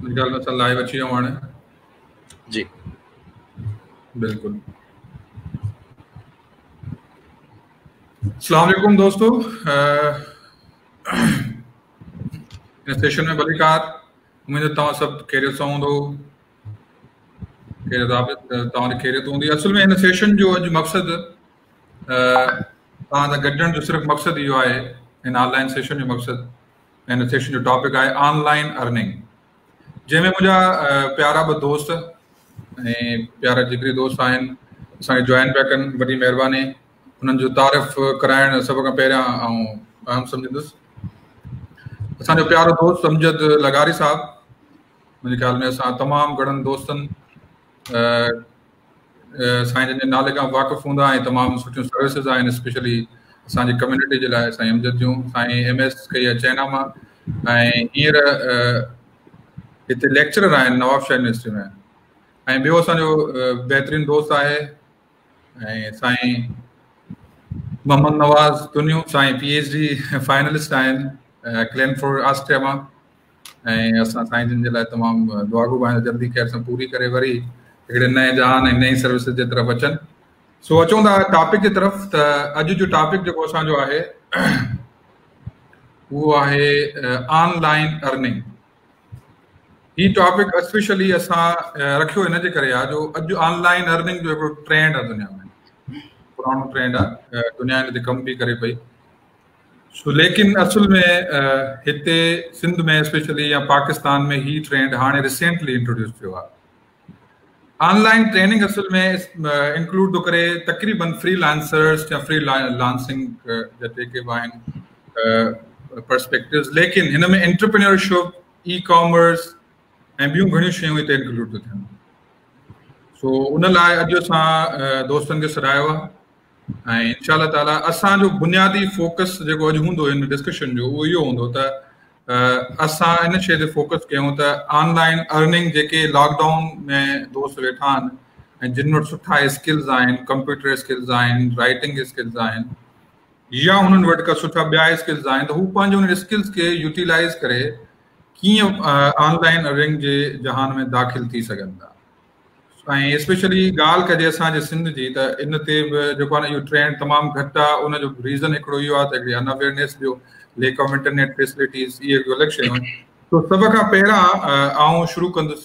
منهنجي خيال ۾ اسان لائيو اچي ويا هاڻي. جي بلڪل. السلام عليڪم دوستو، هن سيشن ۾ ڀليڪار. اميد ته توهان سڀ خيريت سان هوندو، خيريت توهان جي خيريت هوندي. اصل ۾ هن سيشن جو اڄ مقصد توهان سان گڏجڻ جو صرف مقصد اهو آهي، هن آن لائن سيشن جو مقصد، هن سيشن جو ٽاپڪ آهي آن لائن ارننگ، جنهن ۾ منهنجا پيارا ٻه دوست ۽ پيارا جگري دوست آهن اسان کي جوائن پيا ڪن، وڏي مهرباني. انهن جو تعارف ڪرائڻ سڀ کان پهريان آئون اهم سمجهندس. اسان جو پيارو دوست امجد لغاري صاحب، منهنجي خيال ۾ اسان تمام گهڻن دوستن سائين جن جي نالي کان واقف هوندا ۽ تمام سٺيون سروسز آهن اسپيشلي اسان جي ڪميونٽي جي لاء سائين امجد جون. سائين ايم ايس ڪئي آهي چائنا مان ۽ هينئر هتي ليڪچرر آهن نواب شاهه يونيورسٽي ۾. ۽ ٻيو اسان جو بهترين دوست آهي ۽ سائين محمد نواز تنيو، سائين پي ايڇ ڊي فائنلسٽ آهن ڪلينفورڊ آسٽريا مان، ۽ اسان سائين جن جي لاء تمام دعاگو به آهيون جلدي خير سان پوري ڪري وري هڪڙي نئين جهان ۽ نئين سروسز جي طرف اچن. سو اچون ٿا ٽاپڪ جي طرف. ته اڄ جو ٽاپڪ جيڪو اسان جو آهي اهو آهي آن لائن ارننگ. هي ٽاپڪ اسپيشلي اسان رکيو ان جي ڪري آهي جو اڄ آن لائن ارننگ جو هڪڙو ٽرينڊ آهي دنيا ۾، پراڻو ٽرينڊ آهي، دنيا ان تي ڪم به ڪري پئي. سو ليڪن اصل ۾ هتي سنڌ ۾ اسپيشلي يا پاڪستان ۾ هي ٽرينڊ هاڻي ريسينٽلي انٽروڊيوس ٿيو آهي. آن لائن ٽريننگ اصل ۾ انڪلوڊ ٿو ڪري تقريبن فري لانسرز يا فري لانسنگ جا جيڪي به آهن پرسپيڪٽوز، ليڪن هن ۾ انٽرپرينيورشپ، اي ڪامرس ۽ ٻيون گهڻيون شيون هتي انڪلوڊ ٿيون ٿين. سو ان لاء اڄ اسان دوستن کي سڏايو آهي ۽ انشاء الله تعالي اسان جو بنيادي فوڪس جيڪو اڄ هوندو هن ڊسڪشن جو اهو اهو هوندو ته اسان ان شيء تي فوڪس ڪيون ته آن لائن ارننگ جيڪي لاڪ ڊائون ۾ دوست ويٺا آهن ۽ جن وٽ سٺا اسڪلز آهن، ڪمپيوٽر اسڪلز آهن، رائٽنگ اسڪلز آهن يا انهن وٽ ڪا سٺا ٻيا اسڪلز آهن ته هو پنهنجي انهن اسڪلز کي يوٽيلائز ڪري ڪيئن آن لائن ارننگ جي جهان ۾ داخل ٿي سگهن ٿا. ۽ اسپيشلي ڳالهه ڪجي اسان جي سنڌ جي ته ان تي به جيڪو آهي نه اهو ٽرينڊ تمام گهٽ آهي. ان جو ريزن هڪڙو اهو آهي ته هڪڙي ان اويئرنيس، ٻيو ليڪ آف انٽرنيٽ فيسلٽيز، اهي هڪ الڳ شيون آهن. تو سڀ کان پهريان آئون شروع ڪندس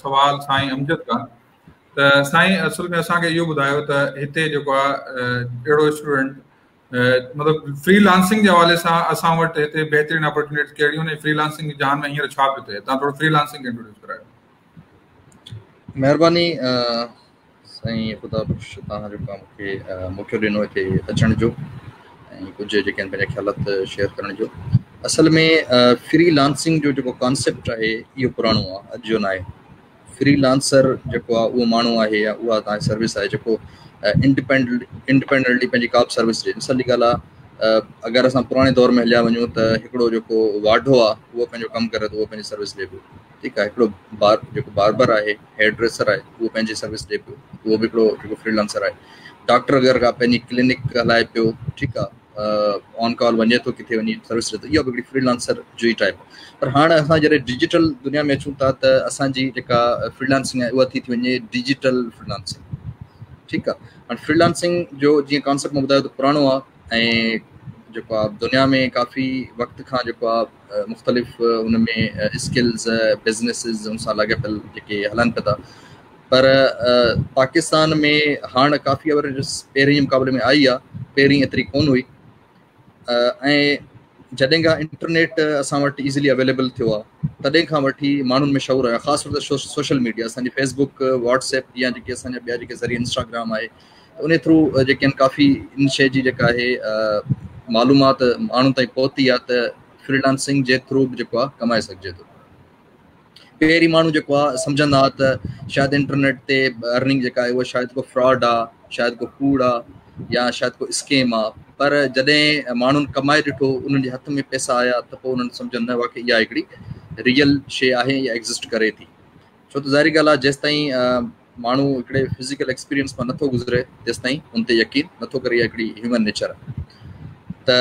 سوال سائين امجد کان ته سائين اصل ۾ اسان کي اهو ٻڌايو ته هتي جيڪو آهي اهڙو اسٽوڊنٽ مطلب فري لانسنگ جي حوالي سان اسان وٽ هتي بهترين اپرچونيٽيز ڪهڙيون آهن ۽ فري لانسنگ جي جهان ۾ هينئر ڇا پيو ٿئي، تان ٿورو فري لانسنگ انٽروڊيوس ڪرايو. مهرباني سائين خدا بخش توهان جيڪو مون کي موقعو ڏنو هتي اچڻ جو ۽ ڪجهه جيڪي آهن پنهنجا خيالات شيئر ڪرڻ جو. اصل ۾ فري لانسنگ جو جيڪو ڪانسيپٽ آهي اهو پراڻو آهي، اڄ جو ناهي. فري لانسر جيڪو آهي اهو ماڻهو آهي يا اها توهان جي سروس آهي جيڪو انڊيپينڊنٽلي پنهنجي ڪا به سروس ڏي. مثال جي ڳالهه آهي اگر اسان پراڻي دور ۾ هليا وڃون ته هڪڙو جيڪو واڍو آهي اهو پنهنجو ڪم ڪري ٿو، اهو پنهنجي سروس ڏي پيو، ٺيڪ آهي. هڪڙو بار جيڪو باربر آهي، هيئر ڊريسر آهي، اهو پنهنجي سروس ڏي پيو، اهو به هڪڙو جيڪو فري لانسر آهي. ڊاڪٽر اگر ڪا پنهنجي ڪلينڪ هلائي پيو، ٺيڪ آهي، آن ڪال وڃي ٿو ڪٿي وڃي سروس ڏي ٿو، اهو به هڪڙي فري لانسر جو ئي ٽائپ. پر هاڻ اسان جڏهن ڊجيٽل دنيا ۾ اچون ٿا ته اسان جي جيڪا فري لانسنگ آهي اها ٿي ٿي وڃي ڊجيٽل فري لانسنگ، ٺيڪ آهي. هاڻ فري لانسنگ جو جيئن ڪانسيپٽ مون ٻڌايو ته پراڻو آهي ۽ جيڪو آهي دنيا ۾ ڪافي وقت کان جيڪو آهي مختلف ان ۾ اسڪلز بزنسز ان سان لاڳاپيل جيڪي هلن پيا ٿا، پر پاڪستان ۾ هاڻ ڪافي اويرنيس پهرين جي مقابلي ۾ آئي آهي، پهرين ايتري ڪون هئي. ۽ جڏهن کان انٽرنيٽ اسان وٽ ايزلي اويليبل ٿيو آهي تڏهن کان وٺي ماڻهن ۾ شعور آيو، خاص طور تي سوشل ميڊيا، اسان جي فيس بڪ، واٽس ايپ يا جيڪي اسان جا ٻيا جيڪي ذريعا انسٽاگرام آهي، ان ٿرو جيڪي آهن ڪافي ان شيء جي جيڪا آهي معلومات ماڻهن تائين پهتي آهي ته فري لانسنگ جي ٿرو به جيڪو آهي ڪمائي سگهجي ٿو. پهرين ماڻهو جيڪو آهي سمجهندا هئا ته شايد انٽرنيٽ تي ارننگ جيڪا آهي اها شايد ڪو فراڊ آهي، شايد ڪو ڪوڙ آهي يا شايد ڪو اسڪيم آهي، پر جڏهن ماڻهن ڪمائي ڏٺو، انهن جي هٿ ۾ پئسا آيا ته پوء انهن سمجهيو نه واقعي اها هڪڙي ريئل شيء آهي يا ايگزسٽ ڪري ٿي. ڇو ته ظاهري ڳالهه آهي جيستائين ماڻهو هڪڙي فزيڪل ايڪسپيرينس مان نٿو گذري تيستائين ان تي يقين نٿو ڪري، اها هڪڙي هيومن نيچر آهي. ته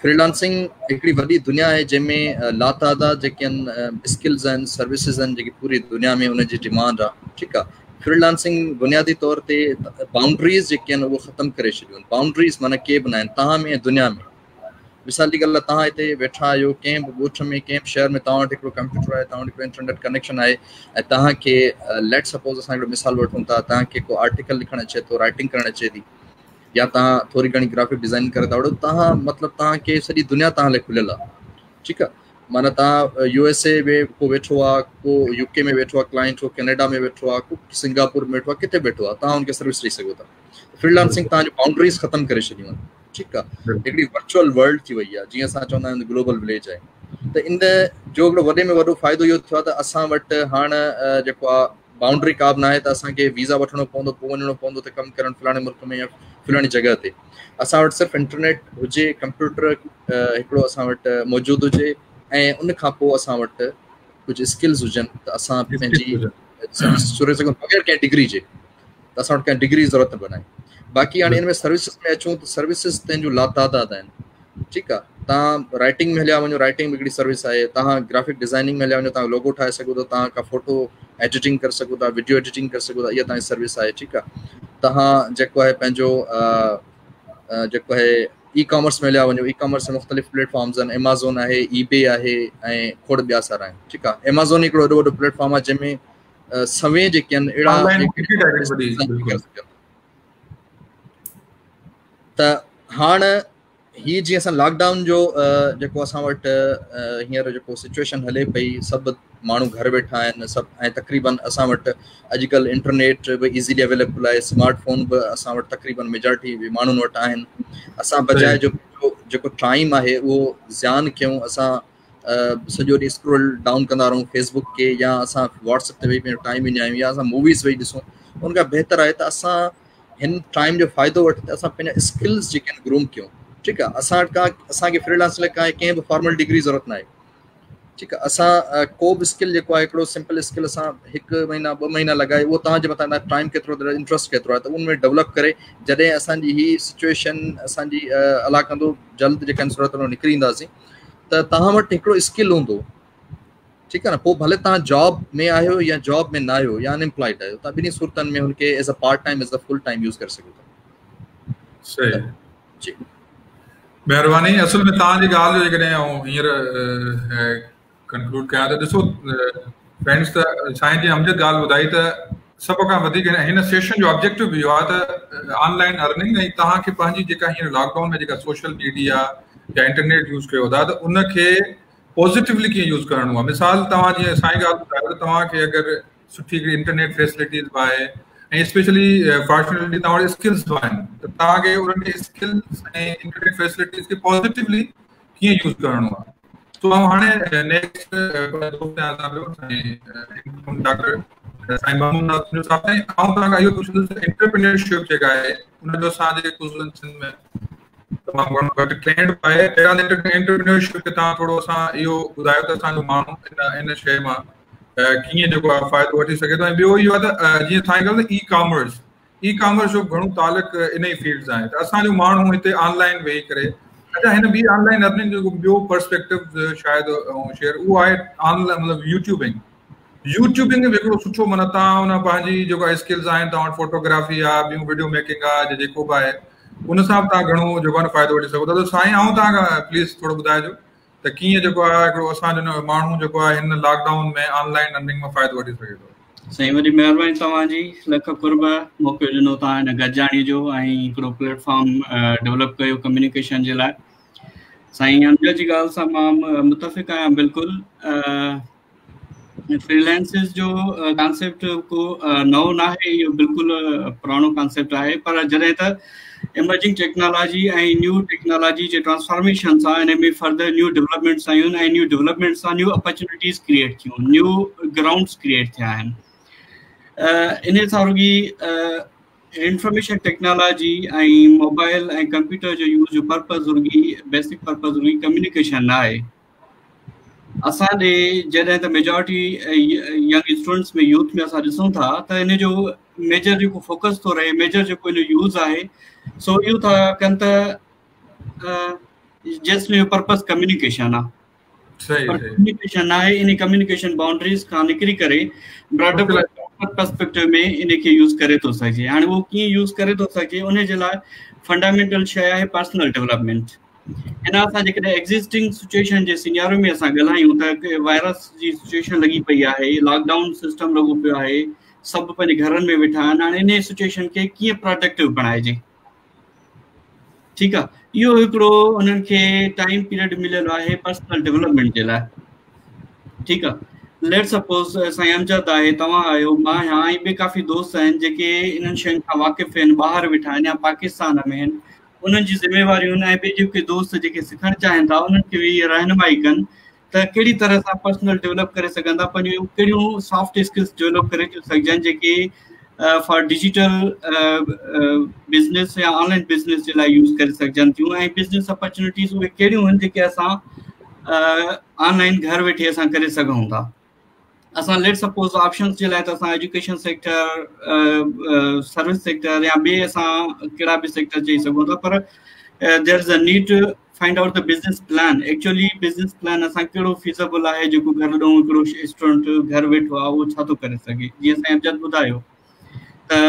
فريلانسنگ هڪڙي وڏي دنيا آهي جنهن ۾ لاتعداد جيڪي آهن اسڪلز آهن سروسز آهن جيڪي پوري دنيا ۾ ان جي ڊيمانڊ آهي ٺيڪ آهي فريلانسنگ بنيادي طور تي بائونڊريز جيڪي آهن اهي ختم ڪري ڇڏيون آهن بائونڊريز معنيٰ ڪي به ناهن توهان ۾ ۽ دنيا ۾ مثال جي ڳالهه توهان هتي ويٺا آهيو ڪنهن به ڳوٺ ۾ ڪنهن به شهر ۾ توهان وٽ هڪڙو ڪمپيوٽر آهي توهان وٽ هڪڙو انٽرنيٽ ڪنيڪشن آهي ۽ توهان کي ليٽ سپوز اسان هڪڙو مثال وٺون ٿا توهان کي ڪو آرٽيڪل لکڻ اچي ٿو رائٽنگ ڪرڻ اچي ٿي يا توهان ٿوري گهڻي گرافڪ ڊزائننگ ڪري ٿا وٺو توهان مطلب توهان کي سڄي دنيا توهان لاء کليل آهي ٺيڪ آهي معنيٰ توهان يو ايس اي ۾ ڪو ويٺو آهي ڪو يو ڪي ۾ ويٺو آهي ڪلائنٽ ڪو ڪينيڊا ۾ ويٺو آهي ڪو سنگاپور ۾ ويٺو آهي ڪٿي ويٺو آهي توهان ان کي سروس ڏئي سگهو ٿا فريلانسنگ توهان جون بائونڊريز ختم ڪري ڇڏيون آهن ٺيڪ آهي هڪڙي ورچوئل ورلڊ ٿي وئي آهي جيئن اسان چوندا آهيون گلوبل وليج آهي ته ان جو هڪڙو وڏي ۾ وڏو فائدو اهو ٿيو آهي ته اسان وٽ هاڻ جيڪو آهي بائونڊري ڪا به ناهي ته اسان کي ويزا وٺڻو پوندو پوء وڃڻو پوندو ته ڪم ڪرڻ فلاڻي ملڪ ۾ يا فلاڻي جڳهه تي اسان وٽ صرف انٽرنيٽ هجي ڪمپيوٽر هڪڙو اسان وٽ موجود هجي ۽ ان کان پوء اسان وٽ ڪجهه اسڪلز هجن ته اسان پنهنجي سروس ڪري سگهون بغير ڪنهن ڊگري جي ته اسان وٽ ڪنهن ڊگري ضرورت به ناهي باقي هاڻي ان ۾ سروسز ۾ اچون ته سروسز تنهن جون لاتعداد آهن ٺيڪ آ توهان رائٽنگ ۾ هليا وڃو رائٽنگ به هڪڙي سروس آهي توهان گرافڪ ڊزائننگ ۾ هليا وڃو توهان لوگو ٺاهي سگهو ٿا توهان ڪا فوٽو ايڊيٽنگ ڪري سگهو ٿا وڊيو ايڊيٽنگ ڪري سگهو ٿا اها توهان جي سروس آهي ٺيڪ آ توهان جيڪو آهي پنهنجو جيڪو آهي اي ڪامرس ۾ هليا وڃو اي ڪامرس ۾ مختلف پليٽ فارمز آهن ايمازون آهي اي بي آهي ۽ کوڙ ٻيا سارا آهن ٺيڪ آ ايمازون هڪڙو ايڏو وڏو پليٽ فارم آهي جنهن ۾ سوين جيڪي آهن اهڙا ته هاڻ هي جيئن اسان لاڪ ڊائون جو جيڪو اسان وٽ هينئر جيڪو سچويشن هلي پئي سڀ ماڻهو گهر ويٺا آهن سڀ ۽ تقريبن اسان وٽ اڄڪلهه انٽرنيٽ به ايزيلي اويليبل آهي سمارٽ فون به اسان وٽ تقريبن ميجارٽي ماڻهن وٽ آهن اسان بجاء جو جيڪو ٽائيم آهي اهو زيان ڪيون اسان سڄو ڏينهن اسڪرول ڊائون ڪندا رهون فيسبڪ کي يا اسان واٽس اپ تي ويهي پنهنجو ٽائيم وڃايون يا اسان موويز ويهي ڏسون ان کان بهتر آهي ته اسان هن ٽائيم جو فائدو وٺي ته اسان پنهنجا اسڪلز جيڪي آهن گروم ڪيون ٺيڪ آهي اسان وٽ ڪا اسان کي فري لانسنگ لاء ڪا ڪنهن به فارمل ڊگري ضرورت ناهي ٺيڪ آهي اسان ڪو به اسڪل جيڪو آهي هڪڙو سمپل اسڪل اسان هڪ مهينا ٻه مهينا لڳائي اهو توهان جي مٿان ٽائيم ڪيترو انٽرسٽ ڪيترو آهي ته ان ۾ ڊولپ ڪري جڏهن اسان جي هي سچويشن اسان جي الله ڪندو جلد جيڪا صورت ۾ نڪري اينداسين ته توهان وٽ هڪڙو اسڪل هوندو ٺيڪ آ نه پوء ڀلي توهان جاب ۾ آهيو يا جاب ۾ نه آهيو يا ان امپلائيڊ آهيو توهان ٻنهي صورتن ۾ هن کي as a part time as a full time use ڪري سگهو ٿا. صحيح جي مهرباني اصل ۾ توهان جي ڳالهه جو جيڪڏهن آئون هينئر ڪنڪلوڊ ڪيان ته ڏسو فرينڊز ته سائين جي امجد ڳالهه ٻڌائي ته سڀ کان وڌيڪ هن سيشن جو آبجيڪٽو به اهو آهي ته آن لائن ارننگ ۽ توهان کي پنهنجي جيڪا هينئر لاڪ ڊائون ۾ جيڪا سوشل ميڊيا يا انٽرنيٽ يوز ڪيو ٿا ته ان کي پازيٽيولي ڪيئن يوز ڪرڻو آهي مثال توهان جيئن سائين ڳالهه ٻڌايو ته توهان کي اگر سٺي هڪڙي انٽرنيٽ فيسلٽيز به آهي ۽ اسپيشلي فارچونيٽلي توهان وٽ اسڪلز به آهن ته توهان کي انهن کي اسڪلز ۽ انٽرنيٽ فيسلٽيز کي پازيٽيولي ڪيئن يوز ڪرڻو آهي سو آئون هاڻي نيڪسٽ دوست آهيان اسان جو سائين ڊاڪٽر سائين محمد ناصر صاحب سائين آئون توهان کان اهو پڇندس ته انٽرپرينيورشپ جيڪا آهي ان جو اسان جي خصوصن سنڌ ۾ تمام گهڻو گهٽ ٽرينڊ به آهي بهرحال انٽرپرينيورشپ تي توهان ٿورو اسان اهو ٻڌايو ته اسان جو ماڻهو ان ان شيء مان ڪيئن جيڪو آهي فائدو وٺي سگهي ٿو ۽ ٻيو اهو آهي ته جيئن سائين ڳالهه اي ڪامرس اي ڪامرس جو گهڻو تعلق ان ئي فيلڊ سان آهي ته اسان جو ماڻهو هتي آن لائن ويهي ڪري اچها هن ٻي آن لائن ارننگ جو ٻيو پرسپيڪٽو شايد شيئر اهو آهي آن لائن مطلب يوٽيوبنگ يوٽيوبنگ به هڪڙو سٺو معنيٰ توهان ان پنهنجي جيڪا اسڪلز آهن توهان وٽ فوٽوگرافي آهي ٻيون وڊيو ميڪنگ آهي جيڪو به آهي ان سان به توهان گهڻو جيڪو آهي فائدو وٺي سگهو ٿا ته سائين آئون توهان کان پليز ٿورو ٻڌائجو ته ڪيئن جيڪو آهي هڪڙو اسان جو ماڻهو جيڪو آهي هن lock down ۾ on line earning مان فائدو وٺي سگهي ٿو. سائين وڏي مهرباني توهان جي لک قرب موقعو ڏنو توهان هن گڏجاڻي جو ۽ هڪڙو پليٽ فارم ڊولپ ڪيو ڪميونيڪيشن جي لاء سائين امجد جي ڳالهه سان مان متفق آهيان بلڪل فريلانسز جو ڪانسيپٽ ڪو نئون ناهي اهو بلڪل پراڻو ڪانسيپٽ آهي پر جڏهن ته ايمرجنگ ٽيڪنالاجي ۽ نيو ٽيڪنالاجي جي ٽرانسفارميشن سان ان ۾ فردر نيو ڊولپمينٽس آيون ۽ نيو ڊولپمينٽ سان نيو اپرچونيٽيز ڪريئيٽ ٿيون نيو گرائونڊس ڪريئيٽ ٿيا آهن ان سان رڳي انفارميشن ٽيڪنالاجي ۽ موبائل ۽ ڪمپيوٽر جو يوز جو پرپز رڳي بيسڪ پرپز رڳي ڪميونيڪيشن نه آهي اسان ڏي جڏهن ته ميجارٽي ينگ اسٽوڊنٽس ۾ يوٿ ۾ اسان ڏسون ٿا ته ان جو ميجر جيڪو فوڪس ٿو رهي ميجر جيڪو ان جو يوز آهي سو اهو ٿا ڪن ته جسٽ ان جو پرپز ڪميونيڪيشن آ. صحيح پر ڪميونيڪيشن آهي ان ڪميونيڪيشن بائونڊريز کان نڪري ڪري براڊر پرسپيڪٽو ۾ ان کي يوز ڪري ٿو سگهجي. هاڻي اهو ڪيئن يوز ڪري ٿو سگهجي ان جي لاء فنڊامينٽل شيء آهي پرسنل ڊولپمينٽ. هن اسان جيڪڏهن ايگزسٽنگ سچويشن جي سيناريو ۾ اسان ڳالهايون ته وائرس جي سچويشن لڳي پئي آهي، لاڪ ڊائون سسٽم لڳو پيو آهي، سڀ پنهنجي گهرن ۾ ويٺا آهن. هاڻي ان سچويشن کي ڪيئن پروڊڪٽو بڻائجي؟ ٺيڪ آ، اهو هڪڙو انهن کي ٽائيم پيريڊ مليل آهي پرسنل ڊولپمينٽ جي لاء. ٺيڪ آ، ليٽ سپوز سائين امجد آهي، توهان آهيو، مان آهيان ۽ ٻي ڪافي دوست آهن جيڪي انهن شين کان واقف آهن، ٻاهر ويٺا آهن يا پاڪستان ۾ آهن، انهن جي ذميواريون آهن ۽ ٻي جيڪي دوست جيڪي سکڻ چاهين ٿا انهن کي به اهي رهنمائي ڪن ته ڪهڙي طرح سان پرسنل ڊولپ ڪري سگهن ٿا، پنهنجون ڪهڙيون سافٽ اسڪلس ڊولپ ڪري ٿيون سگهجن جيڪي فار ڊجيٽل بزنس يا آن لائن بزنس جي لاء يوز ڪري سگهجن ٿيون ۽ بزنس اپرچونيٽيز اهي ڪهڙيون آهن جيڪي اسان آن لائن گهر ويٺي اسان ڪري سگهون ٿا. اسان ليٽ سپوز آپشنس جي لاء ته اسان ايجوڪيشن سيڪٽر، سروس سيڪٽر يا ٻي اسان ڪهڙا به سيڪٽر چئي سگهون ٿا، پر there is a need to find out the business plan. Actually business plan اسان ڪهڙو فيزبل آهي جيڪو گهر ڏون هڪڙو اسٽوڊنٽ گهر ويٺو آهي اهو ڇا ٿو ڪري سگهي. جيئن سائين امجد ٻڌايو ته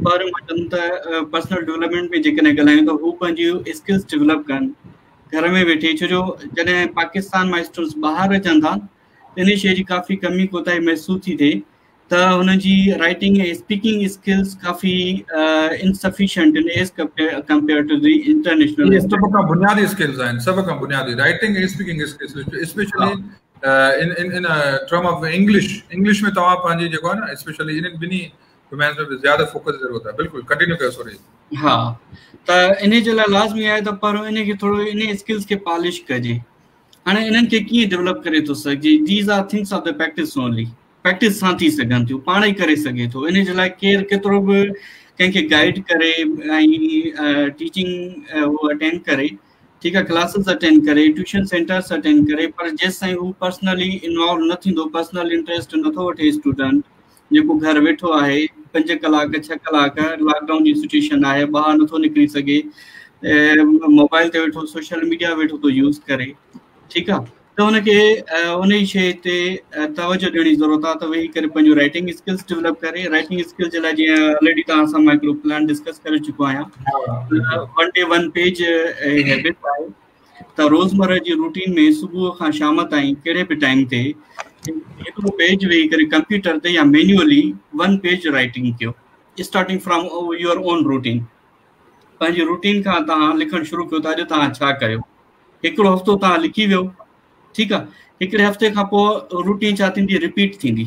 پهريون مان چوندم ته پرسنل ڊولپمينٽ ۾ جيڪڏهن ڳالهايون ته هو پنهنجيون اسڪلس ڊولپ ڪن گهر ۾ ويٺي، ڇو جو جڏهن پاڪستان مان اسٽوڊنٽس ٻاهر اچن ٿا ته ان شيء جي ڪافي ڪمي ڪوتاهي محسوس ٿي ٿئي ته هن جي رائٽنگ ۽ اسپيڪنگ اسڪلز ڪافي انسفيشنٽ آهن as compare to the international. اهي سڀ کان بنيادي اسڪلز آهن، سڀ کان بنيادي writing ۽ speaking skills, specially in in in term of English. English ۾ توهان پنهنجي جيڪو آهي نه اسپيشلي انهن ٻنهي ڊومينز ۾ زياده فوڪس ضرورت آهي. بلڪل ڪنٽينيو ڪيو، سوري. ها ته انهي جي لاء لازمي آهي ته پهريون انهي کي ٿورو انهي اسڪلز کي پالش ڪجي. هاڻي انهن کي ڪيئن ڊولپ ڪري ٿو سگهجي؟ These are things of the practice only. Practice سان ٿي سگهن ٿيون، پاڻ ئي ڪري سگهي ٿو. ان جي لاء ڪير ڪيترو به ڪنهن کي گائيڊ ڪري ۽ ٽيچنگ هو اٽينڊ ڪري، ٺيڪ آهي، ڪلاسز اٽينڊ ڪري، ٽيوشن سينٽرس اٽينڊ ڪري، پر جيستائين هو پرسنلي انوالو نه ٿيندو، پرسنل انٽريسٽ نٿو وٺي اسٽوڊنٽ جيڪو گهر ويٺو آهي 5 ڪلاڪ 6 ڪلاڪ، لاڪ ڊائون جي سچويشن آهي، ٻاهر نٿو نڪري سگهي، موبائل تي ويٺو سوشل ميڊيا ويٺو ٿو يوز ڪري، ٺيڪ آهي، ته هن کي ان شيء تي توجه ڏيڻ جي ضرورت آهي ته ويهي ڪري پنهنجو رائٽنگ اسڪلس ڊولپ ڪري. رائٽنگ اسڪل جي لاء جيئن آلريڊي توهان سان مان هڪڙو پلان ڊسڪس ڪري چڪو آهيان، 1 ڊي 1 پيج هيبٽ آهي ته روزمره جي روٽين ۾ صبح کان شام تائين ڪهڙي به ٽائيم تي هڪڙو پيج ويهي ڪري ڪمپيوٽر تي يا مينيولي 1 پيج رائٽنگ ڪيو، starting from your own routine. پنهنجي روٽين کان توهان لکڻ شروع ڪيو ته اڄ توهان ڇا ڪيو. هڪڙو هفتو توهان لکي ويو، ٺيڪ آ، هڪڙي هفتي کان پوء روٽين ڇا ٿيندي؟ رپيٽ ٿيندي.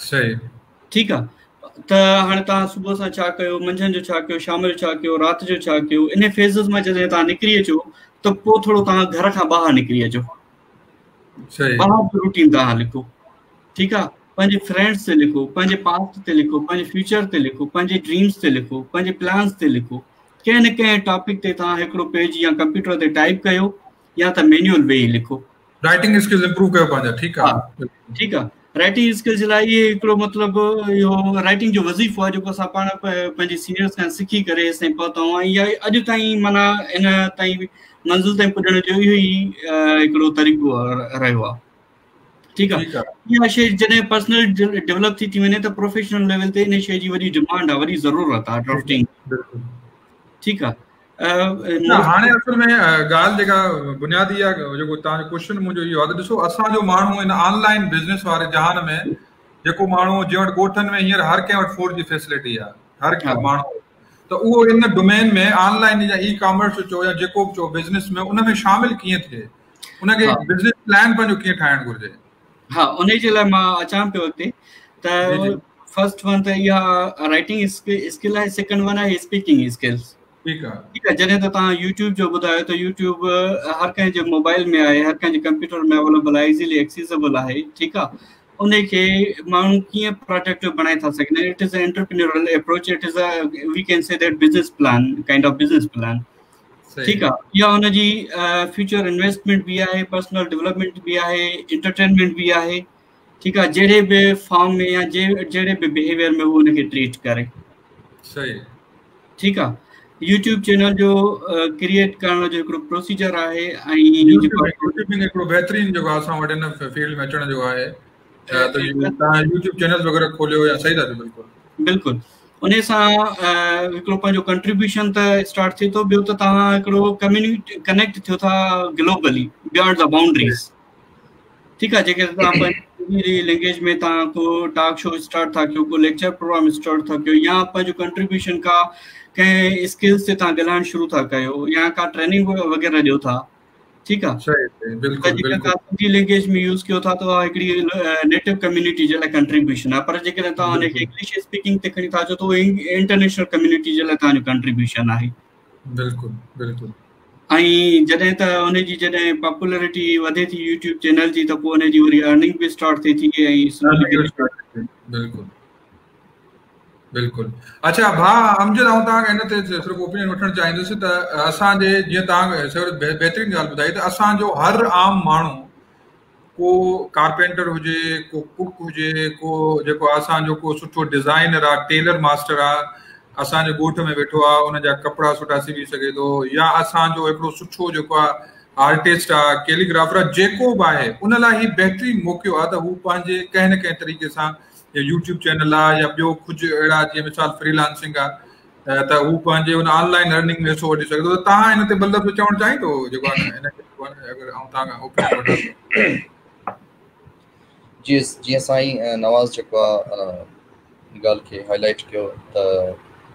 صحيح. ٺيڪ آ، ته هاڻي توهان صبح سان ڇا ڪيو، منجهند جو ڇا ڪيو، شام جو ڇا ڪيو، رات جو ڇا ڪيو، انهي فيزز مان جڏهن توهان نڪري اچو ته پوء ٿورو توهان گهر کان ٻاهر نڪري اچو. صحيح. ٻاهر جو روٽين توهان لکو، ٺيڪ آ، پنهنجي فرينڊس تي لکو، پنهنجي پاسٽ تي لکو، پنهنجي فيوچر تي لکو، پنهنجي ڊريمز تي لکو، پنهنجي پلانس تي لکو. ڪنهن نه ڪنهن ٽاپڪ تي توهان هڪڙو پيج يا ڪمپيوٽر تي ٽائيپ ڪيو يا ته مينيول ويهي لکو. رائٽنگ اسڪلز امپروو ڪيو پنهنجا. ٺيڪ آ. ٺيڪ آ، رائٽنگ اسڪلز جي لاء اهي هڪڙو مطلب اهو رائٽنگ جو وظيفو آ جيڪو اسان پاڻ پنهنجي سينيئرز کان سکي ڪري هيستائين پهتا آهيون ۽ اڄ تائين معنيٰ ان تائين منزل تائين پڄڻ جو اهو ئي هڪڙو طريقو رهيو آ. ٺيڪ آ، اها شيء جڏهن پرسنل ڊولپ ٿي ٿي وڃي ته پروفيشنل ليول تي ان شيء جي وڏي ڊمانڊ آ، وڏي ضرورت آ ڊرافٽنگ. ٺيڪ آ. هاڻي اصل ۾ ڳالهه جيڪا بنيادي آ، جيڪو توهان جو ڪوشچن منهنجو اهو آ ته ڏسو اسان جو ماڻهو ان آن لائن بزنس واري جهان ۾ جيڪو ماڻهو جنهن وٽ ڳوٺن ۾ هينئر هر ڪنهن وٽ فور جي فيسلٽي آ، هر ڪنهن ماڻهو ته اهو ان ڊومين ۾ آن لائن يا اي ڪامرس چئو يا جيڪو به چئو بزنس ۾ ان ۾ شامل ڪيئن ٿئي، ان کي بزنس پلان پنهنجو ڪيئن ٺاهڻ گهرجي؟ ها، انهي جي لاء مان اچان پيو اڳتي ته فرسٽ ون ته اها رائٽنگ اسڪل آهي، سيڪنڊ ون آهي اسپيڪنگ اسڪلز. ٺيڪ آهي. ٺيڪ آهي، جڏهن ته توهان يوٽيوب جو ٻڌايو ته يوٽيوب هر ڪنهن جي موبائل ۾ آهي، هر ڪنهن جي ڪمپيوٽر ۾ اويليبل آهي، ايزيلي ايڪسيسبل آهي. ٺيڪ آهي، انهي کي ماڻهو ڪيئن پروڊڪٽو بڻائي ٿا سگهن؟ It is a entrepreneurial approach, it is a we can say that business plan, kind of business plan. ٺيڪ آ، اها ان جي فيوچر انويسٽمينٽ به آهي، پرسنل ڊولپمينٽ به آهي، انٽرٽينمينٽ به آهي. ٺيڪ آ، جهڙي به فارم ۾ يا جهڙي به بيهيويئر ۾ هو ان کي ٽريٽ ڪري. صحيح. ٺيڪ آ، يوٽيوب چينل جو ڪريئيٽ ڪرڻ جو هڪڙو پروسيجر آهي ۽ جيڪو يوٽيوب ۾ هڪڙو بهترين جيڪو اسان وٽ ان فيلڊ ۾ اچڻ جو آهي ته توهان يوٽيوب چينل وغيره کوليو يا صحيح ٿا چئو بلڪل بلڪل ان سان هڪڙو پنهنجو ڪنٽريبيوشن ته اسٽارٽ ٿئي ٿو ٻيو ته توهان هڪڙو ڪميونٽي ڪنيڪٽ ٿيو ٿا گلوبلي بيانڊ the boundaries ٺيڪ آهي جيڪڏهن توهان پنهنجي لينگويج ۾ توهان ڪو ٽاڪ شو اسٽارٽ ٿا ڪيو ڪو ليڪچر پروگرام اسٽارٽ ٿا ڪيو يا پنهنجو ڪنٽريبيوشن ڪا ڪنهن اسڪلز تي توهان ڳالهائڻ شروع ٿا ڪيو يا ڪا ٽريننگ وغيره ڏيو ٿا ٺيڪ آهي بلڪل بلڪل سنڌي لينگويج ۾ يوز ڪيو ٿا ته اها هڪڙي نيٽو ڪميونٽي جي لاء ڪنٽريبيوشن آهي پر جيڪڏهن توهان ان کي انگلش اسپيڪنگ تي کڻي ٿا اچو ته اهو انٽرنيشنل ڪميونٽي جي لاء توهان جو ڪنٽريبيوشن آهي. بلڪل بلڪل. ۽ جڏهن ته ان جي جڏهن پاپولرٽي وڌي ٿي يوٽيوب چينل جي ته پوء ان جي وري ارننگ به اسٽارٽ ٿئي ٿي ۽ بلڪل بلڪل اڇا ڀاء امجد آئون توهان کان هن تي صرف اوپينين وٺڻ چاهيندس ته اسان جي جيئن توهان بهترين ڳالهه ٻڌائي ته اسان جو هر عام ماڻهو ڪو ڪارپينٽر هجي، ڪو ڪڪ هجي، ڪو جيڪو اسان جو ڪو سٺو ڊزائنر آ، ٽيلر ماسٽر آ، اسان جي ڳوٺ ۾ ويٺو آ، ان جا ڪپڙا سٺا سبي سگهي ٿو يا اسان جو هڪڙو سٺو جيڪو آ آرٽسٽ آ، ڪيليگرافر آ، جيڪو به آهي ان لاء هي بهترين موقعو آ ته هو پنهنجي ڪنهن نه ڪنهن طريقي سان يا يوٽيوب چينل آ يا ٻيو ڪجهه اهڙا جيئن مثال فري لانسنگ آ ته هو پنهنجي ان آن لائن ارننگ ۾ حصو وٺي سگهي ٿو ته توهان ان تي ٻه لفظ چوڻ چاهيندو جيڪو آهي ان کي اگر آئون توهان کان اوپينين وٺان جي جيئن سائين نواز جيڪو آ ڳالهه کي هائي لائيٽ ڪيو ته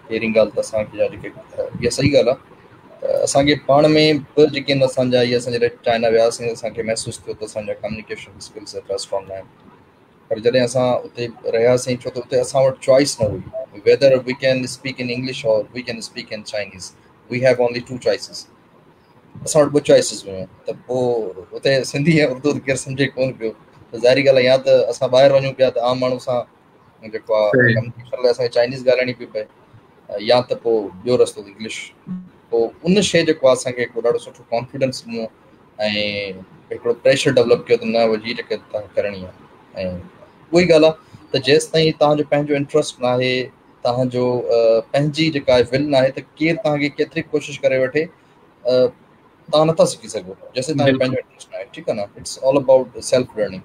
پهرين ڳالهه ته اسان کي جيڪي اها صحيح ڳالهه آ ته اسان کي پاڻ ۾ به جيڪي آهن اسان جا اهي اسان جڏهن چائنا وياسين اسان کي محسوس ٿيو ته اسان جا ڪميونيڪيشن اسڪلز ايترا اسٽرانگ نه آهن پر جڏهن اسان اتي رهياسين ڇو ته اتي اسان وٽ چوائس نه هئي whether we can speak in English or we can speak in Chinese we have only two choices اسان وٽ ٻه چوائسز هيون ته پوء اتي سنڌي ۽ اردو ته ڪير سمجهي ڪونه پيو ته ظاهري ڳالهه يا ته اسان ٻاهر وڃون پيا ته عام ماڻهو سان جيڪو آهي ڪميونيڪيشن لاء اسان کي چائنيز ڳالهائڻي پئي پئي يا ته پوء ٻيو رستو انگلش پوء ان شيء جيڪو آهي اسان کي هڪڙو ڏاڍو سٺو ڪانفيڊنس ڏنو ۽ هڪڙو پريشر ڊولپ ڪيو ته نه هي جيڪا توهان کي ڪرڻي آهي ۽ اها ئي ڳالهه آهي ته جيستائين توهان جو پنهنجو انٽرسٽ نه آهي توهان جو پنهنجي جيڪا ول نه آهي ته ڪير توهان کي ڪيتري ڪوشش ڪري وٺي توهان نٿا سکي سگهو جيستائين توهان جو پنهنجو انٽرسٽ نه آهي ٺيڪ آهي نه it's all about self learning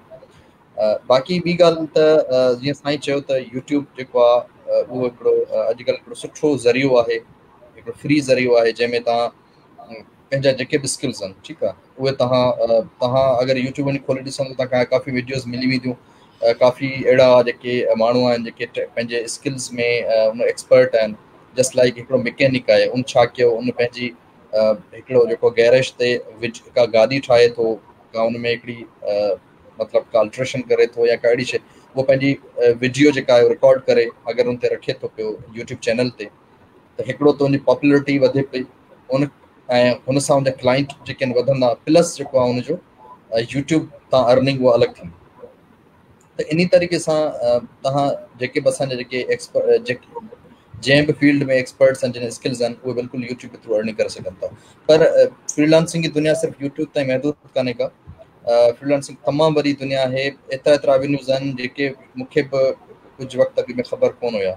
باقي ٻي ڳالهه ته جيئن سائين چيو ته يوٽيوب جيڪو آهي اهو هڪڙو اڄڪلهه هڪڙو سٺو ذريعو آهي هڪڙو فري ذريعو آهي جنهن ۾ توهان پنهنجا جيڪي به اسڪلز آهن ٺيڪ آهي اهي توهان توهان اگر يوٽيوب وڃي کولي ڏسندو توهان کي ڪافي ويڊيوز ملي وينديون ڪافي اهڙا جيڪي ماڻهو آهن جيڪي پنهنجي اسڪلز ۾ ان ايڪسپرٽ آهن جسٽ لائڪ هڪڙو مڪينڪ آهي ان ڇا ڪيو ان پنهنجي هڪڙو جيڪو گيريج تي وچ ڪا گاڏي ٺاهي ٿو ڪا ان ۾ هڪڙي مطلب ڪا الٽريشن ڪري ٿو يا ڪا اهڙي شي اهو پنهنجي ويڊيو جيڪا آهي رڪارڊ ڪري اگر ان تي رکي ٿو پيو يوٽيوب چينل تي ته هڪڙو ته ان جي پاپولرٽي وڌي پئي ان ۽ هن سان ان جا ڪلائنٽ جيڪي آهن وڌندا پلس جيڪو آهي ان جو يوٽيوب تان ارننگ اها الڳ ٿيندي ته انهي طريقي سان توهان جيڪي به اسان جا جيڪي ايڪسپرٽ جنهن به فيلڊ ۾ ايڪسپرٽس آهن جن اسڪلز آهن اهي بلڪل يوٽيوب ٿرو ارننگ ڪري سگهن ٿا پر فريلانسنگ جي دنيا صرف يوٽيوب تائين محدود ڪانهي ڪا فريلانسنگ تمام وڏي دنيا آهي ايترا ايترا ايونيوز آهن جيڪي مونکي به ڪجهه وقت اڳ ۾ خبر ڪونه هيا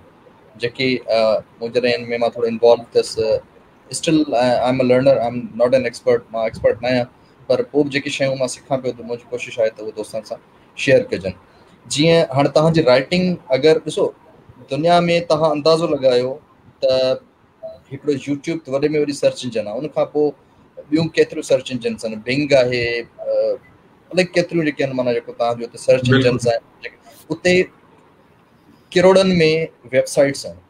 جيڪي مون جڏهن ان ۾ مان ٿورو انوالو ٿيس still I am a learner I am not an expert مان ايڪسپرٽ نه آهيان پر پوء به جيڪي شيون مان سکان پيو ته منهنجي ڪوشش آهي ته اهي دوستن سان شيئر ڪجن جيئن هاڻي توهان جي رائٽنگ اگر ڏسو دنيا ۾ توهان اندازو لڳايو ته هڪڙو يوٽيوب ته وڏي ۾ وڏي سرچ انجن آهي ان کان پوء ٻيون ڪيتريون سرچ انجنس آهن بنگ آهي الائي ڪيتريون جيڪي آهن معنيٰ جيڪو توهان جو سرچ انجنس آهن اتي ڪروڙن ۾ ويب سائيٽس آهن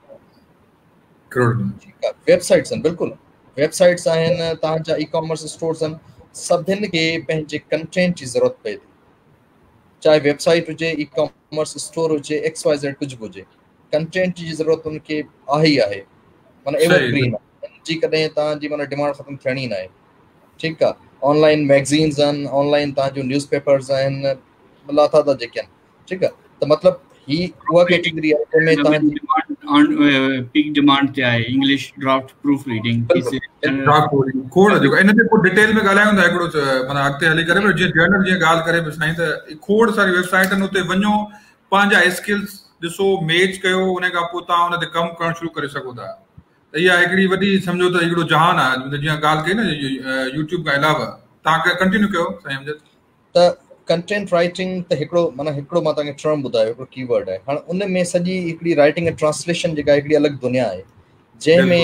ڪروڙن ٺيڪ آهي ويب سائيٽس آهن بلڪل ويب سائيٽس آهن توهان جا اي ڪامرس اسٽورز آهن سڀن کي پنهنجي ڪنٽينٽ جي ضرورت پئي ٿي چاهي ويب سائيٽ هجي اي ڪامرس اسٽور هجي ايڪس وائي زيڊ ڪجهه به هجي ڪنٽينٽ جي ضرورت ان کي آهي ئي آهي معنيٰ ايور گرين آهي جي ڪڏهن توهان جي معنيٰ ڊيمانڊ ختم ٿيڻي نه آهي ٺيڪ آهي آن لائن ميگزينز آهن آن لائن توهان جون نيوز پيپرز آهن لاٿا ٿا جيڪي آهن ٺيڪ آ ته مطلب هي اها ڪيٽيگري آهي جنهن ۾ توهان جي ڊيمانڊ آن پيڪ ڊيمانڊ تي آهي English draft proof reading draft کوڙ جيڪو ان تي پوء ڊيٽيل ۾ ڳالهايون ٿا هڪڙو معنيٰ اڳتي هلي ڪري پر جيئن جنرل جيئن ڳالهه ڪري پيو سائين ته کوڙ ساري ويب سائيٽ آهن اتي وڃو پنهنجا اسڪلز ڏسو ميچ ڪيو ان کان پوء توهان ان تي ڪم ڪرڻ شروع ڪري سگهو ٿا. ته اها هڪڙي وڏي سمجهو ته هڪڙو جهان آهي جيئن ڳالهه ڪئي نه يوٽيوب کان علاوه توهان ڪنٽينيو ڪيو سائين امجد. ته ڪنٽينٽ رائٽنگ ته هڪڙو معنيٰ هڪڙو مان توهان کي ٽرم ٻڌايو هڪڙو ڪي ورڊ آهي هاڻ ان ۾ سڄي هڪڙي رائٽنگ ۽ ٽرانسليشن جيڪا هڪڙي الڳ دنيا آهي جنهن ۾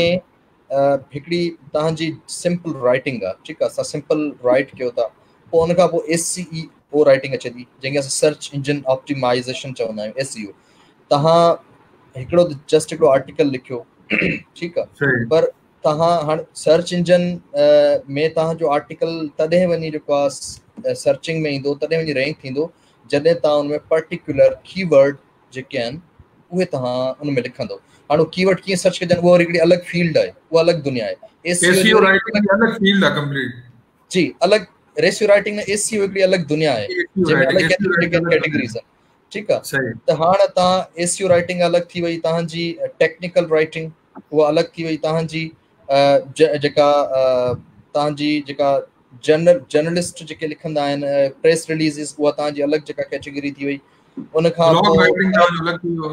هڪڙي توهان جي سمپل رائٽنگ آهي ٺيڪ آهي اسان سمپل رائٽ ڪيو ٿا پوء ان کان پوء ايس سي اي او رائٽنگ اچي ٿي جنهن کي اسان سرچ انجن آپٽيمائزيشن چوندا آهيون ايس اي او توهان هڪڙو جسٽ هڪڙو آرٽيڪل لکيو ٺيڪ آهي پر توهان هاڻ سرچ انجن ۾ توهان جو آرٽيڪل تڏهن وڃي جيڪو آهي سرچنگ ۾ ايندو تڏهن وڃي رينڪ ٿيندو جڏهن توهان ان ۾ پرٽيڪولر ڪي ورڊ جيڪي آهن اهي توهان ان ۾ لکندو هاڻ ڪي ورڊ ڪيئن سرچ ڪجن اهو وري هڪڙي الڳ فيلڊ آهي اها الڳ دنيا آهي ايس سي او رائٽنگ الڳ فيلڊ آهي ڪمپليٽ جي الڳ ريسيو رائٽنگ نه ايس سي او هڪڙي الڳ دنيا آهي جنهن ۾ الڳ ڪيٽيگريز آهن ٺيڪ آهي ته هاڻ توهان ايس سي او رائٽنگ الڳ ٿي وئي توهان جي ٽيڪنيڪل رائٽنگ اها الڳ ٿي وئي توهان جي جيڪا توهان جي جيڪا جنرل جرنلسٽ جيڪي لکندا آهن پريس رليزز اها توهان جي الڳ جيڪا ڪيٽيگري ٿي وئي ان کان پوء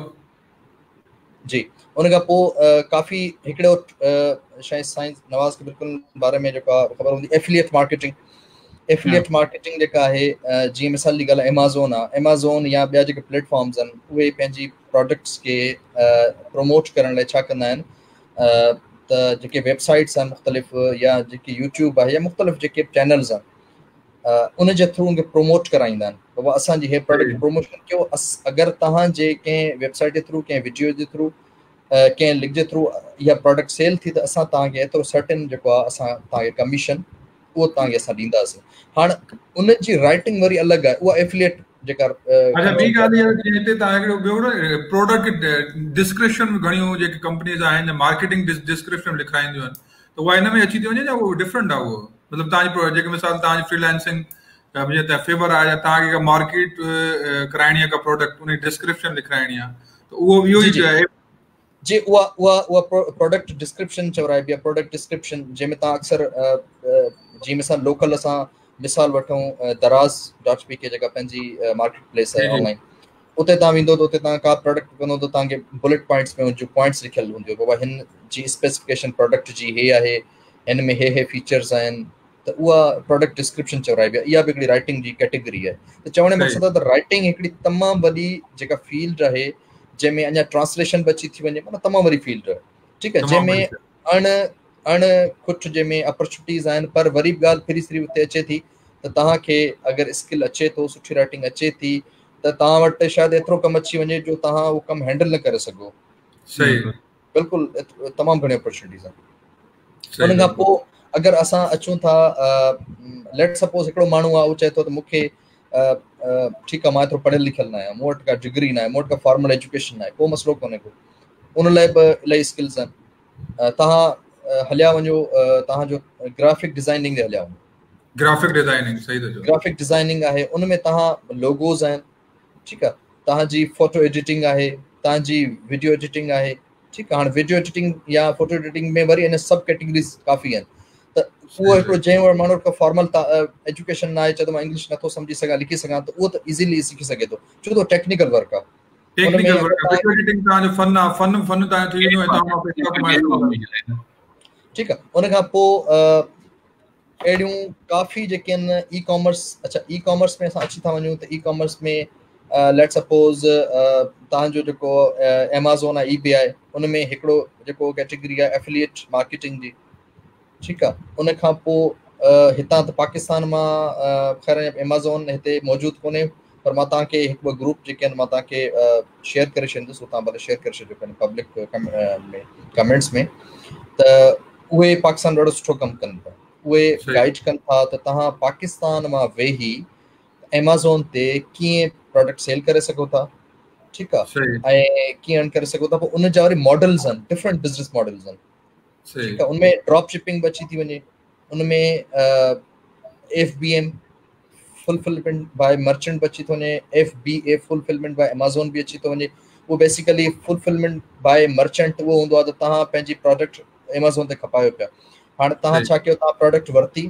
جي ان کان پوء ڪافي هڪڙو شايد سائين نواز کي بلڪل باري ۾ جيڪا خبر هوندي ايفليئيٽ مارڪيٽنگ ايفليئيٽ مارڪيٽنگ جيڪا آهي جيئن مثال جي ڳالهه ايمازون آهي ايمازون يا ٻيا جيڪي پليٽ فارمز آهن اهي پنهنجي پراڊڪٽس کي پروموٽ ڪرڻ لاء ڇا ڪندا آهن ته جيڪي ويب سائيٽس آهن مختلف يا جيڪي يوٽيوب آهي يا مختلف جيڪي چينلز آهن ان جي ٿرو ان کي پروموٽ ڪرائيندا آهن بابا اسان جي هي پراڊڪٽ پروموشن ڪيو اگر توهان جي ڪنهن ويب سائيٽ جي ٿرو ڪنهن وڊيو جي ٿرو ڪنهن لنڪ جي ٿرو اها پراڊڪٽ سيل ٿي ته اسان توهان کي ايترو سرٽن جيڪو آهي اسان توهان کي ڪميشن اهو توهان کي اسان ڏينداسين هاڻ ان جي رائٽنگ وري الڳ آهي اها ايفليئيٽ جيڪا اچها ٻي ڳالهه اها جيئن هتي توهان هڪڙو ٻيو نه پروڊڪٽ ڊسڪرپشن ۾ گهڻيون جيڪي ڪمپنيز آهن يا مارڪيٽنگ ڊسڪرپشن لکرائينديون آهن ته اها ان ۾ اچي ٿي وڃي يا اهو ڊفرنٽ آهي اهو مطلب توهان جي جيڪي مثال توهان جي فريلانسنگ جيئن ته فيور آهي يا توهان کي ڪا مارڪيٽ ڪرائڻي آهي ڪا پروڊڪٽ ان جي ڊسڪرپشن لکرائڻي آهي ته اهو اهو ئي جي اها اها اها پروڊڪٽ ڊسڪرپشن چورائبي آهي پروڊڪٽ ڊسڪرپشن جنهن ۾ توهان اڪثر جيئن مثال لوڪل اسان مثال وٺون دراز ڊاٽ پي ڪي جيڪا پنهنجي مارڪيٽ پليس آهي آن لائن اتي توهان ويندو ته اتي توهان ڪا پروڊڪٽ ڪندو ته توهان کي بلٽ پوائنٽس ۾ ان جون پوائنٽس لکيل هونديون بابا هن جي اسپيسفڪيشن پروڊڪٽ جي هي آهي هن ۾ هي هي فيچرز آهن ته اها پروڊڪٽ ڊسڪرپشن چورائبي آهي اها به هڪڙي رائٽنگ جي ڪيٽيگري آهي ته چوڻ جو مقصد آهي ته رائٽنگ هڪڙي تمام وڏي جيڪا فيلڊ آهي جنهن ۾ اڃا ٽرانسليشن به اچي ٿي وڃي معنيٰ تمام وڏي فيلڊ آهي ٺيڪ آهي جنهن ۾ اڻ اڻ کٽ جنهن ۾ اپرچونٽيز آهن پر وري به ڳالهه ڦري سري اتي اچي ٿي ته توهان کي اگر اسڪل اچي ٿو سٺي رائٽنگ اچي ٿي ته توهان وٽ شايد ايترو ڪم اچي وڃي جو توهان اهو ڪم هينڊل نه ڪري سگهو صحيح بلڪل تمام گهڻيون اپرچونٽيز آهن ان کان پوء اگر اسان اچون ٿا ليٽ سپوز هڪڙو ماڻهو آهي اهو چئي ٿو ته مون کي ٺيڪ آهي مان ايترو پڙهيل لکيل نه آهيان مون وٽ ڪا ڊگري نه آهي مون وٽ ڪا فارمل ايجوڪيشن نه آهي ڪو مسئلو ڪونهي ڪو ان لاء به الاهي اسڪلز آهن توهان هليا وڃو توهان جو گرافڪ ڊزائننگ تي هليا وڃو گرافڪ ڊزائننگ صحيح ٿا چئو گرافڪ ڊزائننگ آهي ان ۾ توهان لوگوز آهن ٺيڪ آ توهان جي فوٽو ايڊيٽنگ آهي توهان جي ويڊيو ايڊيٽنگ آهي ٺيڪ آ هاڻي ويڊيو ايڊيٽنگ يا فوٽو ايڊيٽنگ ۾ وري ان سب ڪيٽيگريز ڪافي آهن ته اهو هڪڙو جنهن وٽ ماڻهو ڪا فارمل ايجوڪيشن نه آهي چئي ٿو مان انگلش نٿو سمجهي سگهان لکي سگهان ته اهو ته ايزيلي سکي سگهي ٿو ڇو ته ٽيڪنيڪل ورڪ آهي ٽيڪنيڪل ورڪ ويڊيو ايڊيٽنگ توهان جو فن آ فن فن توهان جو ٿي ويندو ۽ توهان مان پئسا ڪمائي سگهو ٿا ٺيڪ آ ان کان پوء اهڙيون ڪافي جيڪي آهن اي ڪامرس اڇا اي ڪامرس ۾ اسان اچي ٿا وڃون ته اي ڪامرس ۾ let suppose توهان جو جيڪو ايمازون آهي اي بي آهي ان ۾ هڪڙو جيڪو ڪيٽيگري آهي افيليئيٽ مارڪيٽنگ جي ٺيڪ آهي ان کان پوء هتان ته پاڪستان مان خير ايمازون هتي موجود ڪونهي پر مان توهان کي هڪ ٻه گروپ جيڪي آهن مان توهان کي شيئر ڪري ڇڏيندس توهان ڀلي شيئر ڪري ڇڏجو پنهنجي پبلڪ ۾ ڪمينٽس ۾ ته اهي پاڪستان ڏاڍو سٺو ڪم ڪن پيا اهي گائيڊ ڪن ٿا ته توهان پاڪستان مان ويهي ايمازون تي ڪيئن پراڊڪٽ سيل ڪري سگهو ٿا ٺيڪ آهي ۽ ڪيئن ارن ڪري سگهو ٿا پوء ان جا وري ماڊلز آهن ڊفرنٽ بزنس ماڊلز آهن ٺيڪ آهي ان ۾ ڊراپ شپنگ به اچي ٿي وڃي ان ۾ F B M fulfilment by merchant به اچي ٿو وڃي F B A fulfilment by Amazon به اچي ٿو وڃي اهو بيسيڪلي فلفلمينٽ باء مرچنٽ اهو هوندو آهي ته توهان پنهنجي پراڊڪٽ ايمازون تي کپايو پيا هاڻي توهان ڇا ڪيو توهان پراڊڪٽ ورتي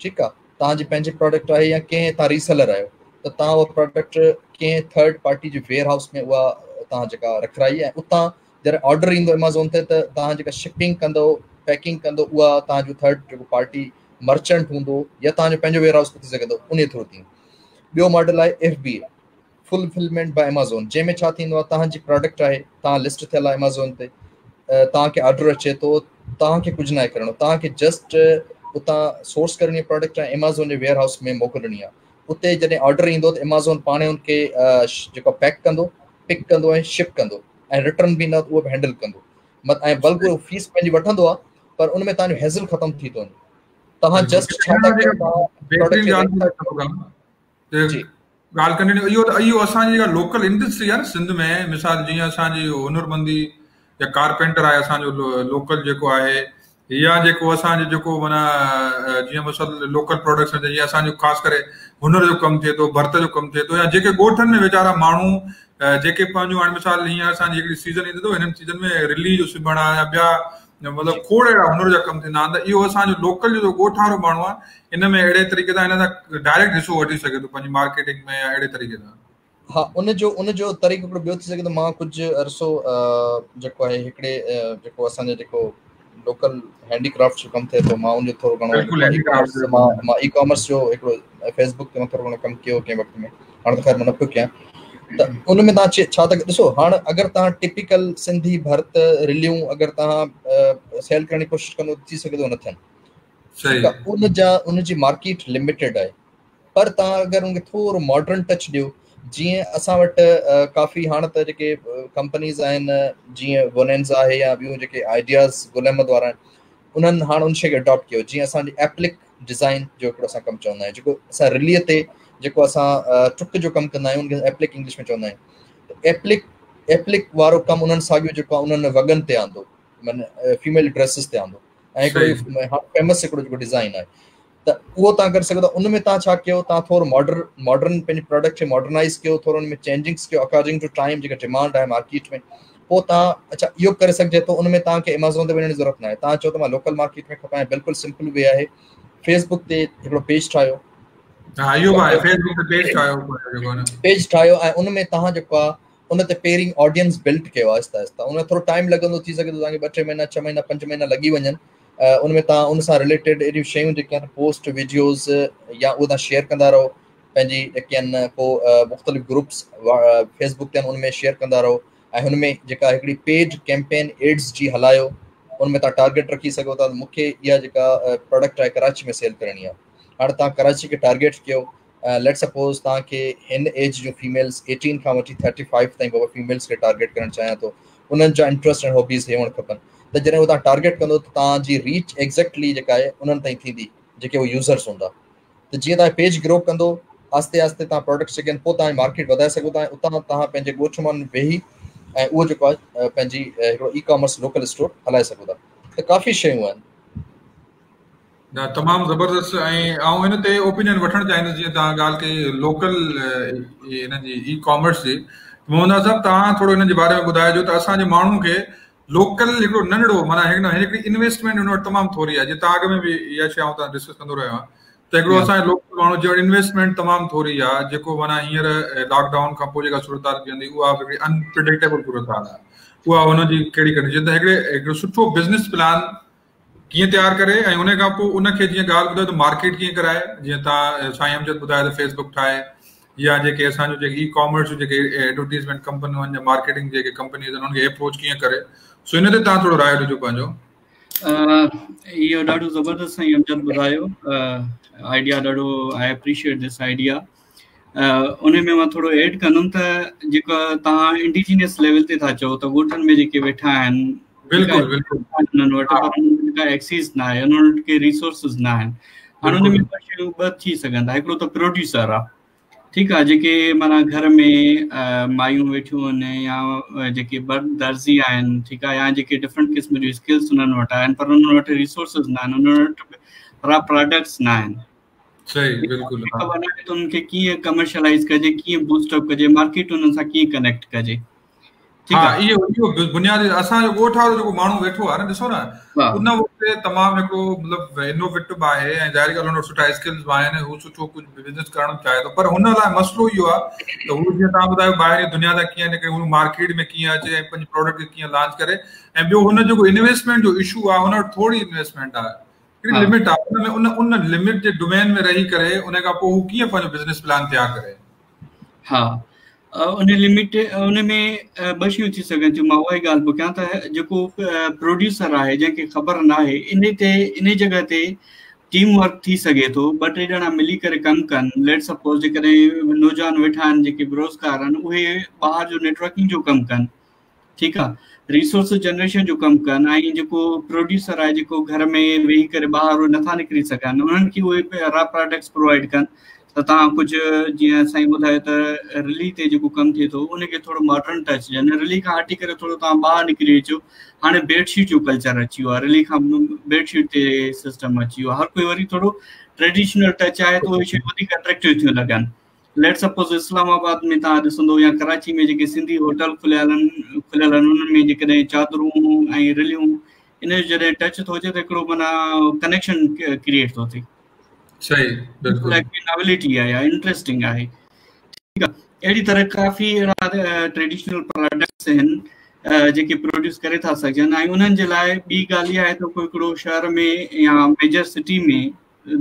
ٺيڪ آهي توهان جي پنهنجي پراڊڪٽ آهي يا ڪنهن توهان ريسيلر آهيو ته توهان اها پراڊڪٽ ڪنهن ٿرڊ پارٽي جي ويئر هائوس ۾ اها توهان جيڪا رکرائي ۽ اتان جڏهن آرڊر ايندو ايمازون تي ته توهان جيڪا شپنگ ڪندو پيڪنگ ڪندو اها توهان جو ٿرڊ جيڪو پارٽي مرچنٽ هوندو يا توهان جو پنهنجو ويئر هائوس به ٿي سگهي ٿو انهي ٿرو ٿيندو. ٻيو ماڊل آهي F B A fulfilment by Amazon جنهن ۾ ڇا ٿيندو آهي توهان جي پراڊڪٽ آهي توهان لسٽ ٿيل آهي ايمازون تي توهان کي آرڊر اچي ٿو توهان کي ڪجهه ناهي ڪرڻو توهان کي جسٽ اتان سورس ڪرڻي پراڊڪٽ ۽ ايمازون جي ويئر هائوس ۾ موڪلڻي آهي اتي جڏهن آرڊر ايندو ته ايمازون پاڻ ان کي جيڪو پيڪ ڪندو پڪ ڪندو ۽ شپ ڪندو ۽ ريٽرن به ايندا ته اهو به هينڊل ڪندو ۽ بلڪ اهو فيس پنهنجي وٺندو آهي پر ان ۾ توهان جو هيزل ختم ٿي ٿو وڃي توهان جسٽ ڇا ٿا ڪيو توهان جي ڳالهه ڪنٽينيو اهو ته اهو اسان جي جيڪا لوڪل انڊسٽري آهي نه سنڌ ۾ مثال جيئن اسان جي هنرمندي يا ڪارپينٽر آهي اسان جو لوڪل جيڪو آهي يا جيڪو اسان جو جيڪو معنيٰ جيئن مثال لوڪل پروڊڪشن جيئن اسان جو خاص ڪري هنر جو ڪم ٿئي ٿو ڀرت جو ڪم ٿئي ٿو يا جيڪي ڳوٺن ۾ ويچارا ماڻهو جيڪي پنهنجو هاڻي مثال هيئن اسان جي هڪڙي سيزن ايندي اٿو هنن سيزن ۾ رلي جو سبڻ آهي يا ٻيا مطلب کوڙ اهڙا هنر جا ڪم ٿيندا آهن ته اهو اسان جو لوڪل جو ڳوٺ وارو ماڻهو آهي ان ۾ اهڙي طريقي سان هن سان ڊائريڪٽ حصو وٺي سگهي ٿو پنهنجي مارڪيٽنگ ۾ يا اهڙي طريقي سان. ها ان جو ان جو طريقو هڪڙو ٻيو ٿي سگهي ٿو مان ڪجهه عرصو جيڪو آهي هڪڙي جيڪو اسان جو جيڪو لوڪل هينڊي ڪرافٽ جو ڪم ٿئي ٿو مان ان جو ٿورو گهڻو مان مان اي ڪامرس جو هڪڙو فيس بڪ تي مان ٿورو گهڻو ڪم ڪيو ڪنهن وقت ۾ هاڻي ته خير مان نه پيو ڪيان ته ان ۾ توهان ڇا ٿا ڏسو هاڻ اگر توهان ٽپيڪل سنڌي ڀرت رليون اگر توهان سيل ڪرڻ جي ڪوشش ڪندو ٿي سگهي ٿو نه ٿين ان جا ان جي مارڪيٽ لميٽيڊ آهي پر توهان اگر ان کي ٿورو ماڊرن ٽچ ڏيو جيئن اسان وٽ ڪافي هاڻ ته جيڪي ڪمپنيز آهن جيئن وونينز آهي يا ٻيون جيڪي آئيڊياز گل احمد وارا آهن انهن هاڻ ان شي کي اڊاپٽ ڪيو جيئن اسان جي ايپلڪ ڊزائن جو هڪڙو اسان ڪم چوندا آهيون جيڪو اسان رلي تي جيڪو اسان ٽڪ جو ڪم ڪندا آهيون ان کي ايپلڪ انگلش ۾ چوندا آهيون ته ايپلڪ ايپلڪ وارو ڪم انهن ساڳيو جيڪو انهن وڳن تي آندو معنيٰ فيميل ڊريسز تي آندو ۽ هڪڙو فيمس هڪڙو جيڪو ڊزائن آهي ته اهو توهان ڪري سگهو ٿا ان ۾ توهان ڇا ڪيو توهان ٿورو ماڊر ماڊرن پنهنجي پراڊڪٽ کي ماڊرنائز ڪيو ٿورو ان ۾ چينجنگس ڪيو اڪارڊنگ ٽو ٽائيم جيڪا ڊيمانڊ آهي مارڪيٽ ۾ پوء توهان اڇا اهو ڪري سگهجي ٿو ان ۾ توهان کي ايمازون تي وڃڻ جي ضرورت ناهي توهان چئو ته مان لوڪل مارڪيٽ ۾ کپايان بلڪل سمپل وي آهي فيس بڪ تي هڪڙو پيج ٺاهيو ها اهو به آهي فيس بڪ تي پيج ٺاهيو پيج ٺاهيو ۽ ان ۾ توهان جيڪو آهي ان تي پهرين آڊينس بلڊ ڪيو آهستي آهستي ان ۾ ٿورو ٽائيم لڳندو ٿي سگهي ٿو توهان کي ٻه ٽي مهينا ڇهه مهينا پنج مهينا لڳي وڃن ان ۾ توهان ان سان رليٽيڊ اهڙيون شيون جيڪي آهن پوسٽ ويڊيوز يا اهو توهان شيئر ڪندا رهو پنهنجي جيڪي آهن پوء مختلف گروپس فيس بڪ تي آهن ان ۾ شيئر ڪندا رهو ۽ هن ۾ جيڪا هڪڙي پيڊ ڪيمپين ايڊز جي هلايو ان ۾ توهان ٽارگيٽ رکي سگهو ٿا مون کي اها جيڪا پراڊڪٽ آهي ڪراچي ۾ سيل ڪرڻي آهي هاڻي توهان ڪراچي کي ٽارگيٽ ڪيو ليٽ سپوز توهان کي هن ايج جون فيميلز 18 کان وٺي 35 تائين بابا فيميلز کي ٽارگيٽ ڪرڻ چاهيان ٿو انهن جا انٽرسٽ ۽ هابيز هي هئڻ کپن ته جڏهن هو توهان ٽارگيٽ ڪندو ته توهان جي ريچ ايگزيڪٽلي جيڪا آهي انهن تائين ٿيندي جيڪي هو يوزرز هوندا ته جيئن توهان پيج گرو ڪندو آهستي آهستي توهان پروڊڪٽس جيڪي آهن پوء توهان مارڪيٽ وڌائي سگهو ٿا ۽ اتان توهان پنهنجي ڳوٺ مان ويهي ۽ اهو جيڪو آهي پنهنجي هڪڙو اي ڪامرس لوڪل اسٽور هلائي سگهو ٿا ته ڪافي شيون آهن. نه تمام زبردست ۽ آئون ان تي اوپينين وٺڻ چاهيندس جيئن توهان ڳالهه ڪئي لوڪل انهن جي اي ڪامرس جي محمد نواز صاحب توهان ٿورو ان جي باري ۾ ٻڌائجو ته اسان جي ماڻهو کي لوڪل هڪڙو ننڍڙو معنيٰ هڪڙي انويسٽمينٽ ان وٽ تمام ٿوري آهي جيئن توهان اڳ ۾ به اها شيء آئون توهان ڊسڪس ڪندو رهيو آهيان ته هڪڙو اسان جو لوڪل ماڻهو جنهن وٽ انويسٽمينٽ تمام ٿوري آهي جيڪو معنيٰ هينئر لاڪ ڊائون کان پوء جيڪا صورتحال بيهندي اها به هڪڙي انپريڊڪٽيبل صورتحال آهي اها ان جي ڪهڙي ڪنڊيشن ته هڪڙي هڪڙو سٺو بزنس پلان ڪيئن تيار ڪري ۽ ان کان پوء ان کي جيئن ڳالهه ٻڌايو ته مارڪيٽ ڪيئن ڪرائي جيئن توهان سائين امجد ٻڌايو ته فيس بڪ ٺاهي يا جيڪي اسان جو جيڪي اي ڪامرس جون جيڪي ايڊورٽيزمينٽ ڪمپنيون آهن يا مارڪيٽنگ جيڪي ڪمپنيز آهن انهن کي اپروچ ڪيئن ڪري سو ان تي توهان ٿورو راء ڏجو پنهنجو. اهو ڏاڍو زبردست سائين امجد ٻڌايو آئيڊيا ڏاڍو آئي اپريشيئيٽ this idea ان ۾ مان ٿورو ايڊ ڪندم ته جيڪو توهان انڊيجينس ليول تي ٿا چئو ته ڳوٺن ۾ جيڪي ويٺا آهن بلڪل بلڪل انهن وٽ پر انهن وٽ ڪا ايڪسيس نه آهي انهن وٽ ڪي ريسورسز نه آهن هاڻي ان ۾ ٻه شيون ٻه ٿي سگهن ٿا هڪڙو ته پروڊيوسر آهي ٺيڪ آهي جيڪي معنيٰ گهر ۾ مايون ويٺيون آهن يا جيڪي درزي آهن ٺيڪ آهي يا جيڪي ڊفرنٽ قسم جون اسڪلس انهن وٽ آهن پر انهن وٽ ريسورسز نه آهن انهن وٽ را پراڊڪٽس نه آهن صحيح بلڪل خبر نه آهي ته انهن کي ڪيئن ڪمرشلائز ڪجي ڪيئن بوسٽ اپ ڪجي مارڪيٽ انهن سان ڪيئن ڪنيڪٽ ڪجي. ها اهو اهو بنيادي اسان جو ڳوٺ وارو جيڪو ماڻهو ويٺو آهي نه ڏسو نه ان وقت تمام هڪڙو مطلب انوويٽو به آهي ۽ ظاهري ڳالهه هن وٽ سٺا اسڪلز به آهن هو سٺو ڪجهه بزنس ڪرڻ چاهي ٿو پر هن لاء مسئلو اهو آهي ته هو جيئن توهان ٻڌايو ٻاهرين دنيا تان ڪيئن نڪري هو مارڪيٽ ۾ ڪيئن اچي ۽ پنهنجي پراڊڪٽ کي ڪيئن لانچ ڪري ۽ ٻيو هن جيڪو انويسٽمينٽ جو اشو آهي هن وٽ ٿوري انويسٽمينٽ آهي هڪڙي لمٽ آهي ان ۾ ان ان لمٽ جي ڊومين ۾ رهي ڪري ان کان پوء هو ڪيئن پنهنجو بزنس پلان تيار ڪري. ها ان لمٽ ان ۾ ٻه شيون ٿي سگهن ٿيون مان اها ئي ڳالهه پيو ڪيان ته جيڪو پروڊيوسر آهي جنهن کي خبر نه آهي ان تي ان جڳهه تي ٽيم ورڪ ٿي سگهي ٿو ٻه ٽي ڄڻا ملي ڪري ڪم ڪن ليٽ سپوز جيڪڏهن نوجوان ويٺا آهن جيڪي بيروزگار آهن اهي ٻاهر جو نيٽورڪنگ جو ڪم ڪن ٺيڪ آ ريسورس جنريشن جو ڪم ڪن ۽ جيڪو پروڊيوسر آهي جيڪو گهر ۾ ويهي ڪري ٻاهر نٿا نڪري سگهن انهن کي اهي را پراڊڪٽس پرووائڊ ڪن ته توهان ڪجهه جيئن سائين ٻڌايو ته رلي تي جيڪو ڪم ٿئي ٿو ان کي ٿورو ماڊرن ٽچ ڏين رلي کان هٽي ڪري ٿورو توهان ٻاهر نڪري اچو هاڻي بيڊ شيٽ جو ڪلچر اچي ويو آهي رلي کان بيڊ شيٽ تي سسٽم اچي ويو آهي هر ڪوئي وري ٿورو ٽريڊيشنل ٽچ آهي ته اهي شيون وڌيڪ اٽريڪٽو ٿيون لڳن ليٽ سپوز اسلام آباد ۾ توهان ڏسندو يا ڪراچي ۾ جيڪي سنڌي هوٽل کليل آهن کليل آهن انهن ۾ جيڪڏهن چادرون ۽ رليون ان جو جڏهن ٽچ ٿو اچي ته هڪڙو معنيٰ ڪنيڪشن ڪريئيٽ ٿو ٿئي. صحيح بلڪل ناولٽي آهي يا انٽريسٽنگ آهي ٺيڪ آهي اهڙي طرح ڪافي اهڙا ٽريڊيشنل پراڊڪٽس آهن جيڪي پروڊيوس ڪري ٿا سگهجن ۽ انهن جي لاء ٻي ڳالهه اها آهي ته ڪو هڪڙو شهر ۾ يا ميجر سٽي ۾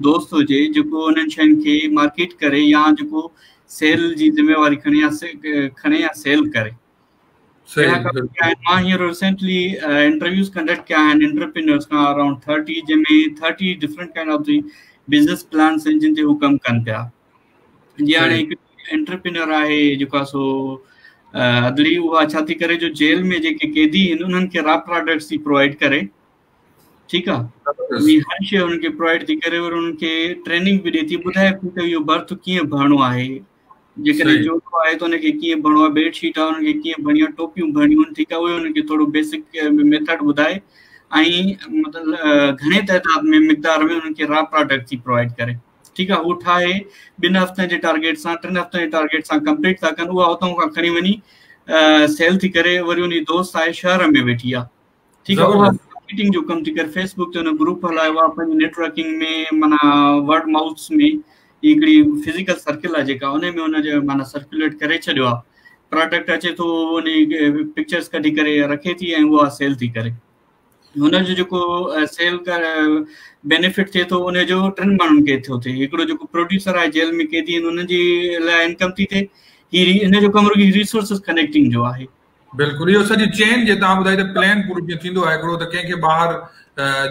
دوست هجي جيڪو انهن شين کي مارڪيٽ ڪري يا جيڪو سيل جي ذميواري کڻي يا کڻي يا سيل ڪري. مان هينئر ريسينٽلي انٽرويوز ڪنڊڪٽ ڪيا آهن انٽرپرينيورز کان اراؤنڊ 30 جنهن ۾ 30 different kind of the business plans آهن جن تي هو ڪم ڪن پيا. جيئن هاڻي هڪ انٽرپرينيور آهي جيڪو آهي سو ادڙي اها ڇا ٿي ڪري جو جيل ۾ جيڪي قيدي آهن انهن کي را پراڊڪٽس ٿي پرووائڊ ڪري. ٺيڪ آ هر شيء انهن کي پرووائڊ ٿي ڪري وري انهن کي ٽريننگ به ڏي ٿي ٻڌائي ٿي ته اهو ڀرت ڪيئن ڀرڻو آهي جيڪڏهن جوڙو آهي ته ان کي ڪيئن ڀرڻو آهي بيڊ شيٽ آهي ان کي ڪيئن ڀرڻي آهي ٽوپيون ڀرڻيون آهن ٺيڪ آهي اهي انهن کي ٿورو بيسڪ ميٿڊ ٻڌائي ۽ مطلب گهڻي تعداد ۾ مقدار ۾ انهن کي را پراڊڪٽ ٿي پرووائڊ ڪري ٺيڪ آهي هو ٺاهي ٻن هفتن جي ٽارگيٽ سان ٽن هفتن جي ٽارگيٽ سان ڪمپليٽ ٿا ڪن اها اتان کان کڻي وڃي سيل ٿي ڪري وري ان جي دوست آهي شهر ۾ ويٺي آهي ٺيڪ آهي اها مارڪيٽنگ جو ڪم ٿي ڪري فيس بڪ تي ان گروپ هلايو آهي پنهنجي نيٽورڪنگ ۾ معنيٰ ورڊ مائوٿس ۾ هي هڪڙي فزيڪل سرڪل آهي جيڪا ان ۾ ان جو معنيٰ سرڪيوليٽ ڪري ڇڏيو آهي پراڊڪٽ اچي ٿو ان جي پڪچرز ڪڍي ڪري رکي ٿي ۽ اها سيل ٿي ڪري هن جو جيڪو سيل بينيفٽ ٿئي ٿو ان جو ٽن ماڻهن کي ٿو ٿئي هڪڙو جيڪو پروڊيوسر آهي جيل ۾ قيدي آهن انهن جي لاء انڪم ٿي ٿئي هي ان جو ڪم رڳي ريسورسز ڪنيڪٽنگ جو آهي بلڪل اهو سڄي چين جي توهان ٻڌائي ته پلان پورو ڪيئن ٿيندو آهي هڪڙو ته ڪنهن کي ٻاهر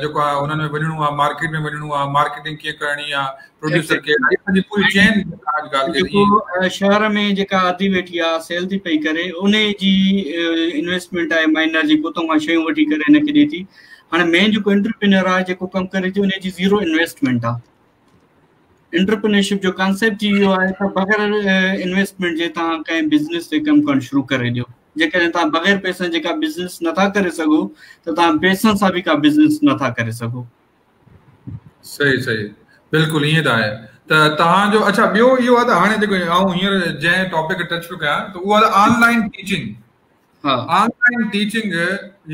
جيڪو آهي انهن ۾ وڃڻو آهي مارڪيٽ ۾ وڃڻو آهي مارڪيٽنگ ڪيئن ڪرڻي آهي پروڊيوسر ڪير آهي سڄي پوري چين ڳالهه ڪئي شهر ۾ جيڪا ادي ويٺي آهي سيل ٿي پئي ڪري ان جي انويسٽمينٽ آهي مائنر جيڪو اتان کان شيون وٺي ڪري هن کي ڏي ٿي هاڻي مين جيڪو انٽرپرينر آهي جيڪو ڪم ڪري ٿي ان جي زيرو انويسٽمينٽ آهي انٽرپرينرشپ جو ڪانسيپٽ ئي اهو آهي ته بغير انويسٽمينٽ جي توهان ڪنهن بزنس تي ڪم ڪرڻ شروع ڪري ڏيو جيڪڏهن توهان بغير پئسن جي ڪا بزنس نٿا ڪري سگهو ته توهان پئسن سان به ڪا بزنس نٿا ڪري سگهو. صحيح صحيح بلڪل ائين ته آهي ته توهان جو اڇا ٻيو اهو آهي ته هاڻي جيڪو آئون هينئر جنهن ٽاپڪ کي ٽچ پيو ڪيان ته اهو آهي آن لائن ٽيچنگ ها آن لائن ٽيچنگ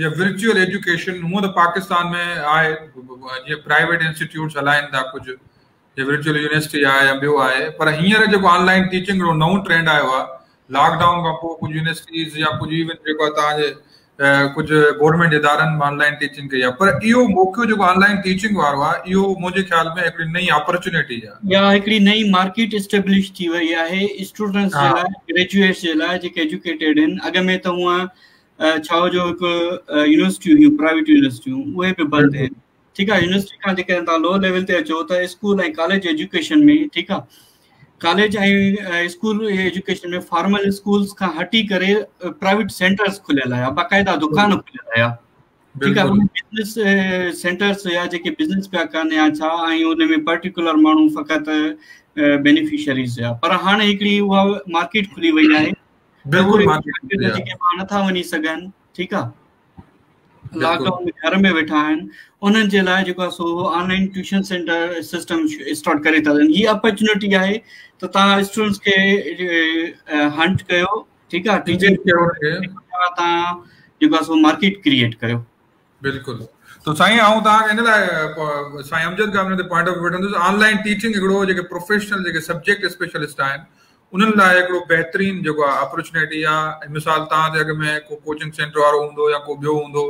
يا ورچوئل ايجوڪيشن هونء ته پاڪستان ۾ آهي جيئن پرائيويٽ انسٽيٽيوٽس هلائن ٿا ڪجهه جيئن ورچوئل يونيورسٽي آهي يا ٻيو آهي پر هينئر جيڪو آن لائن ٽيچنگ جو نئون ٽرينڊ آيو آهي لاڪ ڊائون کان پوء ڪجهه يونيورسٽيز يا ڪجهه ايون جيڪو آهي توهان جي ڪجهه گورنمينٽ ادارن آن لائن ٽيچنگ ڪئي آهي پر اهو موقعو جيڪو آن لائن ٽيچنگ وارو آهي اهو منهنجي خيال ۾ هڪڙي نئين اپرچونيٽي آهي. يا هڪڙي نئين مارڪيٽ اسٽيبلش ٿي وئي آهي اسٽوڊنٽس جي لاء گريجوئيٽس جي لاء جيڪي ايجوڪيٽيڊ آهن اڳ ۾ ته هونء ڇا هو جو هڪ يونيورسٽيون هيون پرائيويٽ يونيورسٽيون اهي به بند آهن ٺيڪ آهي يونيورسٽي کان جيڪڏهن توهان لو ليول تي اچو ته اسڪول ۽ ڪاليج ايجوڪيشن ۾ ٺيڪ آهي college ۽ school education ۾ formal schools کان هٽي ڪري پرائيويٽ سينٽرز کليل آهيا باقاعده دڪان کليل آهيا ٺيڪ آهي بزنس سينٽرز يا جيڪي بزنس پيا ڪن يا ڇا ۽ ان ۾ پرٽيڪولر ماڻهو فقط بينيفيشريز هيا پر هاڻي هڪڙي اها مارڪيٽ کلي وئي آهي بلڪل جيڪي ماڻهو نٿا وڃي سگهن ٺيڪ آهي لاڪ ڊائون ۾ گهر ۾ ويٺا آهن انهن جي لاء جيڪو آهي سو آن line tuition centre system start ڪري ٿا ڏين هي اپرچونٽي آهي ته توهان اسٽوڊنٽس کي هنٽ ڪيو ٺيڪ آ ٽيچنگ توهان جيڪو آ سو مارڪيٽ ڪريئيٽ ڪريو. بلڪل تو سائين آئون توهان کي ان لاء سائين امجد کان ان تي پوائنٽ آف ويو وٺندس آن لائن ٽيچنگ هڪڙو جيڪي پروفيشنل جيڪي سبجيڪٽ اسپيشلسٽ آهن انهن لاء هڪڙو بهترين جيڪو آهي اپرچونيٽي آهي مثال توهان تي اڳ ۾ ڪو ڪوچنگ سينٽر وارو هوندو يا ڪو ٻيو هوندو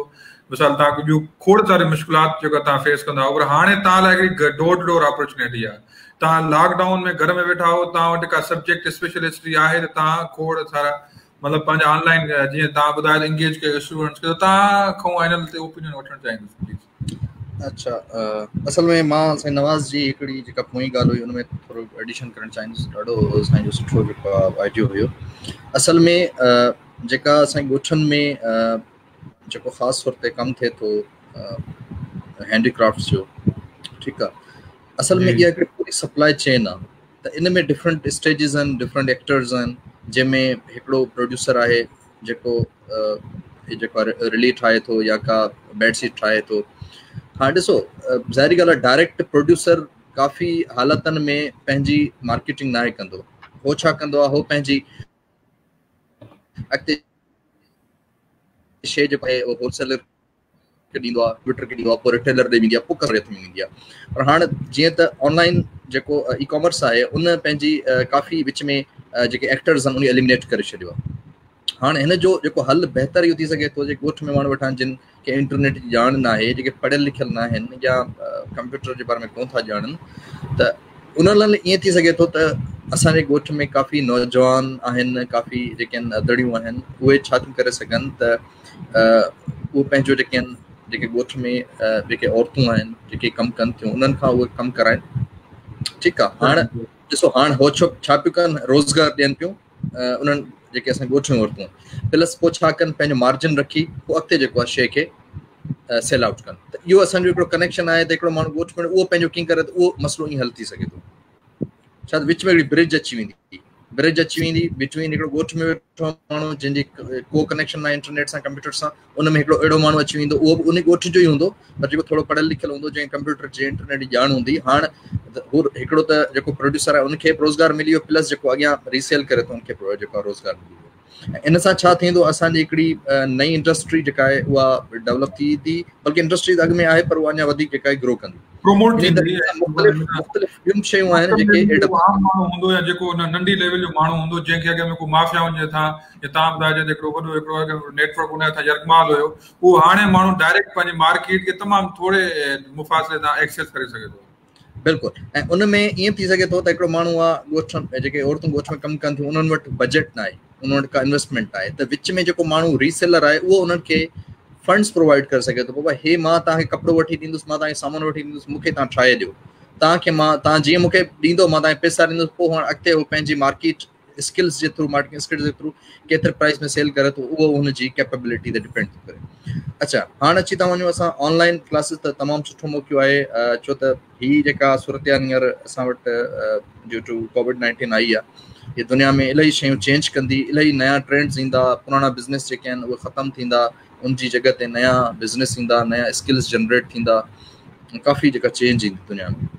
مثال توهان کي ٻيون کوڙ ساري مشڪلات جيڪا توهان فيس ڪندا هئا پر هاڻي توهان لاء هڪڙي ڊور ٽو ڊور اپرچونيٽي آهي توهان لاڪ ڊائون ۾ گهر ۾ ويٺا آهيو توهان وٽ ڪا سبجيڪٽ اسپيشلسٽ آهي ته توهان کوڙ سارا مطلب پنهنجا آن لائن جيئن توهان ٻڌايو ته انگيج ڪيو اسٽوڊنٽس کي ته توهان کان ان تي اوپينين وٺڻ چاهيندس پليز. اڇا اصل ۾ مان سائين نواز جي هڪڙي جيڪا پوئين ڳالهه هئي ان ۾ ٿورو ايڊيشن ڪرڻ چاهيندس ڏاڍو سائين جو سٺو جيڪو آئيڊيو هيو اصل ۾ جيڪا اسان ڳوٺن ۾ جيڪو خاص طور تي ڪم ٿئي ٿو هينڊي ڪرافٽس جو ٺيڪ آ اصل ۾ اها هڪڙي پوري سپلائي چين آ ته ان ۾ ڊفرنٽ اسٽيجز آهن ڊفرنٽ ايڪٽرز آهن جنهن ۾ هڪڙو پروڊيوسر آهي جيڪو جيڪو رلي ٺاهي ٿو يا ڪا بيڊ شيٽ ٺاهي ٿو هاڻي ڏسو ظاهري ڳالهه آهي ڊائريڪٽ پروڊيوسر ڪافي حالتن ۾ پنهنجي مارڪيٽنگ ناهي ڪندو هو ڇا ڪندو آهي هو پنهنجي اڳتي شيء جيڪو آهي اهو هول سيلر کي ڏيندو آهي ٽوئٽر کي ڏيندو آهي پوء ريٽيلر ڏي ويندي آهي پوء ڪسٽمر هٿ ۾ ويندي آهي پر هاڻ جيئن ته آن لائن جيڪو اي ڪامرس آهي ان پنهنجي ڪافي وچ ۾ جيڪي ايڪٽرز آهن ان ايليمنيٽ ڪري ڇڏيو آهي هاڻ هن جو جيڪو حل بهتر اهو ٿي سگهي ٿو جيڪي ڳوٺ ۾ ماڻهو ويٺا آهن جن کي انٽرنيٽ جي ڄاڻ ناهي جيڪي پڙهيل لکيل ناهن يا ڪمپيوٽر جي باري ۾ ڪونه ٿا ڄاڻن ته ان لاء ائين ٿي سگهي ٿو ته اسان جي ڳوٺ ۾ ڪافي نوجوان آهن ڪافي جيڪي آهن ادڙيون آهن اهي ڇا ٿيون ڪري سگهن ته اهو پنهنجو جيڪي آهن جيڪي ڳوٺ ۾ جيڪي عورتون آهن جيڪي ڪم ڪن ٿيون انهن کان اهي ڪم ڪرائن ٺيڪ آهي هاڻ ڏسو هاڻ هو ڇو ڇا پيون ڪن روزگار ڏين پيون انهن جيڪي اسان ڳوٺ جون عورتون پلس پوء ڇا ڪن پنهنجو مارجن رکي پوء اڳتي جيڪو آهي شي کي سيل آئوٽ ڪن ته اهو اسان جو هڪڙو ڪنيڪشن آهي ته هڪڙو ماڻهو ڳوٺ ۾ اهو پنهنجو ڪيئن ڪري ته اهو مسئلو ائين حل ٿي سگهي ٿو ڇا ته وچ ۾ هڪڙي برج اچي ويندي برج اچي ويندي بٽوين هڪڙو ڳوٺ ۾ ويٺو ماڻهو جنهن جي ڪو ڪنيڪشن ناهي انٽرنيٽ سان ڪمپيوٽر سان ان ۾ هڪڙو اهڙو ماڻهو اچي ويندو اهو به ان ڳوٺ جو ئي هوندو پر جيڪو ٿورو پڙهيل لکيل هوندو جنهن ڪمپيوٽر جي انٽرنيٽ جي ڄاڻ هوندي هاڻ هو هڪڙو ته جيڪو پروڊيوسر آهي ان کي به روزگار ملي ويو پلس جيڪو اڳيان ريسيل ڪري ٿو ان کي به جيڪو روزگار ملي ويو ان سان ڇا ٿيندو اسان جي هڪڙي نئين انڊسٽري جيڪا آهي اها ڊولپ ٿي ٿي بلڪه انڊسٽري اڳ ۾ آهي پر اها اڃا وڌيڪ جيڪا آهي گرو ڪندي پروموٽ ٿيندي مختلف مختلف ٻيون شيون آهن جيڪي ايڊ اپ عام ماڻهو هوندو يا جيڪو ان ننڍي ليول جو ماڻهو هوندو جنهن کي اڳ ۾ ڪو مافيائن جي هٿان يا توهان ٻڌايو ته هڪڙو وڏو هڪڙو نيٽ ورڪ ان هٿان يرغمال هيو اهو هاڻي ماڻهو ڊائريڪٽ پنهنجي مارڪيٽ کي تمام ٿوري مفاصلي تان ايڪسيس ڪري سگهي ٿو. بلڪل ۽ ان ۾ ائين ٿي سگهي ٿو ته هڪڙو ماڻهو آ ڳوٺ جيڪي عورتون ڳوٺ ۾ ڪم ڪن ٿيون انهن وٽ بجيٽ ناهي انهن وٽ ڪا انويسٽمينٽ ناهي ته وچ ۾ جيڪو ماڻهو ريسيلر آهي اهو انهن کي فنڊز پرووائڊ ڪري سگهي ٿو بابا هي مان توهان کي ڪپڙو وٺي ڏيندس مان توهان کي سامان وٺي ڏيندس مون کي توهان ٺاهي ڏيو توهان کي مان توهان جيئن مون کي ڏيندو مان توهان کي پئسا ڏيندس پوء هاڻ اڳتي هو پنهنجي مارڪيٽ اسڪلز جي ٿرو مارڪيٽنگ اسڪلز جي ٿرو ڪيتري پرائس ۾ سيل ڪري ٿو اهو هن جي ڪيپبلٽي تي ڊپينڊ ٿو ڪري اچها هاڻ اچي ٿا وڃون اسان آن لائن ڪلاسز ته تمام سٺو موقعو آهي ڇو ته هي جيڪا صورتحال هينئر اسان وٽ ڊيو ٽو ڪووڊ 19 آئي آهي هي دنيا ۾ الاهي شيون چينج ڪندي الاهي نيا ٽرينڊز ايندا پراڻا بزنس جيڪي آهن اهي ختم ٿيندا ان جي جڳهه تي نيا بزنس ايندا نيا اسڪلز جنريٽ ٿيندا ڪافي جيڪا چينج ايندي دنيا ۾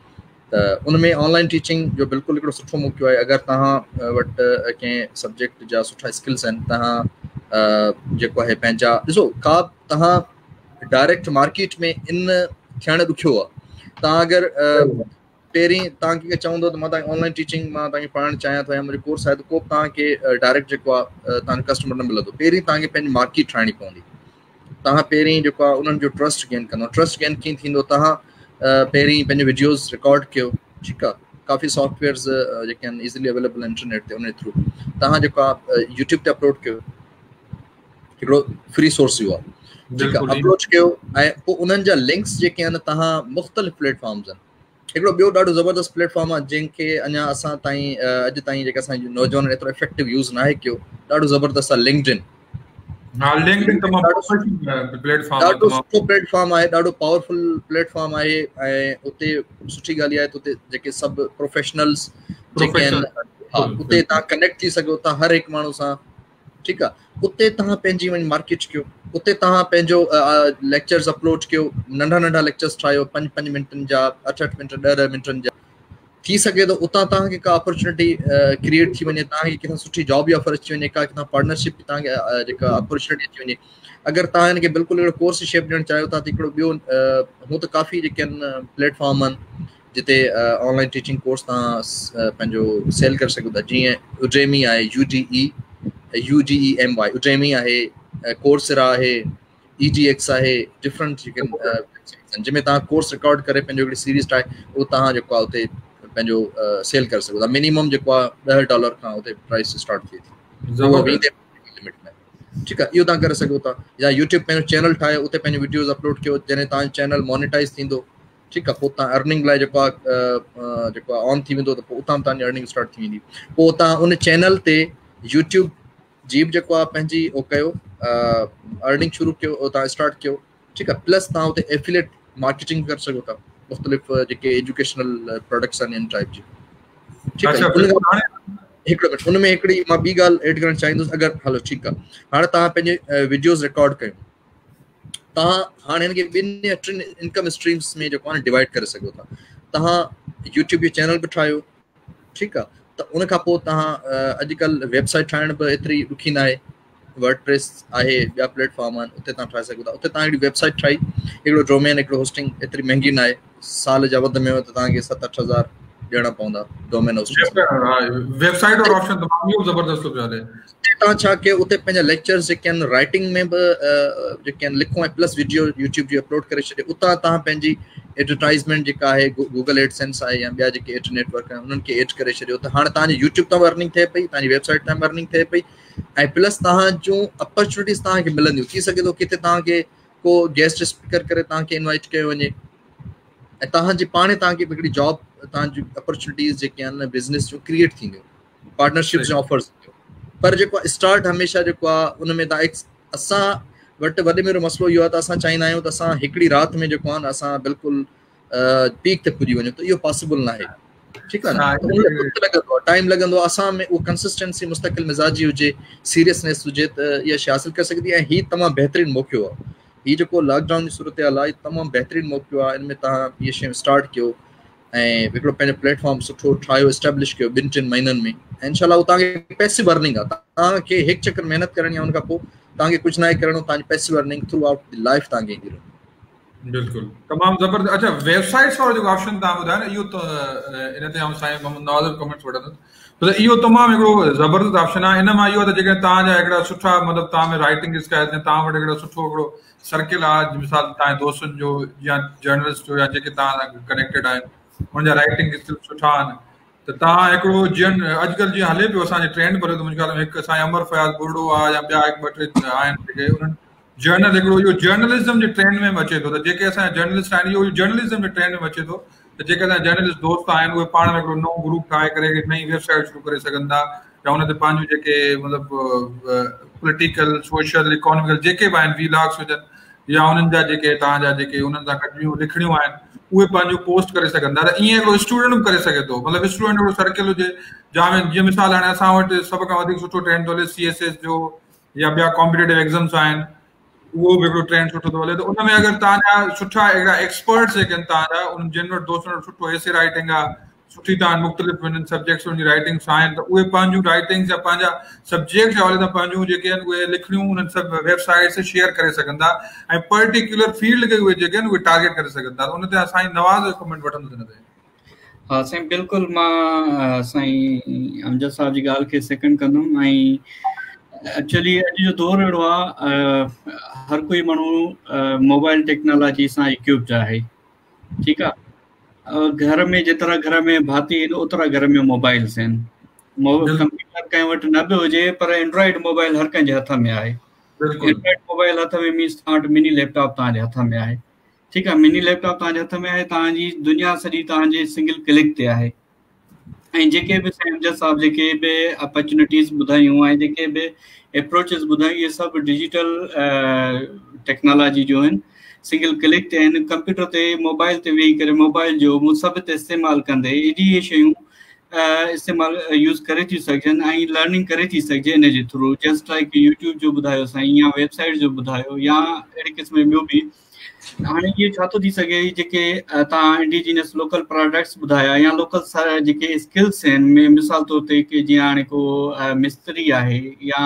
ته ان ۾ آن لائن ٽيچنگ جو بلڪل هڪڙو سٺو موقعو آهي اگر توهان وٽ ڪنهن سبجيڪٽ جا سٺا اسڪلس آهن توهان جيڪو آهي پنهنجا ڏسو ڪا توهان ڊائريڪٽ مارڪيٽ ۾ ان ٿيڻ ڏکيو آهي توهان اگر پهرين توهان کي چوندو ته مان توهان آن لائن ٽيچنگ مان توهان کي پڙهائڻ چاهيان ٿو يا منهنجو ڪورس آهي ته ڪو به توهان کي ڊائريڪٽ جيڪو آهي توهان جو ڪسٽمر نه ملندو پهرين توهان کي پنهنجي مارڪيٽ ٺاهڻي پوندي توهان پهرين جيڪو آهي انهن جو ٽرسٽ گين ڪندو ٽرسٽ گين ڪيئن ٿيندو توهان پهرين پنهنجو وڊيوز رڪارڊ ڪيو ٺيڪ آهي ڪافي سافٽ ويئرز جيڪي آهن ايزلي اويليبل انٽرنيٽ تي ان جي ٿرو توهان جيڪو آهي يوٽيوب تي اپلوڊ ڪيو هڪڙو فري سورس اهو آهي ٺيڪ آهي اپلوڊ ڪيو ۽ پوء انهن جا لنڪس جيڪي آهن توهان مختلف پليٽ فارمز آهن هڪڙو ٻيو ڏاڍو زبردست پليٽ فارم آهي جنهن کي اڃا اسان تائين اڄ تائين جيڪا اسان جي نوجوانن ايترو افيڪٽو يوز ناهي ڪيو ڏاڍو زبردست آهي لنڪڊ ان. ها لنڪڊ ان تمام پروفيشنل پليٽ فارم آهي ڏاڍو سٺو پليٽ فارم آهي ڏاڍو پاورفل پليٽ فارم آهي ۽ اتي سٺي ڳالهه اها آهي ته اتي جيڪي سڀ پروفيشنلز جيڪي آهن ها اتي توهان ڪنيڪٽ ٿي سگهو ٿا هر هڪ ماڻهو سان ٺيڪ آ اتي توهان پنهنجي وڃي مارڪيٽ ڪيو اتي توهان پنهنجو ليڪچرز اپلوڊ ڪيو ننڍا ننڍا ليڪچرز ٺاهيو پنج پنج منٽن جا اٺ اٺ منٽ ڏهه ڏهه منٽن جا ٿي سگهي ٿو اتان توهان کي ڪا اپرچونٽي ڪريئيٽ ٿي وڃي، توهان کي ڪٿان سٺي جاب جي آفر اچي وڃي، ڪا ڪٿان پارٽنرشپ توهان کي جيڪا اپرچونٽي اچي وڃي. اگر توهان هن کي بلڪل اهڙو ڪورس جي شيپ ڏيڻ چاهيو ٿا ته هڪڙو ٻيو هون ته ڪافي جيڪي آهن پليٽ فارم آهن جتي آن لائن ٽيچنگ ڪورس توهان پنهنجو سيل ڪري سگهو ٿا، جيئن اڊيمي آهي، U D E U D E M Y Udemy آهي، ڪورسرا آهي، اي ڊي ايڪس آهي، ڊفرنٽ جيڪي جنهن ۾ توهان ڪورس رڪارڊ ڪري پنهنجو هڪڙي سيريز ٺاهي اهو توهان جيڪو آهي اتي پنهنجو سيل ڪري سگهو ٿا. منيمم جيڪو آهي $10 کان اتي پرائس اسٽارٽ ٿئي ٿي، اهو ويندي لمٽ ۾، ٺيڪ آهي. اهو توهان ڪري سگهو ٿا يا يوٽيوب پنهنجو چينل ٺاهي اتي پنهنجو ويڊيوز اپلوڊ ڪيو، جڏهن توهان جو چينل مونيٽائز ٿيندو، ٺيڪ آهي، پوء توهان ارننگ لاء جيڪو آهي جيڪو آهي آن ٿي ويندو ته پوء اتان توهان جي ارننگ اسٽارٽ ٿي ويندي. پوء توهان ان چينل تي يوٽيوب جي به جيڪو آهي پنهنجي او ڪيو ارننگ شروع ڪيو، اتان اسٽارٽ ڪيو، ٺيڪ آهي. پلس توهان اتي ايفيليٽ مارڪيٽنگ ڪري سگهو ٿا مختلف جيڪي ايجوڪيشنل پروڊڪٽس آهن ان ٽائپ جي، ٺيڪ آهي. هڪڙو منٽ، ان ۾ هڪڙي مان ٻي ڳالهه ايڊ ڪرڻ چاهيندس. اگر هلو ٺيڪ آهي، هاڻي توهان پنهنجي ويڊيوز رڪارڊ ڪيو، توهان هاڻي هن کي ٻن يا ٽن انڪم اسٽريمز ۾ جيڪو آهي ڊوائيڊ ڪري سگهو ٿا. توهان يوٽيوب جو چينل به ٺاهيو، ٺيڪ آ، ته ان کان پوء توهان اڄڪلهه ويب سائيٽ ٺاهڻ به ايتري ڏکي نه آهي، ورڊ پريس آهي، ٻيا پليٽ فارم آهن، اتي توهان ٺاهي سگهو ٿا. اتي توهان هڪڙي ويب سائيٽ ٺاهي، هڪڙو ڊومين، هڪڙو هوسٽنگ ايتري مهنگي نه آهي، سال جا وڌ ۾ وڌ توهان کي 7 8 هزار ڏيڻا پوندا ڊومين هوسٽنگ. ويب سائيٽ وارو آپشن تمام اهو زبردست ٿو پيو هلي. اتي توهان ڇا ڪيو، اتي پنهنجا ليڪچرز جيڪي آهن رائٽنگ ۾ به جيڪي آهن لکو ۽ پلس ويڊيو يوٽيوب جي اپلوڊ ڪري ڇڏيو. اتان توهان پنهنجي ايڊورٽائزمينٽ جيڪا آهي گوگل ايڊ سينس آهي يا ٻيا جيڪي ايڊ نيٽ ورڪ آهن انهن کي ايڊ ڪري ڇڏيو ته هاڻي توهان جي يوٽيوب تان به ارننگ ٿئي پئي، توهان جي ويب سائيٽ تان به ارننگ ٿئي پئي ۽ پلس توهان جون اپرچونٽيز توهان کي ملنديون. ٿي سگهي ٿو ڪٿي توهان کي ڪو گيسٽ اسپيڪر ڪري توهان کي انوائٽ ڪيو وڃي ۽ توهان جي پاڻ توهان کي هڪڙي جاب، توهان جون اپرچونٽيز جيڪي آهن بزنس جون ڪريئيٽ ٿينديون، پارٽنرشپس جون آفرز ٿينديون. پر جيڪو اسٽارٽ هميشه جيڪو آهي ان ۾ تان اسان وٽ وڏي ۾ وڏو مسئلو اهو آهي ته اسان چاهيندا آهيون ته اسان هڪڙي رات ۾ جيڪو آهي نه اسان بلڪل پيڪ تي پڄي وڃون، ته اهو پاسيبل نه آهي، ٺيڪ آهي نه. وقت لڳندو آهي، ٽائيم لڳندو آهي، اسان ۾ اهو ڪنسسٽنسي، مستقل مزاجي هجي، سيريسنيس هجي ته اها شيء حاصل ڪري سگهجي ٿي. ۽ هي تمام بهترين موقعو آهي، هي جيڪو لاڪ ڊائون جي صورتحال آهي تمام بهترين موقعو آهي، ان ۾ توهان اهي شيون اسٽارٽ ڪيو ۽ هڪڙو پنهنجو پليٽ فارم سٺو ٺاهيو، اسٽيبلش ڪيو ٻن ٽن مهينن ۾ ۽ انشاء الله توهان کي پيسو ارننگ آهي، توهان کي هڪ چڪر محنت ڪرڻي آهي، ان کان پوء توهان کي ڪجهه ناهي ڪرڻو، توهان جي passive earning throughout the life توهان کي ايندي رهندي. بلڪل تمام زبردست. اچها ويب سائيٽس وارو جيڪو آپشن توهان ٻڌايو نه اهو ته ان تي آئون سائين محمد نواز جو ڪمينٽس وٺندس ته اهو تمام هڪڙو زبردست آپشن آهي. ان مان اهو ته جيڪڏهن توهان جا هڪڙا سٺا مطلب توهان ۾ رائٽنگ اسڪلز يا توهان وٽ هڪڙو سٺو هڪڙو سرڪل آهي، مثال توهان جي دوستن جو يا جرنلسٽ جو يا جيڪي توهان سان ڪنيڪٽيڊ آهن انهن جا رائٽنگ اسڪلز سٺا آهن ته توهان هڪڙو جيئن اڄڪلهه جيئن هلي پيو اسان جي ٽرينڊ به هلي ٿو منهنجي خيال ۾ هڪ سائين امر فياض ٻرڙو آهي يا ٻيا هڪ ٻه ٽي آهن جيڪي انهن جرنل هڪڙو اهو جرنلزم جي ٽرينڊ ۾ به اچي ٿو ته جيڪي اسان جا جرنلسٽ آهن اهو جرنلزم جي ٽرينڊ ۾ اچي ٿو ته جيڪي اسان جا جرنلسٽ دوست آهن اهي پاڻ ۾ هڪڙو نئون گروپ ٺاهي ڪري هڪڙي نئين ويب سائيٽ شروع ڪري سگهن ٿا يا ان تي پنهنجون جيڪي مطلب پوليٽيڪل سوشل اڪانوميڪل جيڪي به آهن وي لاگس هجن يا انهن جا جيڪي توهان جا جيڪي انهن سان گڏ جون لکڻيون آهن اهي پنهنجو پوسٽ ڪري سگهن ٿا ته ائين هڪڙو اسٽوڊنٽ به ڪري سگهي ٿو مطلب اسٽوڊنٽ هڪڙو سرڪل هجي جنهن ۾ جيئن مثال هاڻي اسان وٽ سڀ کان وڌيڪ سٺو ٽرينڊ ٿو هلي سي ايس ايس جو يا ٻيا ڪامپيٽيٽو ايگزامس آهن اهو به هڪڙو ٽرينڊ سٺو ٿو هلي ته ان ۾ اگر توهان جا سٺا اهڙا ايڪسپرٽس جيڪي آهن توهان جا انهن جن وٽ دوستن وٽ سٺو ايسي رائٽنگ آهي سٺي توهان مختلف انهن سبجيڪٽس جي رائٽنگس آهن ته اهي پنهنجون رائٽنگس يا پنهنجا سبجيڪٽ جي حوالي سان پنهنجون جيڪي آهن اهي لکڻيون انهن سڀ ويب سائيٽس تي شيئر ڪري سگهن ٿا ۽ پرٽيڪيولر فيلڊ کي اهي جيڪي آهن اهي ٽارگيٽ ڪري سگهن ٿا ان تي سائين نواز جو ڪمينٽ وٺندس ان تي. ها سائين بلڪل مان سائين امجد صاحب جي ڳالهه کي سيڪنڊ ڪندم ۽ ايڪچولي اڄ جو دور اهڙو آهي هر ڪوئي ماڻهو موبائل ٽيڪنالاجي سان اڪوپڊ آهي ٺيڪ آهي گهر ۾ جيترا گهر ۾ ڀاتي آهن اوترا گهر ۾ موبائلس آهن ڪمپيوٽر ڪنهن وٽ نه به هجي پر اينڊرائيڊ موبائل هر ڪنهن جي هٿ ۾ آهي اينڊرائيڊ موبائل هٿ ۾ مينس توهان وٽ مني ليپ ٽاپ توهان جي هٿ ۾ آهي ٺيڪ آهي مني ليپ ٽاپ توهان جي هٿ ۾ آهي توهان جي دنيا سڄي توهان جي سنگل ڪلڪ تي آهي ۽ جيڪي به سائين امجد صاحب جيڪي به اپرچونيٽيز ٻڌايون ۽ جيڪي به اپروچز ٻڌايون اهي سڀ ڊجيٽل ٽيڪنالاجي جو آهن سنگل ڪلڪ تي آهن ڪمپيوٽر تي موبائل تي ويهي ڪري موبائل جو مثبت استعمال ڪندي ايڏي اهي شيون استعمال يوز ڪري ٿي سگهجن ۽ لرننگ ڪري ٿي سگهجي ان جي ٿرو جسٽ لائڪ يوٽيوب جو ٻڌايو سائين يا ويب سائيٽ جو ٻڌايو يا اهڙي قسم جو ٻيو به هاڻي اهو ڇا ٿو ٿي سگهي جيڪي توهان انڊيجينس لوڪل پراڊڪٽس ٻڌايا يا لوڪل جيڪي اسڪلس آهن مثال طور تي ڪي جيئن هاڻي ڪو مستري آهي يا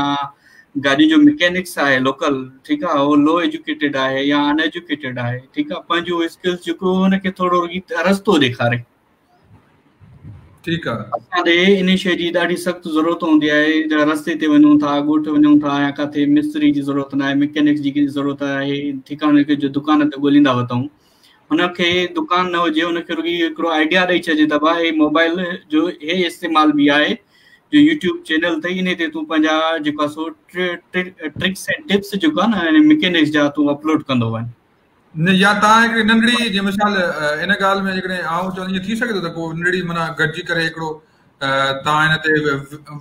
گاڏي جو مڪينڪس آهي لوڪل ٺيڪ آهي اهو لو ايجوڪيٽيڊ آهي يا ان ايجوڪيٽيڊ آهي ٺيڪ آهي پنهنجو اسڪلس جيڪو هن کي ٿورو رستو ڏيکاري ٺيڪ آهي اسان ڏي ان شيء جي ڏاڍي سخت ضرورت هوندي آهي جا رستي تي وڃون ٿا ڳوٺ وڃون ٿا يا ڪاٿي مستري جي ضرورت نه آهي مڪينڪس جي ضرورت آهي ٺيڪ آهي هن کي جو دڪان تي ڳوليندا وتون هن کي دڪان نه هجي هن کي رڳي هڪڙو آئيڊيا ڏئي ڇڏجي ته ڀاء هي موبائل جو هي استعمال به آهي جو يوٽيوب چينل اٿئي انهي تي تون پنهنجا جيڪو آهي سو ٽرڪس ۽ ٽپس جيڪو آهي نه مڪينڪس جا تون اپلوڊ ڪندو وڃ. نه يا توهان هڪڙي ننڍڙي جي مثال ان ڳالهه ۾ جيڪڏهن آئون چوندس ائين ٿي سگهي ٿو ته ڪو ننڍڙي معنيٰ گڏجي ڪري هڪڙو توهان هن تي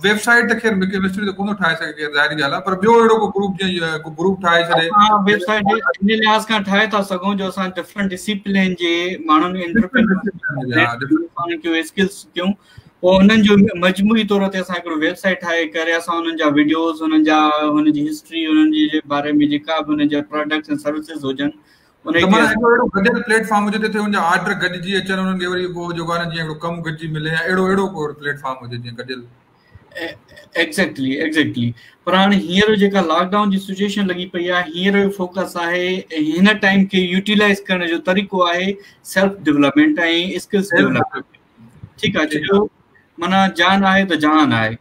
ويب سائيٽ ته خير مستري ته ڪونه ٿو ٺاهي سگهي ظاهري ڳالهه آهي پر ٻيو اهڙو ڪو گروپ جيئن ڪو گروپ ٺاهي ڇڏي. اسان ويب سائيٽ ان لحاظ کان ٺاهي ٿا سگهون جو اسان ڊفرنٽ ڊسيپلين جي ماڻهن انٽرپرينيور کي اسڪلس ڪيون پوء انهن جو مجموعي طور تي اسان هڪڙو ويب سائيٽ ٺاهي ڪري اسان انهن جا وڊيوز انهن جا انهن جي هسٽري انهن جي باري ۾ جيڪا به انهن جا پراڊڪٽس ۽ سروسز هجن ان کي هڪڙو اهڙو گڏيل پليٽ فارم هجي جتي ان جا آرڊر گڏجي اچن انهن کي وري پوء جيڪو آهي نه جيئن هڪڙو ڪم گڏجي ملي يا اهڙو اهڙو ڪو پليٽ فارم هجي جيئن گڏيل ايگزيڪٽلي ايگزيڪٽلي پر هاڻي هينئر جيڪا لاڪ ڊائون جي سچويشن لڳي پئي آهي هينئر جو فوڪس آهي هن ٽائيم کي يوٽيلائز ڪرڻ جو طريقو آهي سيلف ڊولپمينٽ ۽ اسڪلس ڊولپمينٽ ٺيڪ آهي ڇو جو معنيٰ جان آهي ته جهان آهي.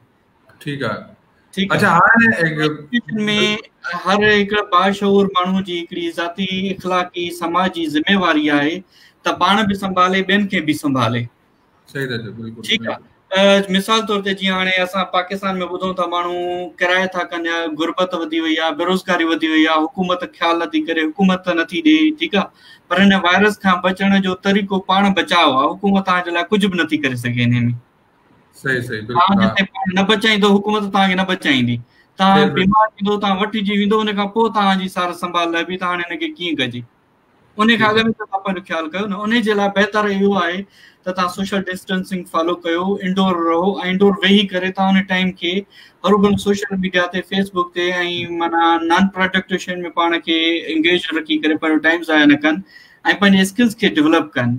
ٺيڪ آهي ٺيڪ اڇا هاڻي ۾ هر هڪ باشعور ماڻهو جي هڪڙي ذاتي اخلاقي سماجي ذميواري آهي ته پاڻ به سنڀالي ٻين کي به سنڀالي. صحيح ٿا چئو بلڪل. ٺيڪ آهي مثال طور تي جيئن هاڻي اسان پاڪستان ۾ ٻڌون ٿا ماڻهو ڪرايا ٿا ڪن يا غربت وڌي وئي آهي بيروزگاري وڌي وئي آهي حڪومت خيال نٿي ڪري حڪومت نٿي ڏي ٺيڪ آهي پر هن وائرس کان بچڻ جو طريقو پاڻ بچاء آهي حڪومت توهان جي لاء ڪجهه به نٿي ڪري سگهي انهي ۾ صحيح صحيح بلڪل توهان جتي پاڻ نه بچائيندو حڪومت توهان کي نه بچائيندي توهان بيمار ٿيندو توهان وٺجي ويندو ان کان پوء توهان جي سار سنڀال لهبي ته هاڻي هن کي ڪيئن ڪجي ان کان اڳ ۾ توهان پنهنجو خيال ڪيو نه ان جي لاء بهتر اهو آهي ته توهان سوشل ڊسٽنسنگ فالو ڪيو انڊور رهو ۽ انڊور ويهي ڪري توهان ان ٽائيم کي هروڀرو سوشل ميڊيا تي فيس بڪ تي ۽ معنيٰ نان پراڊڪٽو شين ۾ پاڻ کي انگيج رکي ڪري پنهنجو ٽائيم ضايع نه ڪن ۽ پنهنجي اسڪلس کي ڊولپ ڪن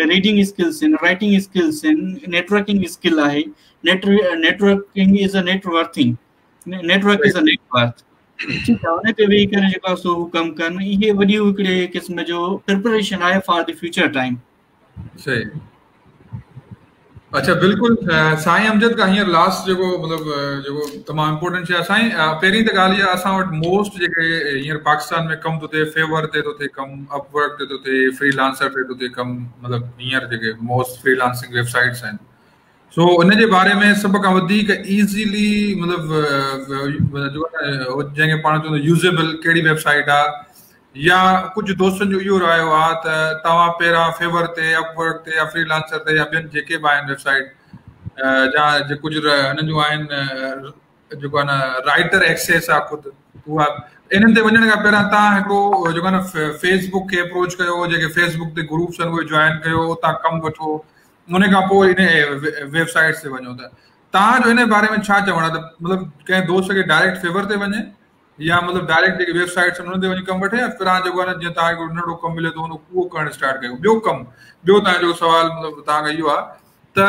ريڊنگ اسڪلس آهن رائٽنگ اسڪلس آهن نيٽورڪنگ اسڪل آهي networking is a net worthing network is a net worth ٺيڪ آهي ان تي ويهي ڪري جيڪو آهي سو هو ڪم ڪن اهي وڏي هڪڙي قسم جو پريپريشن آهي فار the future time. صحيح اڇا بلڪل سائين امجد کان هينئر لاسٽ جيڪو مطلب جيڪو تمام امپورٽنٽ شي آهي سائين پهرين ته ڳالهه اها اسان وٽ موسٽ جيڪي هينئر پاڪستان ۾ ڪم ٿو ٿئي فيور تي ٿو ٿئي ڪم اپ ورڪ تي ٿو ٿئي فري لانسر تي ٿو ٿئي ڪم مطلب هينئر جيڪي most free lancing web sites آهن سو ان جي باري ۾ سڀ کان وڌيڪ ايزيلي مطلب جنهن کي پاڻ چوندا يوزيبل ڪهڙي ويب سائيٽ آ يا ڪجهه دوستن جو اهو رايو آ ته توهان پهريان فيور تي اپ ورڪ تي يا فري لانسر تي يا ٻين جيڪي به آهن ويب سائيٽ جا ڪجهه هنن جون آهن جيڪو آهي نه رائٽر ايڪسيس آ خود اها انهن تي وڃڻ کان پهريان توهان هڪڙو جيڪو آهي نه فيس بڪ کي اپروچ ڪيو جيڪي فيس بڪ تي گروپس آهن اهي جوائن ڪيو اتان ڪم وٺو ان کان پوء ان ويب سائيٽس تي وڃو ته توهان جو ان باري ۾ ڇا چوڻ آهي ته مطلب ڪنهن دوست کي ڊائريڪٽ فيور تي وڃي يا مطلب ڊائريڪٽ جيڪي ويب سائيٽس آهن انهن تي وڃي ڪم وٺي يا پهريان جيڪو آهي نه جيئن توهان کي ننڍڙو ڪم ملي ٿو اهو ڪرڻ اسٽارٽ ڪيو ٻيو ڪم ٻيو توهان جو سوال مطلب توهان کان اهو آهي ته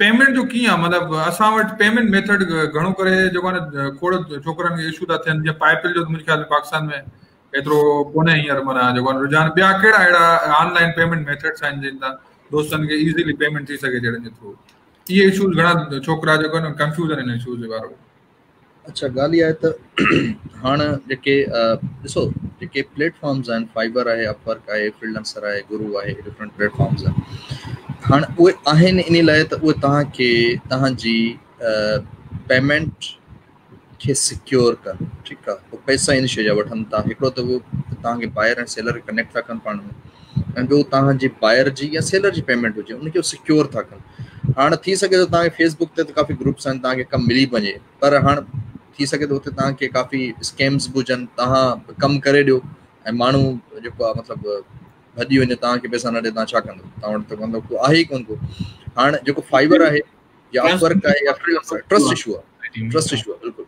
پيمينٽ جو ڪيئن آهي مطلب اسان وٽ پيمينٽ ميٿڊ گهڻو ڪري جيڪو آهي نه کوڙ ڇوڪرن کي اشو ٿا ٿين جيئن پائپل جو منهنجي خيال ۾ پاڪستان ۾ ايترو ڪونهي هينئر معنيٰ جيڪو آهي رجحان ٻيا ڪهڙا اهڙا آن لائن پيمينٽ ميٿڊس آهن جن تان دوستن کي ايزيلي پيمينٽ ٿي سگهي جهڙن جي ٿرو اهي اشوز گهڻا ڇوڪرا جيڪو آهن ڪنفيوز آهن ان اشوز جي باري ۾ اڇا ڳالهه اها آهي ته هاڻ جيڪي ڏسو جيڪي پليٽ فارمز آهن فائبر آهي اپ ورڪ آهي فري لانسر آهي گرو آهي ڊفرنٽ پليٽ فارمز آهن هاڻ اهي آهن ان لاء ته اهي توهان کي توهان جي پيمينٽ کي سيڪيور ڪن ٺيڪ آ هو پئسا ان شي جا وٺن ٿا هڪڙو ته هو توهان کي بائر ۽ سيلر کي ڪنيڪٽ ٿا ڪن پاڻ ۾ ۽ ٻيو توهان جي بائر جي يا سيلر جي پيمينٽ هجي ان کي سيڪيور ٿا ڪن هاڻ ٿي سگهي ٿو توهان کي فيس بڪ تي ته ڪافي گروپس آهن توهان کي ڪم ملي وڃي پر هاڻ ٿي سگهي ٿو اتي توهان کي ڪافي اسڪيمز به هجن توهان ڪم ڪري ڏيو ۽ ماڻهو جيڪو آ مطلب ڀڄي وڃي توهان کي پئسا نه ڏي توهان ڇا ڪندو توهان وٽ ته مطلب ڪو آهي ئي ڪونه ڪو هاڻ جيڪو فائبر آهي يا اپ ورڪ آهي يا فري ٽرسٽ اشو آهي ٽرسٽ اشو آهي بلڪل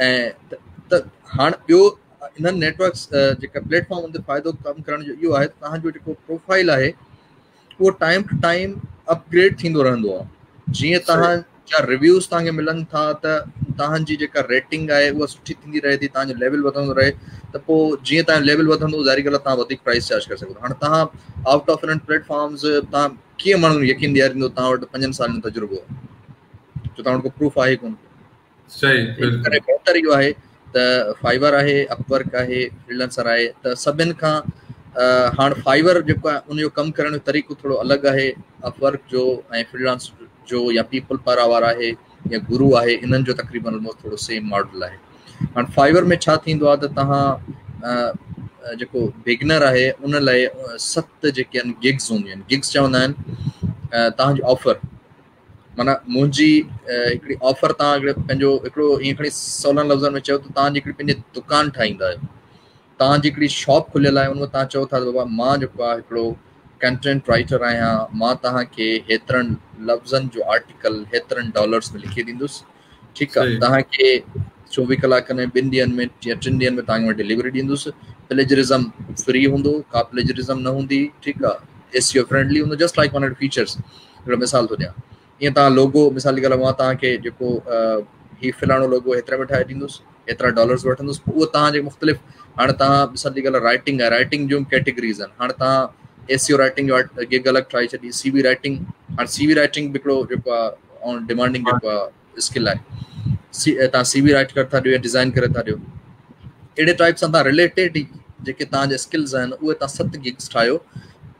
۽ ته هاڻ ٻيو انهن نيٽورڪس جيڪا پليٽ فارم تي فائدو ڪم ڪرڻ جو اهو آهي ته توهان جو جيڪو پروفائل آهي اهو ٽائيم ٽو ٽائيم اپگريڊ ٿيندو رهندو آهي جيئن توهان جا ريويوز توهان کي ملن ٿا ته توهان جي جيڪا ريٽنگ آهي اها سٺي ٿيندي رهي ٿي توهان جو ليول وڌندو رهي ته پوء جيئن توهان جو ليول وڌندو ظاهري ڳالهه آهي توهان وڌيڪ پرائس چارج ڪري سگهو ٿا هاڻي توهان آئوٽ آف انهن پليٽ فارمز توهان ڪيئن ماڻهن کي يقين ڏياريندو توهان وٽ پنجن سالن جو تجربو آهي جو توهان وٽ ڪو پروف آهي ڪونه صحيح بلڪل بهتر اهو آهي ته فائبر آهي اپ ورڪ آهي فريلانسر آهي ته سڀن کان هاڻ فائبر جيڪو آهي ان جو ڪم ڪرڻ جو طريقو ٿورو الڳ آهي اپ ورڪ جو ۽ فريلانس جو يا پيپل پر آور آهي يا گرو آهي انهن جو تقريبن آلموسٽ ٿورو سيم ماڊل آهي هاڻ فائبر ۾ ڇا ٿيندو آهي ته توهان جيڪو بگنر آهي ان لاء ست جيڪي آهن گگز هونديون آهن گگز چوندا آهن توهان جي آفر معنيٰ منهنجي هڪڙي آفر توهان هڪڙي پنهنجو هڪڙو ائين کڻي سولن لفظن ۾ چئو ته توهان جي هڪڙي پنهنجي دڪان ٺاهيندا آهيو توهان جي هڪڙي شاپ کليل آهي ان ۾ توهان چئو ٿا ته بابا مان جيڪو آهي هڪڙو ڪنٽينٽ رائٽر آهيان مان توهان کي هيترن لفظن جو آرٽيڪل هيترن ڊالرس ۾ لکي ڏيندس ٺيڪ آهي توهان کي چوويهه ڪلاڪن ۾ ٻن ڏينهن ۾ يا ٽن ڏينهن ۾ توهان کي مان ڊليوري ڏيندس پليجرزم فري هوندو ڪا پليجرزم نه هوندي ٺيڪ آهي ايس سي او فرينڊلي هوندو جسٽ لائڪ ون فيچرس هڪڙو مثال ٿو ڏيان ائين توهان لوگو مثال جي ڳالهه مان توهان کي جيڪو هي فلاڻو لوگو هيتري ۾ ٺاهي ڏيندس هيترا ڊالرز وٺندس پوء اهو توهان جي مختلف هاڻي توهان مثال جي ڳالهه رائٽنگ آهي رائٽنگ جون ڪيٽيگريز آهن هاڻي توهان ايس سي او رائٽنگ جو گگ الڳ ٺاهي ڇڏي سي وي رائٽنگ هاڻي سي وي رائٽنگ به هڪڙو جيڪو آهي آن ڊيمانڊنگ جيڪو آهي اسڪل آهي سي توهان سي وي رائٽ ڪري ٿا ڏيو يا ڊزائن ڪري ٿا ڏيو اهڙي ٽائپ سان توهان رليٽيڊ جيڪي توهان جا اسڪلز آهن اهي توهان ست گگز ٺاهيو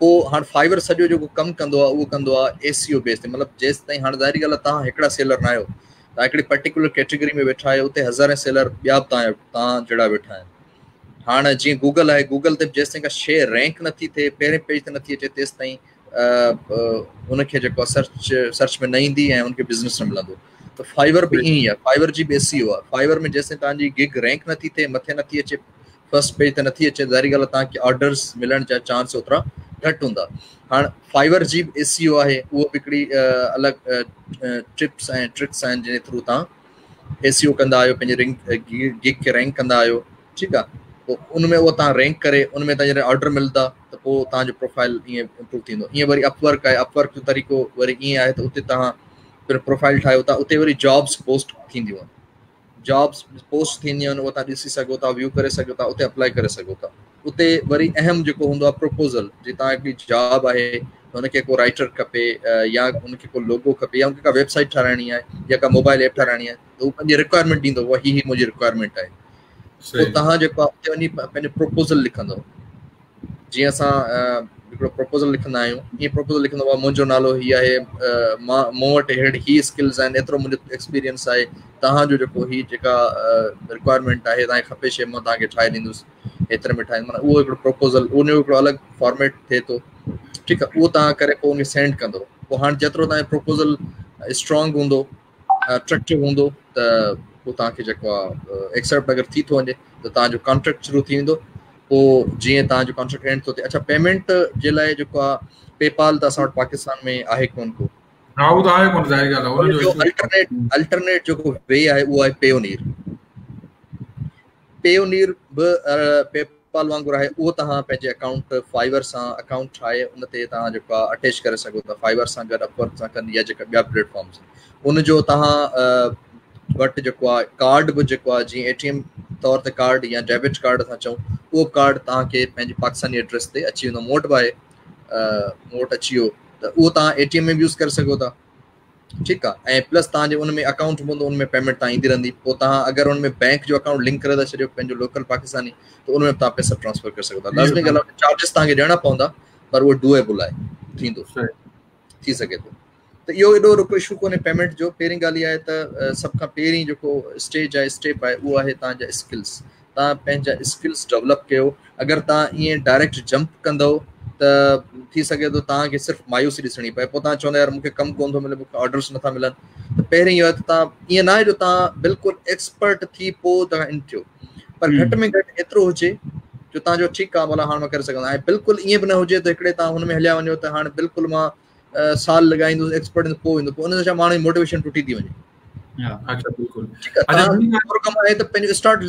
پوء هاڻ فائبر سڄو جيڪو ڪم ڪندو آهي اهو ڪندو آهي ايس سي او بيس تي مطلب جيستائين هاڻ ظاهري ڳالهه آهي توهان هڪڙا سيلر نه آهيو توهان هڪڙي پرٽيڪولر ڪيٽيگري ۾ ويٺا آهيو اتي هزارين سيلر ٻيا به توهان توهان جهڙا ويٺا آهن هاڻ جيئن گوگل آهي گوگل تي جيستائين ڪا شيء رينڪ نٿي ٿئي پهرين پيج تي نٿي اچي تيستائين ان کي جيڪو سرچ سرچ ۾ نه ايندي ۽ ان کي بزنس نه ملندو ته فائبر به ائين ئي آهي فائبر جي به ايس سي او آهي فائبر ۾ جيستائين توهان جي گگ رينڪ نٿي ٿئي مٿي نٿي اچي فرسٽ پيج تي نٿي اچي ظاهري ڳالهه توهان کي آرڊرز ملڻ جا چانس اوترا گهٽ هوندا هاڻ فائبر جي به ايس سي او آهي اهو به هڪڙي الڳ ٽپس ۽ ٽرڪس آهن جنهن جي ٿرو توهان ايس سي او ڪندا آهيو پنهنجي رينڪ گگ کي رينڪ ڪندا آهيو ٺيڪ آهي پوء ان ۾ اهو توهان رينڪ ڪري ان ۾ توهان جڏهن آرڊر ملندا ته پوء توهان جو پروفائل ائين امپروو ٿيندو ائين وري اپ ورڪ آهي اپ ورڪ جو طريقو وري ائين آهي ته اتي توهان پنهنجو پروفائل ٺاهيو ٿا اتي وري جابس پوسٽ ٿينديون آهن جابس پوسٽ ٿينديون آهن اهو توهان ڏسي سگهو ٿا ويو ڪري سگهو ٿا اتي اپلائي ڪري سگهو ٿا اتي وري اهم جيڪو هوندو آهي پروپوزل جي توهان هڪڙي جاب آهي هن کي ڪو رائٽر کپي يا هن کي ڪو لوگو کپي يا هن کي ڪا ويب سائيٽ ٺاراهڻي آهي يا ڪا موبائل ايپ ٺاراهڻي آهي ته هو پنهنجي رڪوائرمينٽ ڏيندو هي هي منهنجي رڪوائرمينٽ آهي پوء توهان جيڪو آهي اتي وڃي پنهنجو پروپوزل لکندو جيئن اسان هڪڙو پروپوزل لکندا آهيون ائين پروپوزل لکندو آهي منهنجو نالو هي آهي مان مون وٽ هيڙ هي اسڪلز آهن ايترو منهنجو ايڪسپيرينس آهي توهان جو جيڪو هي جيڪا رڪوائرمينٽ آهي توهان کي کپي شي مان توهان کي ٺاهي ڏيندس ايتري ۾ ٺاهي معنيٰ اهو هڪڙو پروپوزل ان جو هڪڙو الڳ فارميٽ ٿئي ٿو ٺيڪ آهي اهو توهان ڪري پوء ان کي سينڊ ڪندو پوء هاڻي جيترو توهان جو پروپوزل اسٽرانگ هوندو اٽريڪٽو هوندو ته پوء توهان کي جيڪو آهي ايڪسيپٽ اگر ٿي ٿو وڃي ته توهان جو ڪانٽريڪٽ شروع ٿي ويندو پوء جيئن توهان جو ڪانٽريڪٽ اينڊ ٿو ٿئي اڇا پيمينٽ جي لاء جيڪو آهي پي پال ته اسان وٽ پاڪستان ۾ آهي ڪون ڪو ها اهو ته آهي ڪون ظاهر ڳالهه آهي ان جو الٽرنيٽ الٽرنيٽ جيڪو وي آهي اهو آهي پيونير پيونير به پي پال وانگر آهي اهو توهان پنهنجي اڪائونٽ فائيور سان اڪائونٽ ٺاهي ان تي توهان جيڪو آهي اٽيچ ڪري سگهو ٿا فائيور سان گڏ اپ ورڪ سان گڏ يا جيڪا ٻيا پليٽ فارمز آهن ان جو توهان وٽ جيڪو آهي ڪارڊ به جيڪو آهي جيئن اي ٽي ايم طور تي ڪارڊ يا ڊيبٽ ڪارڊ اسان چئون اهو ڪارڊ توهان کي پنهنجي پاڪستاني ايڊريس تي اچي ويندو مون وٽ به آهي مون وٽ اچي ويو ته اهو توهان اي ٽي ايم ۾ به يوز ڪري سگهو ٿا ٺيڪ آ ۽ پلس توهان جي ان ۾ اڪائونٽ هوندو ان ۾ پيمينٽ توهان ايندي رهندي پوء توهان اگر ان ۾ بينڪ جو اڪائونٽ لنڪ ڪري ٿا ڇڏيو پنهنجو لوڪل پاڪستاني ته ان ۾ توهان پئسا ٽرانسفر ڪري سگهو ٿا لازمي ڳالهه آ چارجز توهان کي ڏيڻا پوندا پر اهو ڊوئيبل آهي ٿيندو ٿي سگهي ٿو ته اهو ايڏو رڪو اشو ڪونهي پيمينٽ جو پهرين ڳالهه اها آهي ته سڀ کان پهرين جيڪو اسٽيج آهي اسٽيپ آهي اهو آهي توهان جا اسڪلس توهان پنهنجا اسڪلس ڊولپ ڪيو اگر توهان ائين ڊائريڪٽ جمپ ڪندؤ ته ٿي سگهي ٿو توهان کي صرف مايوسي ڏسڻي پئي پوء توهان چوندا يار مون کي ڪم ڪونه ٿو ملي مون کي آرڊرس نٿا ملن ته پهرين اهو آهي ته توهان ائين نه آهي جو توهان بلڪل ايڪسپرٽ ٿي پوء توهان ان ٿيو پر گهٽ ۾ گهٽ ايترو هجي جو توهان جو ٺيڪ آ ڀلا هاڻ مان ڪري سگهندو ۽ بلڪل ائين به نه هجي ته هڪڙي توهان هن ۾ هليا وڃو ته هاڻ بلڪل مان سال لڳائيندس ايڪسپرٽ پوء ايندو پوء ان سان ماڻهو جي موٽيويشن ٽٽي ٿي وڃي. اچها بلڪل. ٺيڪ آ توهان ڪم آهي ته پنهنجو اسٽارٽ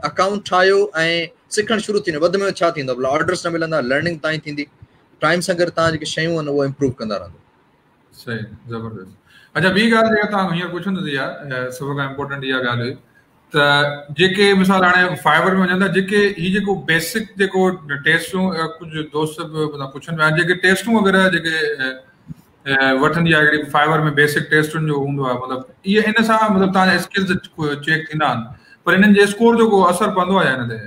اڪائونٽ ٺاهيو ۽ سکڻ شروع ٿي وڃو وڌ ۾ وڌ ڇا ٿيندو ڀلا آرڊرس نه ملندا لرننگ تائين ٿيندي ٽائيم سان گڏ توهان جيڪي شيون آهن اهو امپروو ڪندا رهندو. صحيح زبردست. اچها ٻي ڳالهه جيڪا توهان هينئر پڇندس اها سڀ کان امپورٽنٽ اها ڳالهه هئي ته جيڪي مثال هاڻي فائبر ۾ وڃن ٿا جيڪي هي جيڪو بيسڪ جيڪو ٽيسٽون ڪجهه دوست به پڇن پيا جيڪي ٽيسٽون وغيره جيڪي وٺندي آهي هڪڙي فائبر ۾ بيسڪ ٽيسٽن جو هوندو آهي مطلب اهي ان سان مطلب توهان جا اسڪلز چيڪ ٿيندا آهن پر انهن جي اسڪور جو ڪو اثر پوندو آهي يا نه تي؟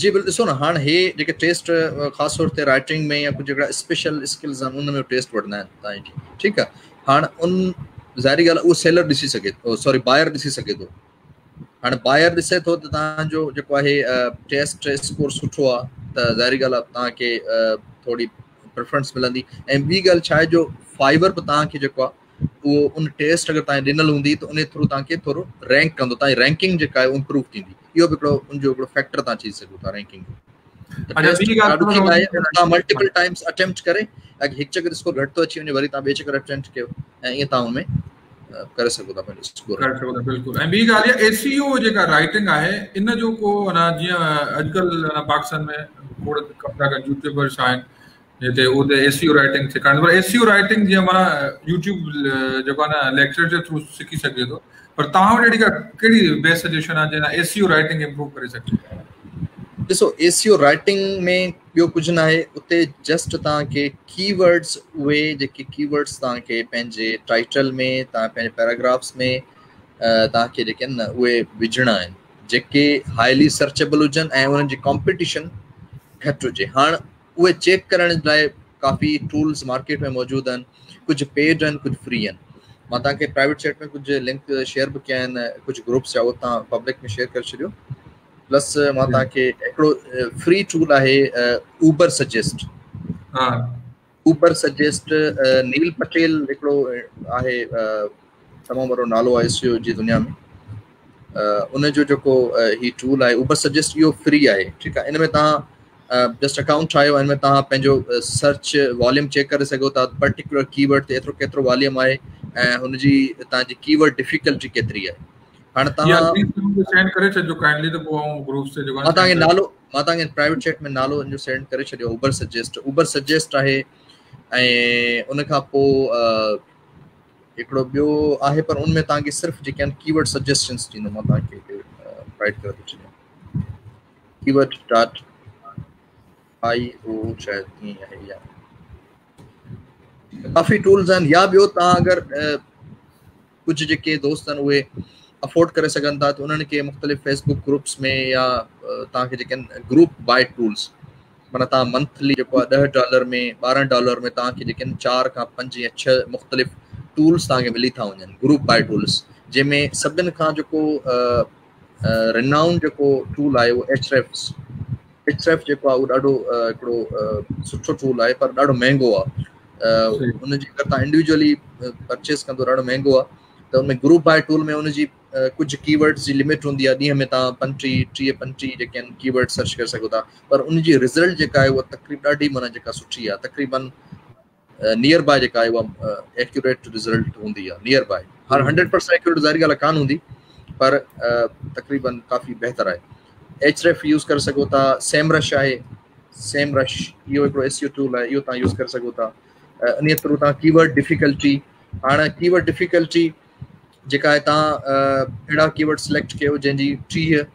جي بلڪل ڏسو نه هاڻ هي جيڪي ٽيسٽ خاص طور تي رائٽنگ ۾ يا ڪجهه جيڪا اسپيشل اسڪلز آهن ان ۾ ٽيسٽ وٺندا آهن توهان جي ٺيڪ آهي هاڻ ان ظاهري ڳالهه اهو سيلر ڏسي سگهي ٿو سوري بائر ڏسي سگهي ٿو هاڻ بائر ڏسي ٿو ته توهان جو جيڪو آهي ٽيسٽ اسڪور سٺو آهي ته ظاهري ڳالهه آهي توهان کي ٿوري پريفرنس ملندي ۽ ٻي ڳالهه ڇا آهي جو فائبر به توهان کي جيڪو آهي اهو ان ٽيسٽ اگر توهان ڏنل هوندي ته ان ٿرو توهان کي ٿورو رينڪ ڪندو توهان جي رينڪنگ جيڪا آهي امپروو ٿيندي اهو به هڪڙو ان جو هڪڙو فيڪٽر توهان چئي سگهو ٿا رينڪنگ جو ملٽيپل ٽائمز اٽيمپٽ ڪري اگر هڪ چڪر اسڪور گهٽ ٿو اچي وڃي وري توهان ٻئي چڪر اٽيمپٽ ڪيو ۽ ائين توهان ان ۾ ڪري سگهو ٿا پنهنجو اسڪور ڪري سگهو ٿا بلڪل ۽ ٻي ڳالهه اها ايس اي او جيڪا رائٽنگ آهي ان جو ڪو انا جيئن اڄڪلهه پاڪستان ۾ کوڙ ڪم ٿا ڪن يوٽيوبرس آهن جتي اتي ايس اي او رائٽنگ سيکارين پر ايس اي او رائٽنگ جيئن معنيٰ يوٽيوب جيڪو آهي نه ليڪچر جي ٿرو سکي سگهجي ٿو پر توهان وٽ اهڙي ڪا ڪهڙي بيسٽ سجيشن آهي جنهن سان ايس اي او رائٽنگ امپروو ڪري سگهجي؟ ڏسو ايس اي او رائٽنگ ۾ ٻيو ڪجهه نه آهي اتي جسٽ توهان کي ڪي ورڊز اهي جيڪي ڪي ورڊز توهان کي پنهنجي ٽائيٽل ۾ توهان پنهنجي پيراگرافس ۾ توهان کي جيڪي آهن نه اهي وجهڻا آهن جيڪي هائلي سرچبل هجن ۽ انهن جي ڪامپيٽيشن گهٽ هجي هاڻ اهي چيڪ ڪرڻ لاء ڪافي ٽولز مارڪيٽ ۾ موجود آهن ڪجهه پيڊ آهن ڪجهه فري آهن مان توهان کي پرائيويٽ چيٽ ۾ ڪجهه لنڪ شيئر به ڪيا آهن ڪجهه گروپس جا اهو توهان پبلڪ ۾ شيئر ڪري ڇڏيو پلس مان توهان کي هڪڙو فري ٽول آهي اوبر سجيسٽ ها اوبر سجيسٽ نيل پٽيل هڪڙو آهي تمام وڏو نالو آهي ايس اي او جي دنيا ۾ ان جو جيڪو هي ٽول آهي اوبر سجيسٽ اهو فري آهي ٺيڪ آهي ان ۾ توهان جسٽ اڪائونٽ ٺاهيو ان ۾ توهان پنهنجو سرچ واليوم چيڪ ڪري سگهو ٿا پرٽيڪولر ڪي ورڊ تي ايترو ڪيترو واليوم آهي ۽ هن جي توهان جي ڪي ورڊ ڊفيڪلٽي ڪيتري آهي هاڻ توهان سينڊ ڪري ڇڏجو ڪائنڊلي ته پوء آئون گروپس تي جيڪو مان توهان کي نالو مان توهان کي پرائيويٽ چيٽ ۾ نالو ان جو سينڊ ڪري ڇڏيو اوبر سجيسٽ اوبر سجيسٽ آهي ۽ ان کان پوء هڪڙو ٻيو آهي پر ان ۾ توهان کي صرف جيڪي آهن ڪي ورڊ سجيشنس ڏيندو مان توهان کي رائٽ ڪري ٿو ڇڏيان ڪي ورڊ ڊاٽ آئي او شايد ائين آهي يا ڪافي ٽولز آهن يا ٻيو توهان اگر ڪجهه جيڪي دوست آهن اهي افورڊ ڪري سگهن ٿا ته انهن کي مختلف فيسبڪ گروپس ۾ يا توهان کي جيڪي آهن گروپ بائي ٽولز معنيٰ توهان منٿلي جيڪو آهي ڏهه ڊالر ۾ 12 ڊالر ۾ توهان کي جيڪي آهن چار کان پنج يا ڇهه مختلف ٽولز توهان کي ملي ٿا وڃن گروپ بائي ٽولز جنهن ۾ سڀن کان جيڪو رينائونڊ جيڪو ٽول آهي اهو ايڇ ريفس ايڇ ريف جيڪو آهي اهو ڏاڍو هڪڙو سٺو ٽول آهي پر ڏاڍو مهنگو آهي ان جي اگر توهان انڊيوجولي پرچيز ڪندو ڏاڍو مهنگو آهي ته ان ۾ گروپ بائي ٽول ۾ ان جي ڪجهه ڪي ورڊز جي لمٽ هوندي آهي ڏينهن ۾ توهان 35 30 35 جيڪي آهن ڪي ورڊ سرچ ڪري سگهو ٿا پر ان جي رزلٽ جيڪا آهي اها تقريبن ڏاڍي معنيٰ جيڪا سٺي آهي تقريبن نيئر باء جيڪا آهي اها ايڪيوريٽ رزلٽ هوندي آهي نيئر باء هر 100% ايڪيوريٽ ظاهري ڳالهه ڪانه هوندي پر تقريبن ڪافي بهتر آهي ايڇ ريف يوز ڪري سگهو ٿا سيم رش آهي سيم رش اهو هڪڙو ايس اي او ٽول آهي اهو توهان يوز ڪري سگهو ٿا ان ٿرو توهان ڪي ورڊ ڊفيڪلٽي هاڻ ڪي ورڊ ڊفيڪلٽي جيڪا آهي توهان اهڙا ڪي ورڊ سليڪٽ ڪيو جنهن جي 30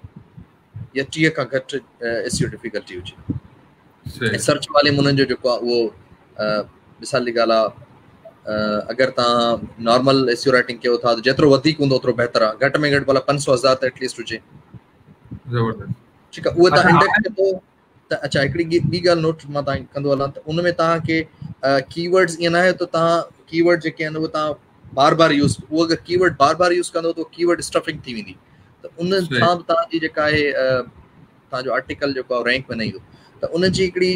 يا 30 کان گهٽ ايس اي او ڊفيڪلٽي هجي ۽ سرچ واليوم انهن جو جيڪو آهي اهو مثال جي ڳالهه آهي اگر توهان نارمل ايس اي او رائٽنگ ڪيو ٿا ته جيترو وڌيڪ هوندو اوترو بهتر آهي گهٽ ۾ گهٽ ڀلا 500 هزار ته ايٽليسٽ هجي زبردست ٺيڪ آهي اهو توهان انڊيڪس ڪندو ته اڇا هڪڙي ٻي ڳالهه نوٽ مان توهان کي ڪندو هلان ته ان ۾ توهان کي ڪي ورڊز ائين ناهي ته توهان ڪي ورڊ جيڪي آهن اهي توهان بار بار يوز اهو اگر ڪي ورڊ بار بار يوز ڪندو ته ڪي ورڊ اسٽفنگ ٿي ويندي ته ان سان به توهان جي جيڪا آهي توهان جو آرٽيڪل جيڪو آهي رينڪ ۾ نه ايندو ته ان جي هڪڙي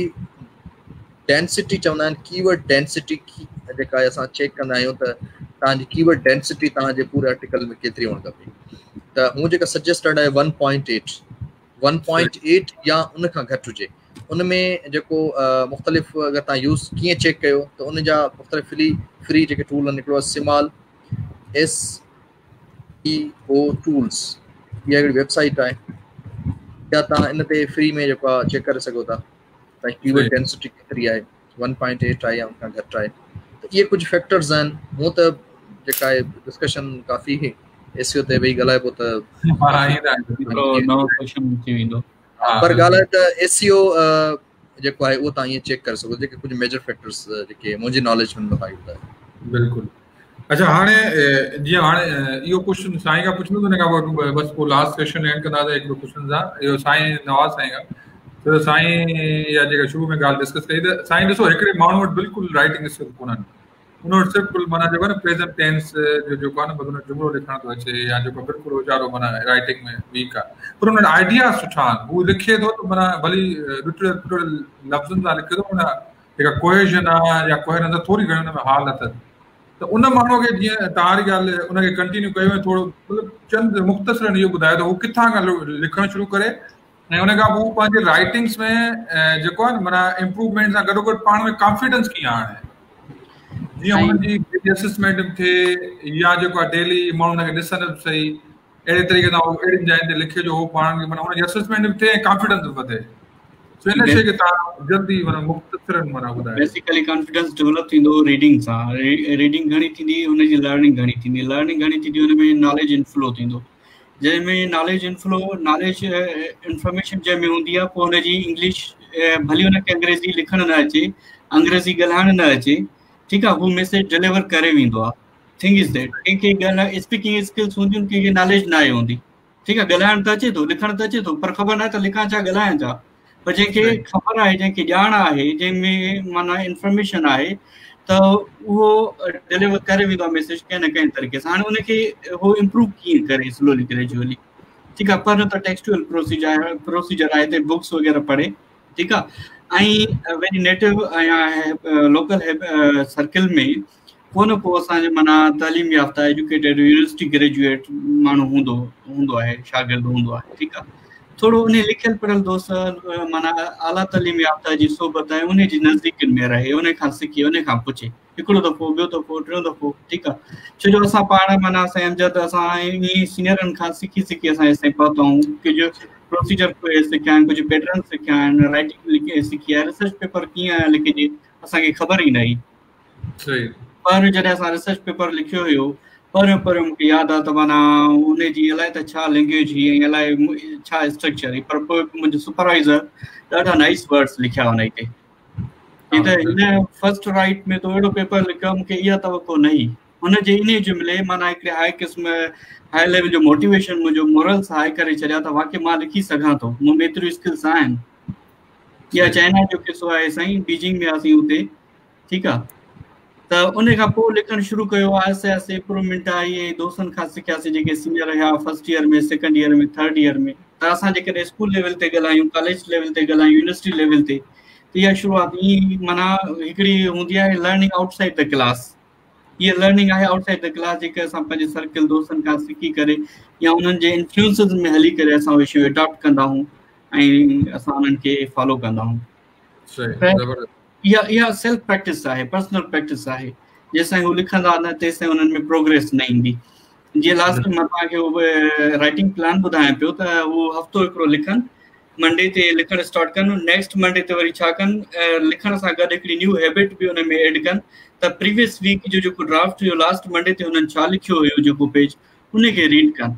ڊينسٽي چوندا آهن ڪي ورڊ ڊينسٽي جيڪا آهي اسان چيڪ ڪندا آهيون ته توهان جي ڪي ورڊ ڊينسٽي توهان جي پوري آرٽيڪل ۾ ڪيتري هئڻ کپي ته هون جيڪا سجيسٽيڊ آهي 1.8. 1.8 يا ان کان گهٽ هجي. ان ۾ جيڪو مختلف اگر توهان يوز ڪيئن چيڪ ڪيو ته ان جا مختلف فري فري جيڪي ٽول آهن، هڪڙو آهي سمال ايس اي او ٽولز، اها هڪڙي ويب سائيٽ آهي، يا توهان ان تي فري ۾ جيڪو آهي چيڪ ڪري سگهو ٿا ته ڪي ورڊ ڊينسٽي ڪيتري آهي، 1.8 آهي يا ان کان گهٽ آهي. ته اهي ڪجهه فيڪٽرز آهن. هونء ته جيڪا آهي ڊسڪشن ڪافي ايس اي او تي ويهي ڳالهائبو ته پر ڳالهه آهي ته ايس اي او جيڪو آهي اهو توهان ائين چيڪ ڪري سگهو جيڪي ڪجهه ميجر فيڪٽرز جيڪي منهنجي ناليج ۾ توهان کي ٻڌايو. بلڪل. اڇا هاڻي جيئن هاڻي اهو ڪوشچن سائين کان پڇندس ان کان پوء بس پوء لاسٽ سيشن اينڊ ڪنداسين هڪڙو ڪوشچن سان اهو سائين نواز سائين کان ته سائين اها جيڪا شروع ۾ ڳالهه ڊسڪس ڪئي ته سائين ڏسو هڪڙي ماڻهو وٽ بلڪل رائٽنگ اسڪل ڪونهن، ان وٽ سمپل معنيٰ جيڪو آهي نه پريزنٽ ٽينس جو جيڪو آهي نه بس ان جملو لکڻ ٿو اچي يا جيڪو بلڪل ويچارو معنيٰ رائٽنگ ۾ ويڪ آهي پر ان وٽ آئيڊيا سٺا آهن، هو لکي ٿو ته معنيٰ ڀلي ڏٽڙيل پٽڙيل لفظن سان لکي ٿو، معنيٰ جيڪا ڪوهيشن آهي يا ڪوهيرنس آهي ٿوري گهڻي ان ۾ حال اٿس. ته ان ماڻهوء کي جيئن توهان واري ڳالهه ان کي ڪنٽينيو ڪيو ۽ ٿورو مطلب چند مختصرن اهو ٻڌايو ته هو ڪٿان کان لکڻ شروع ڪري ۽ ان کان پوء پنهنجي رائٽنگس ۾ جيڪو آهي نه معنيٰ امپروومينٽ سان گڏو گڏ پاڻ ۾ ڪانفيڊنس ڪيئن آڻي جيئن هن جي ڊيلي اسسمينٽ به ٿئي يا جيڪو آهي ڊيلي ماڻهو هن کي ڏسن به سهي اهڙي طريقي سان هو اهڙين جاين تي لکي جو هو پاڻ کي معنيٰ هن جي اسسمينٽ به ٿئي ۽ ڪانفيڊنس به وڌي. سو ان شيء کي توهان جلدي معنيٰ مختصرن معنيٰ ٻڌايو. بيسيڪلي ڪانفيڊنس ڊولپ ٿيندو ريڊنگ سان، ريڊنگ گهڻي ٿيندي هن جي لرننگ گهڻي ٿيندي، لرننگ گهڻي ٿيندي هن ۾ ناليج انفلو ٿيندو، جنهن ۾ ناليج انفلو ناليج انفارميشن جنهن ۾ هوندي آهي پوء هن جي انگلش ڀلي هن کي انگريزي لکڻ نه اچي، انگريزي ڳالهائڻ نه اچي، ٺيڪ آهي، هو ميسيج ڊليور ڪري ويندو آهي. ٿنگ is that ڪنهن کي ڳالهائڻ اسپيڪنگ اسڪلس هونديون ڪنهن کي ناليج ناهي هوندي، ٺيڪ آهي، ڳالهائڻ ته اچي ٿو، لکڻ ته اچي ٿو، پر خبر ناهي ته لکان ڇا ڳالهايان ڇا، پر جنهن کي خبر آهي، جنهن کي ڄاڻ آهي، جنهن ۾ معنيٰ انفارميشن آهي ته اهو ڊليور ڪري ويندو آهي ميسيج ڪنهن نه ڪنهن طريقي سان. هاڻي ان کي هو امپروو ڪيئن ڪري سلولي گريجوئلي، ٺيڪ آهي، پهريون ته ٽيڪسچوئل پروسيجر آهي ته بڪس وغيره پڙهي، ٺيڪ آهي، ۽ ويري نيٽو يا لوڪل سرڪل ۾ ڪو نه ڪو اسان جي معنيٰ تعليم يافته ايجوڪيٽيڊ يونيورسٽي گريجوئيٽ ماڻهو هوندو آهي، شاگرد هوندو آهي، ٺيڪ آهي، ٿورو انهي لکيل پڙهيل دوست معنيٰ اعليٰ تعليم يافته جي صحبت ۽ انهي جي نزديڪين ۾ رهي، انهي کان سکي، انهي کان پڇي، هڪڙو دفعو، ٻيو دفعو، ٽيون دفعو، ٺيڪ آهي، ڇو جو اسان پاڻ معنيٰ سائين امجد اسان ائين سينيئرن کان سکي سکي اسان هيستائين پهتا آهيون، ڪجهه پروسيجر سکيا آهن، ڪجهه پيٽرن سکيا آهن، رائٽنگ سکي آهي، ريسرچ پيپر ڪيئن لکجي اسان کي خبر ئي نه هئي. پر جڏهن اسان ريسرچ پيپر لکيو هيو پهريون پهريون مونکي ياد آ ته معنيٰ ان جي الائي ته ڇا لينگويج هئي ۽ الائي ڇا اسٽرڪچر هئي، پر پوء منهنجو سپروائزر ڏاڍا نائس ورڊس لکيا ان تي چي ته هن فرسٽ رائٽ ۾ تو اهڙو پيپر لکيو مونکي اها توقع نه هئي. هن جي انهي جملي معنيٰ هڪڙي هاء قسم هاء ليول جو موٽيويشن منهنجو مورلس هاء ڪري ڇڏيا ته واقعي مان لکي سگهان ٿو، مون ۾ ايتريون اسڪلس آهن. اها چائنا جو قصو آهي سائين، بيجنگ ۾ هئاسين اتي، ٺيڪ آ، ته ان کان پوء لکڻ شروع ڪيو، آهستي آهستي امپروومينٽ آئي ۽ دوستن کان سکياسين جيڪي سينيئر هيا first year ۾ second year ۾ third year ۾. ته اسان جيڪڏهن اسڪول ليول تي ڳالهايون، ڪاليج ليول تي ڳالهايون، يونيورسٽي ليول تي، ته اها شروعات ائين معنيٰ هڪڙي هوندي آهي learning out side the class, هيء لرننگ آهي آئوٽ سائيڊ the class جيڪا اسان پنهنجي سرڪل دوستن کان سکي ڪري يا انهن جي انفلوئنسز ۾ هلي ڪري اسان اهي شيون اڊاپٽ ڪندا آهيون ۽ اسان انهن کي فالو ڪندا آهيون. اها سيلف پريڪٽس آهي، پرسنل پريڪٽس آهي، جيستائين هو لکندا نه تيستائين انهن ۾ پروگريس نه ايندي. جيئن لاسٽ مان توهان کي اهو رائٽنگ پلان ٻڌايان پيو ته هو هفتو هڪڙو لکن، منڊي تي لکڻ اسٽارٽ ڪن، نيڪسٽ منڊي تي وري ڇا ڪن، لکڻ سان گڏ هڪڙي نيو هيبٽ به ان ۾ ايڊ ڪن ته پريويس ويڪ جو جيڪو ڊرافٽ هيو لاسٽ منڊي تي هنن ڇا لکيو هيو جيڪو پيج ان کي ريڊ ڪن،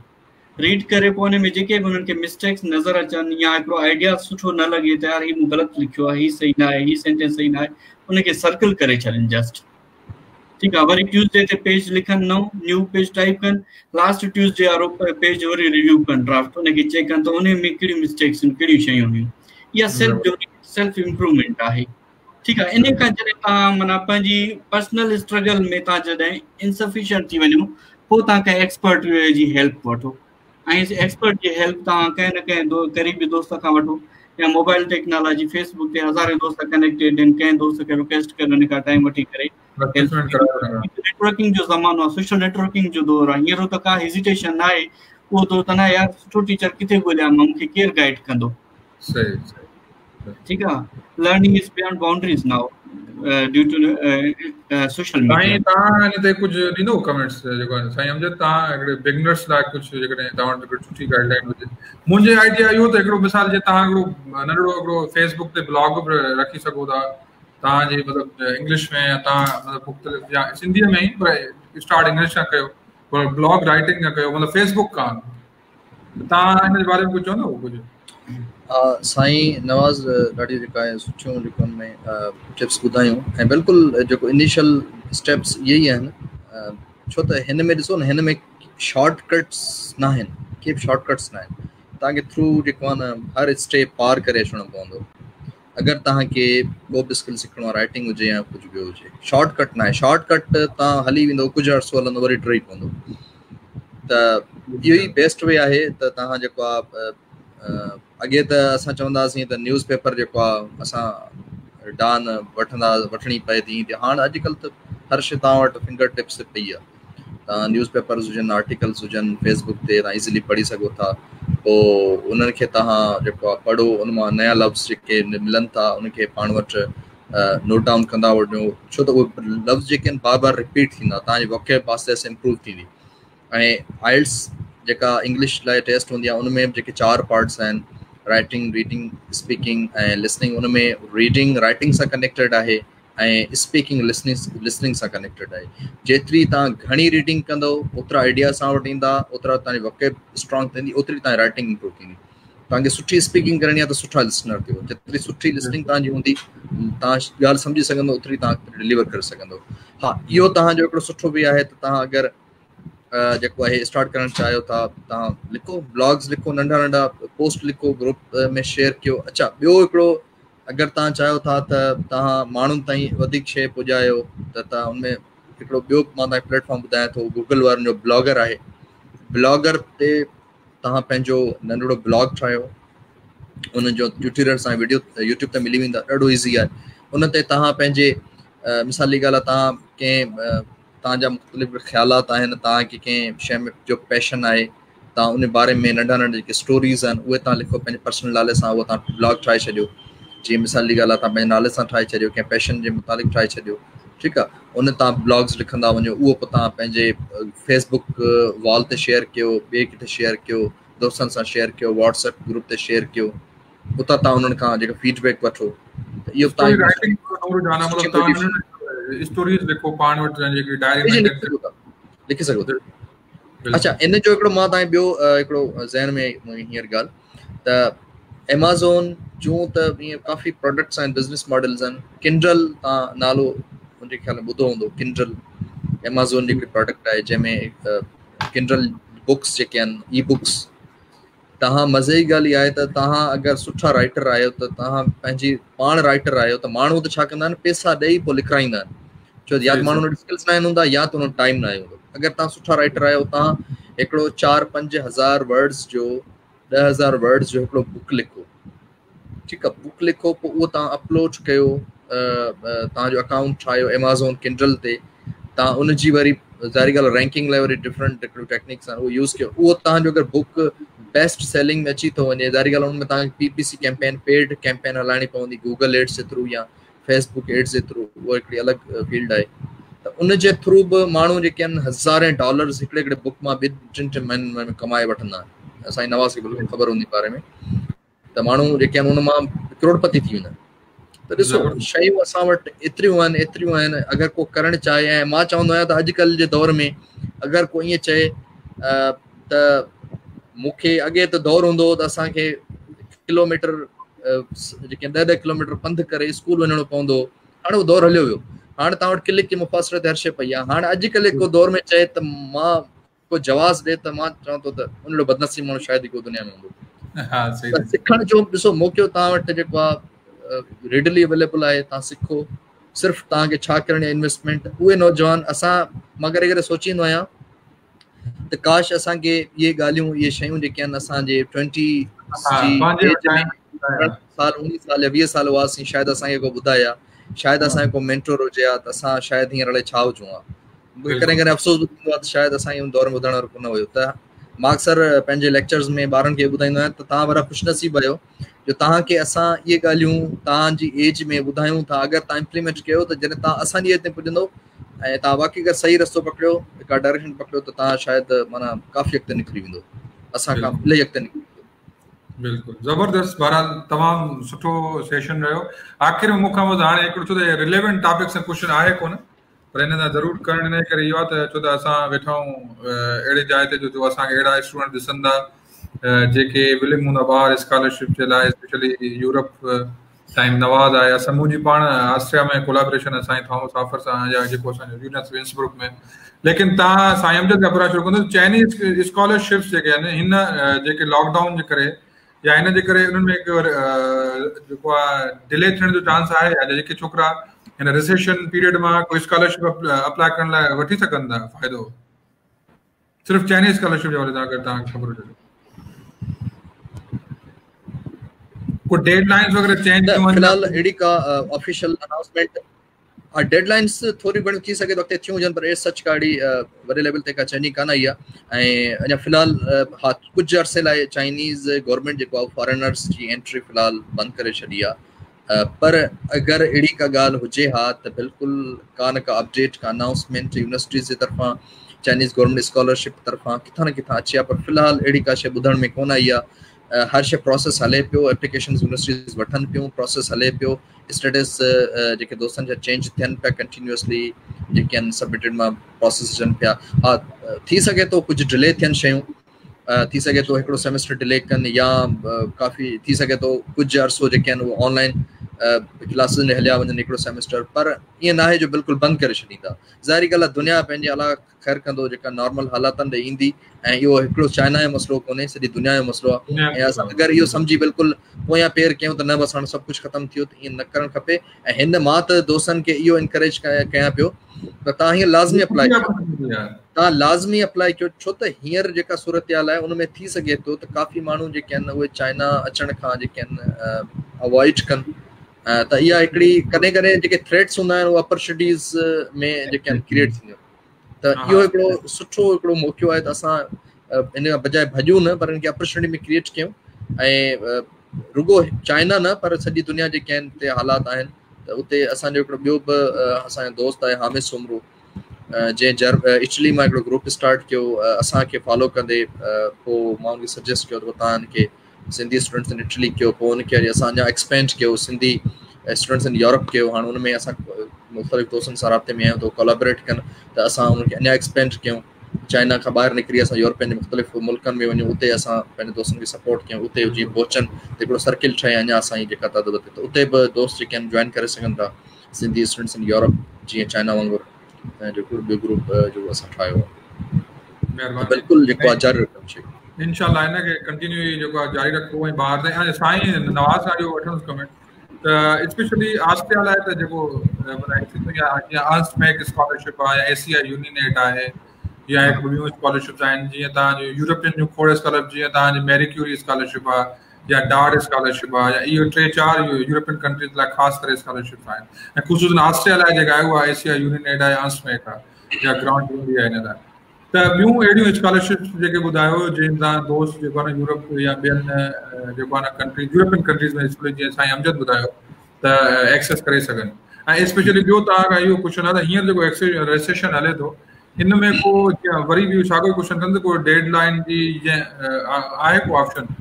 ريڊ ڪري پوء ان ۾ جيڪي به انهن کي مسٽيڪس نظر اچن يا هڪڙو آئيڊيا سٺو نه لڳي ته يار هي مون غلط لکيو آهي، هي صحيح نه آهي، هي سينٽينس صحيح نه آهي، ان کي سرڪل ڪري ڇڏين جسٽ، ٺيڪ آهي. وري ٽيوزڊي تي پيج لکن نئون، نيو پيج ٽائپ ڪن، لاسٽ ٽيوزڊي وارو پيج وري ريويو ڪن، ڊرافٽ ان کي چيڪ ڪن ته ان ۾ ڪهڙيون مسٽيڪس آهن، ڪهڙيون شيون هيون. اها سيلف امپروومينٽ آهي، ٺيڪ آهي. ان کان جڏهن توهان معنيٰ پنهنجي پرسنل اسٽرگل ۾ توهان جڏهن انسفيشنٽ ٿي وڃو پوء توهان ڪنهن ايڪسپرٽ جي هيلپ وٺو ۽ ايڪسپرٽ جي هيلپ توهان ڪنهن نه ڪنهن قريبي دوست کان وٺو يا موبائل ٽيڪنالاجي فيس بڪ تي هزارين دوست ڪنيڪٽيڊ آهن، ڪنهن دوست کي رڪويسٽ ڪري ان کان ٽائيم وٺي ڪري نيٽورڪنگ جو زمانو آهي، سوشل نيٽورڪنگ جو دور آهي، هينئر ته ڪا هيزيٽيشن نه آهي. اهو دور ته ناهي يار سٺو ٽيچر ڪٿي ڳوليان مان، مون کي ڪير گائيڊ ڪندو. صحيح صحيح ٺيڪ آ، learning is beyond boundaries now due to social media. سائين توهان ان تي ڪجهه ڏيندو ڪمينٽس جيڪو آهي سائين امجد توهان هڪڙي بگنرس لاء ڪجهه جيڪڏهن توهان وٽ هڪڙي سٺي گائيڊ لائين هجي. منهنجي آئيڊيا اهو ته هڪڙو مثال جي توهان هڪڙو ننڍڙو هڪڙو فيس بڪ تي بلاگ به رکي سگهو ٿا توهان جي مطلب انگلش ۾ يا توهان مطلب مختلف يا سنڌي ۾ ئي پر اسٽارٽ انگلش کان ڪيو پر بلاگ رائٽنگ کان ڪيو مطلب فيس بڪ کان. توهان ان جي باري ۾ ڪجهه چوندو ڪجهه؟ ها سائين نواز ڏاڍيون جيڪا آهي سٺيون جيڪو ان ۾ ٽپس ٻڌايون ۽ بلڪل جيڪو انيشل اسٽيپس اهي ئي آهن ڇو ته هن ۾ ڏسو نه هن ۾ شارٽ ڪٽس نه آهن ڪي به شارٽ ڪٽس نه آهن توهان کي ٿرو جيڪو آهي نه هر اسٽيپ پار ڪري اچڻو پوندو اگر توهان کي ڪو به اسڪل سکڻو آهي رائٽنگ هجي يا ڪجهه ٻيو هجي شارٽ ڪٽ ناهي شارٽ ڪٽ توهان هلي ويندو ڪجهه عرصو هلندو وري ڊهي پوندو ته اهو ئي بيسٽ وي آهي ته توهان جيڪو آهي اڳي ته اسان چوندا هئاسين ته نيوز پيپر جيڪو آهي اسان ڊان وٺندا وٺڻي پئي ٿي هاڻ اڄڪلهه ته هر شي توهان وٽ فنگر ٽپس تي پئي آهي توهان نيوز پيپرز هجن آرٽيڪلز هجن فيس بڪ تي توهان ايزلي پڙهي سگهو ٿا پوء انهن کي توهان جيڪو آهي پڙهو ان مان نيا لفظ جيڪي ملن ٿا ان کي پاڻ وٽ نوٽ ڊائون ڪندا وڃو ڇو ته اهي لفظ جيڪي آهن بار بار رپيٽ ٿيندا توهان جي ووڪيب آهستي آهستي امپروو ٿيندي ۽ آئلٽس جيڪا انگلش لاء ٽيسٽ هوندي آهي ان ۾ جيڪي چار پارٽس آهن رائٽنگ ريڊنگ اسپيڪنگ ۽ لسننگ ان ۾ ريڊنگ رائٽنگ سان ڪنيڪٽيڊ آهي ۽ اسپيڪنگ لسننگ لسننگ سان ڪنيڪٽيڊ آهي. جيتري توهان گهڻي ريڊنگ ڪندو اوترا آئيڊياز توهان وٽ ايندا اوترا توهان جي ووڪيب اسٽرانگ ٿيندي اوتري توهان جي رائٽنگ امپروو ٿيندي. توهان کي سٺي اسپيڪنگ ڪرڻي آهي ته سٺا لسنر ٿيو. جيتري سٺي لسننگ توهان جي هوندي توهان ڳالهه سمجهي سگهندو اوتري توهان ڊليور ڪري سگهندو. ها اهو توهان جو هڪڙو سٺو به آهي ته توهان اگر جيڪو آهي اسٽارٽ ڪرڻ چاهيو ٿا توهان لکو بلاگز لکو ننڍا ننڍا پوسٽ لکو گروپ ۾ شيئر ڪيو. اڇا ٻيو هڪڙو اگر توهان چاهيو ٿا ته توهان ماڻهن تائين وڌيڪ شيء پڄايو ته توهان ان ۾ هڪڙو ٻيو مان توهان کي پليٽ فارم ٻڌايان ٿو گوگل وارن جو بلاگر آهي بلاگر تي توهان پنهنجو ننڍڙو بلاگ ٺاهيو ان جو ٽيوٽوريل سان ويڊيو يوٽيوب تي ملي ويندا ڏاڍو ايزي آهي ان تي توهان پنهنجي مثال جي ڳالهه آهي توهان ڪنهن توهان جا مختلف خيالات آهن توهان کي ڪنهن شيء ۾ جو پيشن آهي توهان ان باري ۾ ننڍا ننڍا جيڪي اسٽوريز آهن اهي توهان لکو پنهنجي پرسنل نالي سان اهو توهان بلاگ ٺاهي ڇڏيو جيئن مثال جي ڳالهه آهي توهان پنهنجي نالي سان ٺاهي ڇڏيو ڪنهن پيشن جي متعلق ٺاهي ڇڏيو ٺيڪ آهي ان تان بلاگز لکندا وڃو اهو پوء توهان پنهنجي فيس بڪ وال تي شيئر ڪيو ٻئي ڪٿي شيئر ڪيو دوستن سان شيئر ڪيو واٽس ايپ گروپ تي شيئر ڪيو اتان توهان انهن کان جيڪا فيڊ بيڪ وٺو ته اهو توهان اسٽوريز لکو پاڻ وٽ جيڪي ڊائري لکي سگهو ٿا اڇا ان جو هڪڙو مان تان ٻيو هڪڙو ذهن ۾ هينئر ڳالهه ته ايمازون جون ته ائين ڪافي پروڊڪٽس آهن بزنس ماڊلز آهن ڪنڊل تان نالو منهنجي خيال ۾ ٻڌو هوندو ڪنڊل ايمازون جي هڪڙي پروڊڪٽ آهي جنهن ۾ ڪنڊل بڪس جيڪي آهن اي بڪس توهان مزي جي ڳالهه اها آهي ته توهان اگر سٺا رائٽر آهيو ته توهان پنهنجي پاڻ رائٽر آهيو ته ماڻهو ته ڇا ڪندا آهن پيسا ڏئي پوء لکرائيندا آهن ڇو يا ته ماڻهن وٽ اسڪلز ناهن هوندا يا ته انهن وٽ ٽائيم ناهي هوندو اگر توهان سٺا رائٽر آهيو توهان هڪڙو چار 5000 ورڊز جو 10,000 ورڊز جو هڪڙو بڪ لکو ٺيڪ آ بڪ لکو پوء اهو توهان اپلوڊ ڪيو توهان جو اڪائونٽ ٺاهيو ايمازون ڪنڊل تي توهان ان جي وري ظاهري ڳالهه رينڪنگ لاء وري ڊفرنٽ هڪڙيون ٽيڪنڪس آهن اهو يوز ڪيو اهو توهان جو اگر بڪ بيسٽ سيلنگ ۾ اچي ٿو وڃي ظاهري ڳالهه ان ۾ توهان کي P P C campaign paid campaign هلائڻي پوندي گوگل ايڊس جي ٿرو يا فيس بڪ ايڊس جي ٿرو اهو هڪڙي الڳ فيلڊ آهي ته ان جي ٿرو به ماڻهو جيڪي آهن هزارين ڊالرز هڪڙي هڪڙي بڪ مان ٻن ٽن ٽن مهينن ۾ ڪمائي وٺندا آهن سائين نواز کي بلڪل خبر هوندي باري ۾ ته ماڻهو جيڪي آهن ان مان ڪروڙپتي ٿي ويندا آهن ته ڏسو شيون اسان وٽ ايتريون آهن ايتريون آهن اگر ڪو ڪرڻ چاهي ۽ مان چوندو آهيان ته اڄڪلهه جي دور ۾ اگر ڪو ائين چئي ته مون کي اڳي ته دور هوندو هو ته اسان کي ڪلوميٽر جيڪي ڏهه ڏهه ڪلوميٽر پنڌ ڪري اسڪول وڃڻو پوندو هو هاڻي اهو دور هليو ويو هاڻي توهان وٽ ڪلڪ جي مفاصلي تي هر شيء پئي آهي هاڻي اڄڪلهه ڪو دور ۾ چئي ته مان ڪو جواز ڏي ته مان چوان ٿو ته ان جهڙو بدنصيب ماڻهو شايد ئي ڪو دنيا ۾ هوندو. ها صحيح. سکڻ جو ڏسو موقعو توهان وٽ جيڪو آهي ريڊلي اويليبل آهي توهان سکو صرف توهان کي ڇا ڪرڻي آهي انويسٽمينٽ اهي نوجوان اسان مان ڪڏهن ڪڏهن سوچيندو آهيان ته ڪاش اسان کي اهي ڳالهيون اهي شيون جيڪي آهن اسان جي 20 جي ايج ۾ سال 19 سال يا 20 سال هئاسين شايد اسان کي ڪو ٻڌائي ها شايد اسان کي ڪو مينٽور هجي ها ته اسان شايد هينئر الائي ڇا هجون ها مون کي ڪڏهن ڪڏهن افسوس به ٿيندو آهي ته شايد اسان کي ان دور ۾ ٻڌائڻ وارو ڪو نه هيو ته مان اڪثر پنهنجي ليڪچرز ۾ ٻارن کي ٻڌائيندو آهيان ته توهان وڏا خوش نصيب آهيو جو توهان کي اسان اهي ڳالهيون توهان جي ايج ۾ ٻڌايون ٿا اگر توهان امپليمينٽ ڪيو ته جڏهن توهان اسان جي ايج تي پڄندو ۽ توهان واقعي اگر صحيح رستو پڪڙيو ڪا ڊائريڪشن پڪڙيو ته توهان شايد معنيٰ ڪافي اڳتي نڪري ويندو اسان کان الاهي اڳتي نڪري ويندو. بلڪل زبردست بهرحال تمام سٺو سيشن رهيو آخر ۾ مون کان بس هاڻي هڪڙو ڇو ته رليونٽ ٽاپڪ سان ڪوشچن آهي ڪونه پر هن سان ضرور ڪرڻ ان جي ڪري اهو آهي ته ڇو ته اسان ويٺا آهيون اهڙي جاء تي جو اسان کي اهڙا اسٽوڊنٽ ڏسندا جيڪي ولنگ هوندا ٻاهر اسڪالرشپ جي لاء اسپيشلي يورپ سائين نواز آهي اسان منهنجي پاڻ آسٽريا ۾ ڪولابريشن آهي سائين ٿامس آفر سان يا جيڪو اسان جو يونيورسٽي انسبروڪ ۾ ليڪن توهان سائين امجد کان پڇڻ شروع ڪندس چائنيز اسڪالرشپس جيڪي آهن هن جيڪي لاڪ ڊائون جي ڪري يا هن جي ڪري انهن ۾ هڪ جيڪو آهي ڊلي ٿيڻ جو چانس آهي يا جيڪي ڇوڪرا هن ريسيشن پيريڊ مان ڪو اسڪالرشپ اپلاء ڪرڻ لاء وٺي سگهن ٿا فائدو صرف چائنيز اسڪالرشپ جي حوالي سان اگر توهان کي خبر هجي ڪو ڊيڊ لائنز وغيره چينج ٿيون آهن في الحال اهڙي ڪا آفيشل انائونسمينٽ ها ڊيڊ لائنز ٿوري گهڻيون ٿي سگهي ٿو اڳتي ٿيون هجن پر ايز سچ ڪا اهڙي وڏي ليول تي ڪا چينجنگ ڪانه آئي آهي ۽ اڃا في الحال ها ڪجهه عرصي لاء چائنيز گورنمينٽ جيڪو آهي فارينرز جي انٽري في الحال بند ڪري ڇڏي آهي پر اگر اهڙي ڪا ڳالهه هجي ها ته بلڪل ڪا نه ڪا اپڊيٽ ڪا انائونسمينٽ يونيورسٽيز جي طرفان چائنيز گورنمينٽ اسڪالرشپ طرفان ڪٿان نه ڪٿان اچي ها پر في الحال اهڙي ڪا شيء ٻڌڻ ۾ ڪونه آئي آهي هر شيء پروسيس هلي پيو ايپليڪيشنز يونيورسٽيز وٺن پيون پروسيس هلي پيو اسٽيٽس جيڪي دوستن جا چينج ٿين پيا ڪنٽينيوسلي جيڪي آهن سبمٽيڊ مان پروسيس اچن پيا ها ٿي سگهي ٿو ڪجهه ڊلي ٿين شيون ٿي سگهي ٿو هڪڙو سيمسٽر ڊلي ڪن يا ڪافي ٿي سگهي ٿو ڪجهه عرصو جيڪي آهن اهو آن لائن ڪلاسز ۾ هليا وڃن هڪڙو سيمسٽر پر ائين ناهي جو بلڪل بند ڪري ڇڏيندا ظاهري ڳالهه آهي دنيا پنهنجي الله خير ڪندو جيڪا نارمل حالاتن ڏي ايندي ۽ اهو هڪڙو چائنا جو مسئلو ڪونهي سڄي دنيا جو مسئلو آهي ۽ اسان اگر اهو سمجهي بلڪل پويان پير ڪيون ته نه بس هاڻ سڀ ڪجهه ختم ٿيو ته ائين نه ڪرڻ کپي ۽ هن مان ته دوستن کي اهو انڪريج ڪيان پيو ته توهان هينئر لازمي اپلائي ڪيو توهان لازمي اپلائي ڪيو ڇو ته هينئر جيڪا صورتحال آهي ان ۾ ٿي سگهي ٿو ته ڪافي ماڻهو جيڪي آهن اهي چائنا اچڻ کان جيڪي آهن اوائڊ ڪن ته اها هڪڙي ڪڏهن ڪڏهن جيڪي ٿريٽس هوندا آهن اهي اپرچونٽيز ۾ جيڪي آهن ڪريئيٽ ٿينديون ته اهو هڪڙو سٺو هڪڙو موقعو آهي ته اسان ان کان بجاء ڀڄون نه پر ان کي اپرچونٽي ۾ ڪريئيٽ ڪيون ۽ رڳو چائنا نه پر سڄي دنيا جيڪي آهن اتي حالات آهن ته اتي اسان جو هڪڙو ٻيو به اسان جو دوست آهي حامد سومرو جنهن جر اٽلي مان هڪڙو گروپ اسٽارٽ ڪيو اسان کي فالو ڪندي پوء مان ان کي سجيسٽ ڪيو ته توهان کي سنڌي اسٽوڊنٽس ان اٽلي ڪيو پوء ان کي وري اسان اڃا ايڪسپينڊ ڪيو سنڌي اسٽوڊنٽس ان يورپ ڪيو هاڻ ان ۾ اسان مختلف دوستن سان رابطي ۾ آهيون ته ڪولابريٽ ڪن ته اسان انهن کي اڃا ايڪسپينڊ ڪيون چائنا کان ٻاهر نڪري اسان يورپين جي مختلف ملڪن ۾ وڃون اتي اسان پنهنجي دوستن کي سپورٽ ڪيون اتي جيئن پهچن ته هڪڙو سرڪل ٺهي اڃا اسان جي جيڪا تعداد وڌي ته اتي به دوست جيڪي آهن جوائن ڪري سگهن ٿا سنڌي اسٽوڊنٽس ان يورپ جيئن چائنا وانگر جيڪو ٻيو گروپ جو اسان ٺاهيو آهي بلڪل جيڪو آهي جاري رکڻ شيء انشاء الله ان کي ڪنٽينيو جيڪو آهي جاري رکبو ۽ ٻاهر تائين ۽ سائين نواز صاحب جو وٺندس ڪمينٽ ته اسپيشلي آسٽريا لاء ته جيڪو معنيٰ ارنسٽ ميڪ اسڪالرشپ آهي يا اي سي آء يونينيٽ آهي يا هڪ ٻيون اسڪالرشپس آهن جيئن توهان جو يورپين جون کوڙ اسڪالرشپ جيئن توهان جي ميري ڪيوري اسڪالرشپ آهي يا ڊارڊ اسڪالرشپ آهي يا اهو ٽي چار يورپين ڪنٽريز لاء خاص ڪري اسڪالرشپس آهن ۽ خصوصن آسٽريا لاء جيڪا آهي اها اي سي آء يونينيٽ آهي ارنسٽ ميڪ آهي يا گرانٽ هوندي آهي هن لاء ته ٻيون اهڙيون اسڪالرشپس جيڪي ٻڌايو جنهن سان دوست جيڪو آهي نه يورپ يا ٻين جيڪو آهي نه ڪنٽريز يورپين ڪنٽريز ۾ اسپيشلي جيئن سائين امجد ٻڌايو ته ايڪسيس ڪري سگهن ۽ اسپيشلي ٻيو توهان کان اهو ڪوشچن آهي ته هينئر جيڪو ريسيشن هلي ٿو ان ۾ ڪو وري به ساڳيو ڪوشچن ڪندس ڪو ڊيڊ لائن جي جيئن آهي ڪو آپشن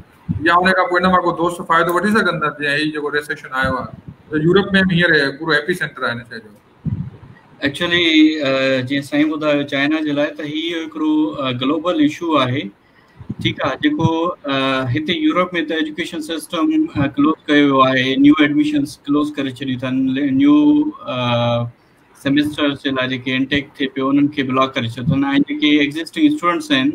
يا ان کان پوء ان مان ڪو دوست فائدو وٺي سگهن ٿا جيئن هي جيڪو ريسيشن آيو آهي ته يورپ ۾ به هينئر پورو ايپي سينٽر آهي هن شيء جو ايڪچولي جيئن سائين ٻڌايو چائنا جي لاء ته هي هڪڙو گلوبل اشو آهي ٺيڪ آهي جيڪو هتي يورپ ۾ ته ايجوڪيشن سسٽم ڪلوز ڪيو ويو آهي نيو ايڊميشنس ڪلوز ڪري ڇڏيون اٿن نيو سيمسٽرس جي لاء جيڪي انٽيڪ ٿئي پيو انهن کي بلاڪ ڪري ڇڏيو اٿن ۽ جيڪي ايگزسٽنگ اسٽوڊنٽس آهن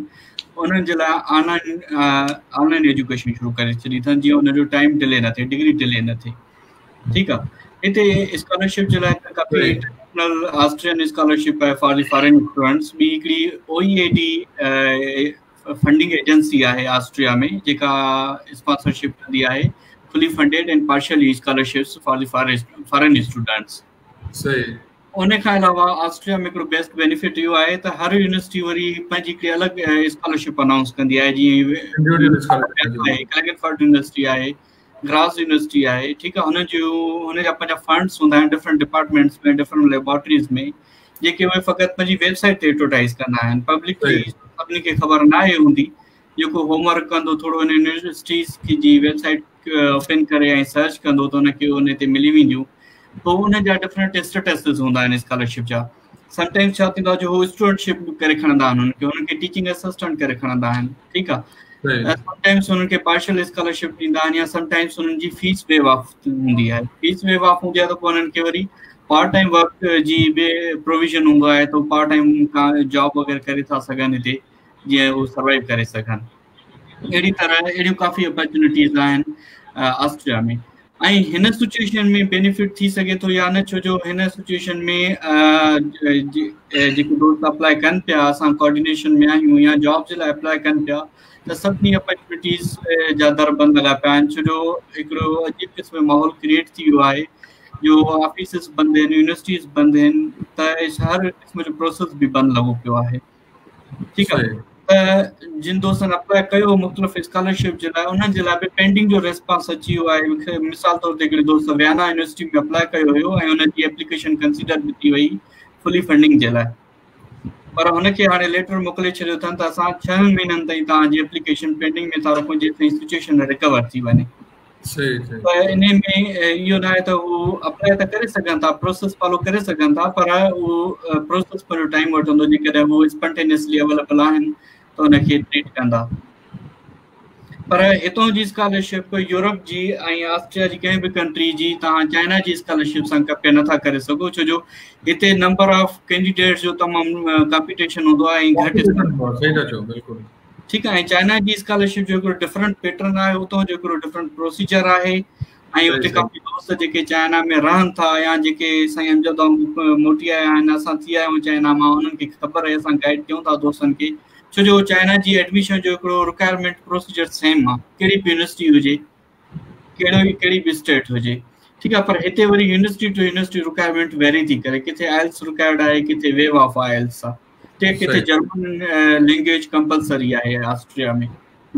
انهن جي لاء on line on line education شروع ڪري ڇڏي اٿن جيئن انهن جو ٽائيم ڊلي نه ٿئي ڊگري ڊلي نه ٿئي ٺيڪ آ هتي اسڪالرشپ جي لاء ته ڪافي انٽرنيشنل آسٽرين اسڪالرشپ آهي فار the foreign students ٻي هڪڙي او اي اي ڊي فنڊنگ ايجنسي آهي آسٽريا ۾ جيڪا اسپانسرشپ ڪندي آهي fully funded and partially scholarships for the foreign students صحيح. ان کان علاوه آسٽريا ۾ هڪڙو بيسٽ بينيفٽ اهو آهي ته هر يونيورسٽي وري پنهنجي هڪڙي الڳ اسڪالرشپ انائونس ڪندي آهي، جيئن ڪلينگنفرٽ يونيورسٽي آهي، گراز يونيورسٽي آهي، ٺيڪ آهي، هن جون هن جا پنهنجا فنڊس هوندا آهن ڊفرنٽ ڊپارٽمينٽس ۾، ڊفرنٽ ليبارٽريز ۾، جيڪي اهي فقط پنهنجي ويب سائيٽ تي ايڊورٽائز ڪندا آهن، پبلڪلي سڀني کي خبر ناهي هوندي. جيڪو هوم ورڪ ڪندو ٿورو ان يونيورسٽيز جي ويب سائيٽ اوپن ڪري ۽ سرچ ڪندو ته ان کي ان تي ملي وينديون. پوء ان جا ڊفرنٽ اسٽيٽسز هوندا آهن اسڪالرشپ جا. سم ٽائمز ڇا ٿيندو آهي جو هو اسٽوڊنٽشپ ڪري کڻندا آهن، انهن کي ٽيچنگ اسسٽنٽ ڪري کڻندا آهن، ٺيڪ آهي. سم ٽائمز انهن کي پارشل اسڪالرشپ ڏيندا آهن يا سم ٽائمز انهن جي فيس ويو آف هوندي آهي. فيس ويو آف هوندي آهي ته پوء انهن کي وري پارٽ ٽائم ورڪ جي به پروويزن هوندو آهي ته پارٽ ٽائم جاب وغيره ڪري ٿا سگهن هتي، جيئن هو سروائيو ڪري سگهن. اهڙي طرح اهڙيون ڪافي اپرچونيٽيز آهن آسٽريا ۾. ۽ هن سچويشن ۾ بينيفٽ ٿي سگهي ٿو يا نه، ڇو جو هن سچويشن ۾ جيڪي دوست اپلائي ڪن پيا، اسان ڪوآرڊينيشن ۾ آهيون يا جاب جي لاء اپلائي ڪن پيا ته سڀني اپرچونيٽيز جا در بند لڳا پيا آهن، ڇو جو هڪڙو عجيب قسم جو ماحول ڪريئيٽ ٿي ويو آهي جو آفيسز بند آهن، يونيورسٽيز بند آهن، ته هر قسم جو پروسيس به بند لڳو پيو آهي. ٺيڪ آهي، ته جن دوستن اپلائي ڪيو مختلف اسڪالرشپ جي لاء، انهن جي لاء به پينڊنگ جو ريسپانس اچي ويو آهي. مثال طور تي هڪڙي دوست ويانا يونيورسٽي ۾ اپلائي ڪيو هيو ۽ ان جي اپليڪيشن ڪنسيڊر به ٿي وئي فلي فنڊنگ جي لاء، پر هن کي هاڻي ليٽر موڪلي ڇڏيو اٿن ته اسان 6 مهينن تائين توهان جي اپليڪيشن پينڊنگ ۾ ٿا رکون جيستائين سچويشن ريڪور ٿي وڃي. ته انهي ۾ اهو ناهي ته هو اپلائي ته ڪري سگهن ٿا، پروسيس فالو ڪري سگهن ٿا، پر اهو پروسيس پنهنجو ٽائيم وٺندو. جيڪڏهن هو اسپنٽينيسلي اويليبل آهن ته ان کي ٽريٽ ڪندا. پر هتان جي اسڪالرشپ يورپ جي ۽ آسٽريا جي ڪنهن به ڪنٽري جي توهان چائنا جي اسڪالرشپ سان ڪمپيئر نٿا ڪري سگهو، ڇو جو هتي نمبر آف ڪينڊيڊيٽس جو تمام ڪمپيٽيشن هوندو آهي ۽ گهٽ. صحيح ٿا چئو، بلڪل ٺيڪ آهي. ۽ چائنا جي اسڪالرشپ جو هڪڙو ڊفرنٽ پيٽرن آهي، اتان جو هڪڙو ڊفرنٽ پروسيجر آهي ۽ اتي ڪافي دوست جيڪي چائنا ۾ رهن ٿا يا جيڪي سائين امجد موٽي آيا آهن، اسان ٿي آيا آهيون چائنا مان، انهن کي خبر آهي، اسان گائيڊ ڪيون ٿا دوستن کي، ڇو جو چائنا جي ايڊميشن جو هڪڙو رڪوائرمينٽ پروسيجر سيم آهي، ڪهڙي به يونيورسٽي هجي، ڪهڙو ڪهڙي به اسٽيٽ هجي، ٺيڪ آهي. پر هتي وري يونيورسٽي ٽو يونيورسٽي رڪوائرمينٽ ويري ٿي ڪري، ڪٿي آئلس رڪوائرڊ آهي، ڪٿي ويو آف آئلس آهي، ڪٿي جرمن لينگويج ڪمپلسري آهي آسٽريا ۾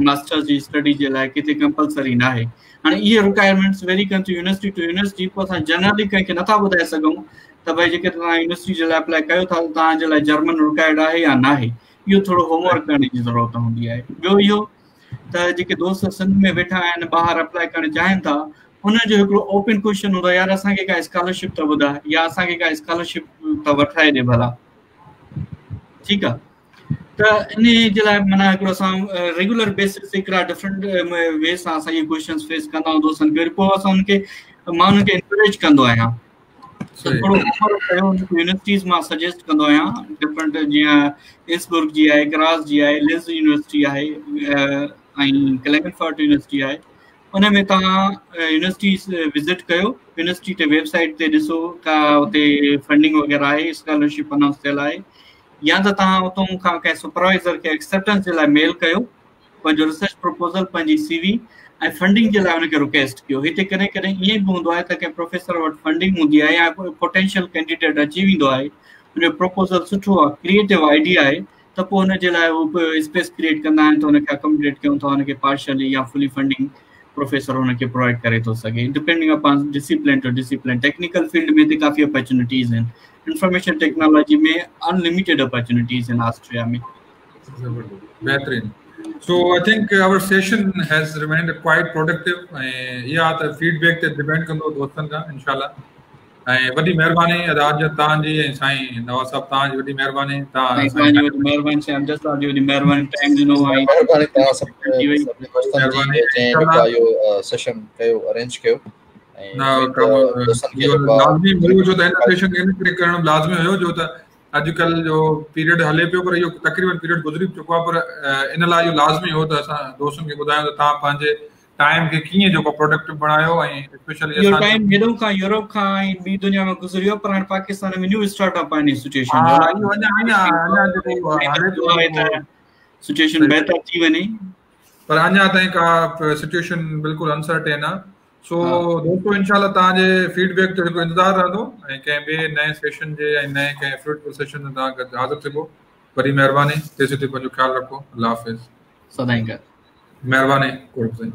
ماسٽرز جي اسٽڊي جي لاء، ڪٿي ڪمپلسري نه آهي. هاڻي اهي رڪوائرمينٽس ويري ڪن ٿيون يونيورسٽي ٽو يونيورسٽي. پوء اسان جنرلي ڪنهن کي نٿا ٻڌائي سگهون ته ڀئي جيڪي توهان يونيورسٽي جي لاء اپلائي ڪيو ٿا ته توهان جي لاء جرمن رڪوائرڊ آهي يا ناهي. اهو ٿورو هوم ورڪ ڪرڻ جي ضرورت هوندي آهي. ٻيو اهو ته جيڪي دوست سنڌ ۾ ويٺا آهن، ٻاهر اپلائي ڪرڻ چاهين ٿا، انهن جو هڪڙو اوپن ڪويشچن هوندو آهي، يار اسان کي ڪا اسڪالرشپ ته ٻڌاء يا اسان کي ڪا اسڪالرشپ ته وٺرائي ڏي ڀلا. ٺيڪ آ، ته ان جي لاء معنيٰ هڪڙو اسان ريگولر بيسس تي هڪڙا ڊفرنٽ وي سان اسان اهي ڪويشچنس فيس ڪندا آهيون دوستن کي. وري پوء اسان انهن کي، مان انهن کي انڪريج ڪندو آهيان ته ٿورو هوم ورڪ ڪيو. انهن کي يونيورسٽيز مان سجيسٽ ڪندو آهيان ڊفرنٽ، جيئن انسبرڪ جي آهي، گراز جي آهي، لنز يونيورسٽي آهي ۽ ڪلينگنفرٽ يونيورسٽي آهي. ان ۾ توهان يونيورسٽيز وزٽ ڪيو، يونيورسٽي تي ويب سائيٽ تي ڏسو ڪا اتي فنڊنگ وغيره آهي، اسڪالرشپ انائونس ٿيل آهي يا ته توهان اتان کان ڪنهن سپروائزر کي ايڪسيپٽنس جي لاء ميل ڪيو، پنهنجو ريسرچ پروپوزل، پنهنجي سي وي ۽ فنڊنگ جي لاء ان کي رڪويسٽ ڪيو. هتي ڪڏهن ڪڏهن ائين به هوندو آهي ته ڪنهن پروفيسر وٽ فنڊنگ هوندي آهي يا پوٽينشل ڪينڊيڊيٽ اچي ويندو آهي، ان جو پروپوزل سٺو آهي، ڪريئيٽو آئيڊيا آهي، ته پوء ان جي لاء هو به اسپيس ڪريئيٽ ڪندا آهن ته ان کي اڪوموڊيٽ ڪيون ٿا، ان کي پارشلي يا فلي فنڊنگ پروفيسر ان کي پرووائيڊ ڪري ٿو سگهي، depending upon discipline to discipline. Technical field ۾ ته ڪافي اپرچونيٽيز آهن، انفارميشن ٽيڪنالاجي ۾ انلميٽيڊ اپرچونيٽيز آهن آسٽريا ۾. بهترين. So I think our session has remained quite productive ۽ اها ته فيڊ بيڪ تي ڊپينڊ ڪندو دوستن کان انشاء الله. ۽ وڏي مهرباني ادا امجد توهان جي ۽ سائين نواز صاحب توهان جي وڏي مهرباني. توهان سائين جي وڏي مهرباني، سائين امجد صاحب جي وڏي مهرباني ٽائيم ڏنو ۽ مهرباني توهان سڀ سڀني دوستن جي جنهن جيڪو اهو سيشن ڪيو، ارينج ڪيو. ۽ دوستن کي جيڪو لازمي هيو جو ته هن سيشن کي ان ڪري ڪرڻ لازمي هيو جو ته اڄڪلهه جو پيريڊ هلي پيو، پر اهو تقريبن پيريڊ گذري چڪو آهي، پر ان لاء اهو لازمي هو ته اسان دوستن کي ٻڌايون ته توهان پنهنجي ٽائيم کي ڪيئن جيڪو پروڊڪٽو بڻايو ۽ اسپيشلي اهو ٽائيم هيڏو کان يورپ کان ۽ ٻي دنيا ۾ گذري ويو، پر هاڻي پاڪستان ۾ نيو اسٽارٽ اپ آهن سچويشن جو. اهو اڃا اڃا اڃا جيڪو هلي ٿو ته سچويشن بهتر ٿي وڃي، پر اڃا تائين ڪا سچويشن بلڪل انسرٽين آهي. سو دوستو انشاء الله توهان جي فيڊ بيڪ جو هڪ انتظار رهندو ۽ ڪنهن ٻئي نئين سيشن جي ۽ نئين ڪنهن فروٽفل سيشن ۾ توهان گڏ حاضر ٿيبو. وڏي مهرباني. تيسين تائين پنهنجو خيال رکو. الله حافظ. سدائين گڏ. مهرباني قرب سائين.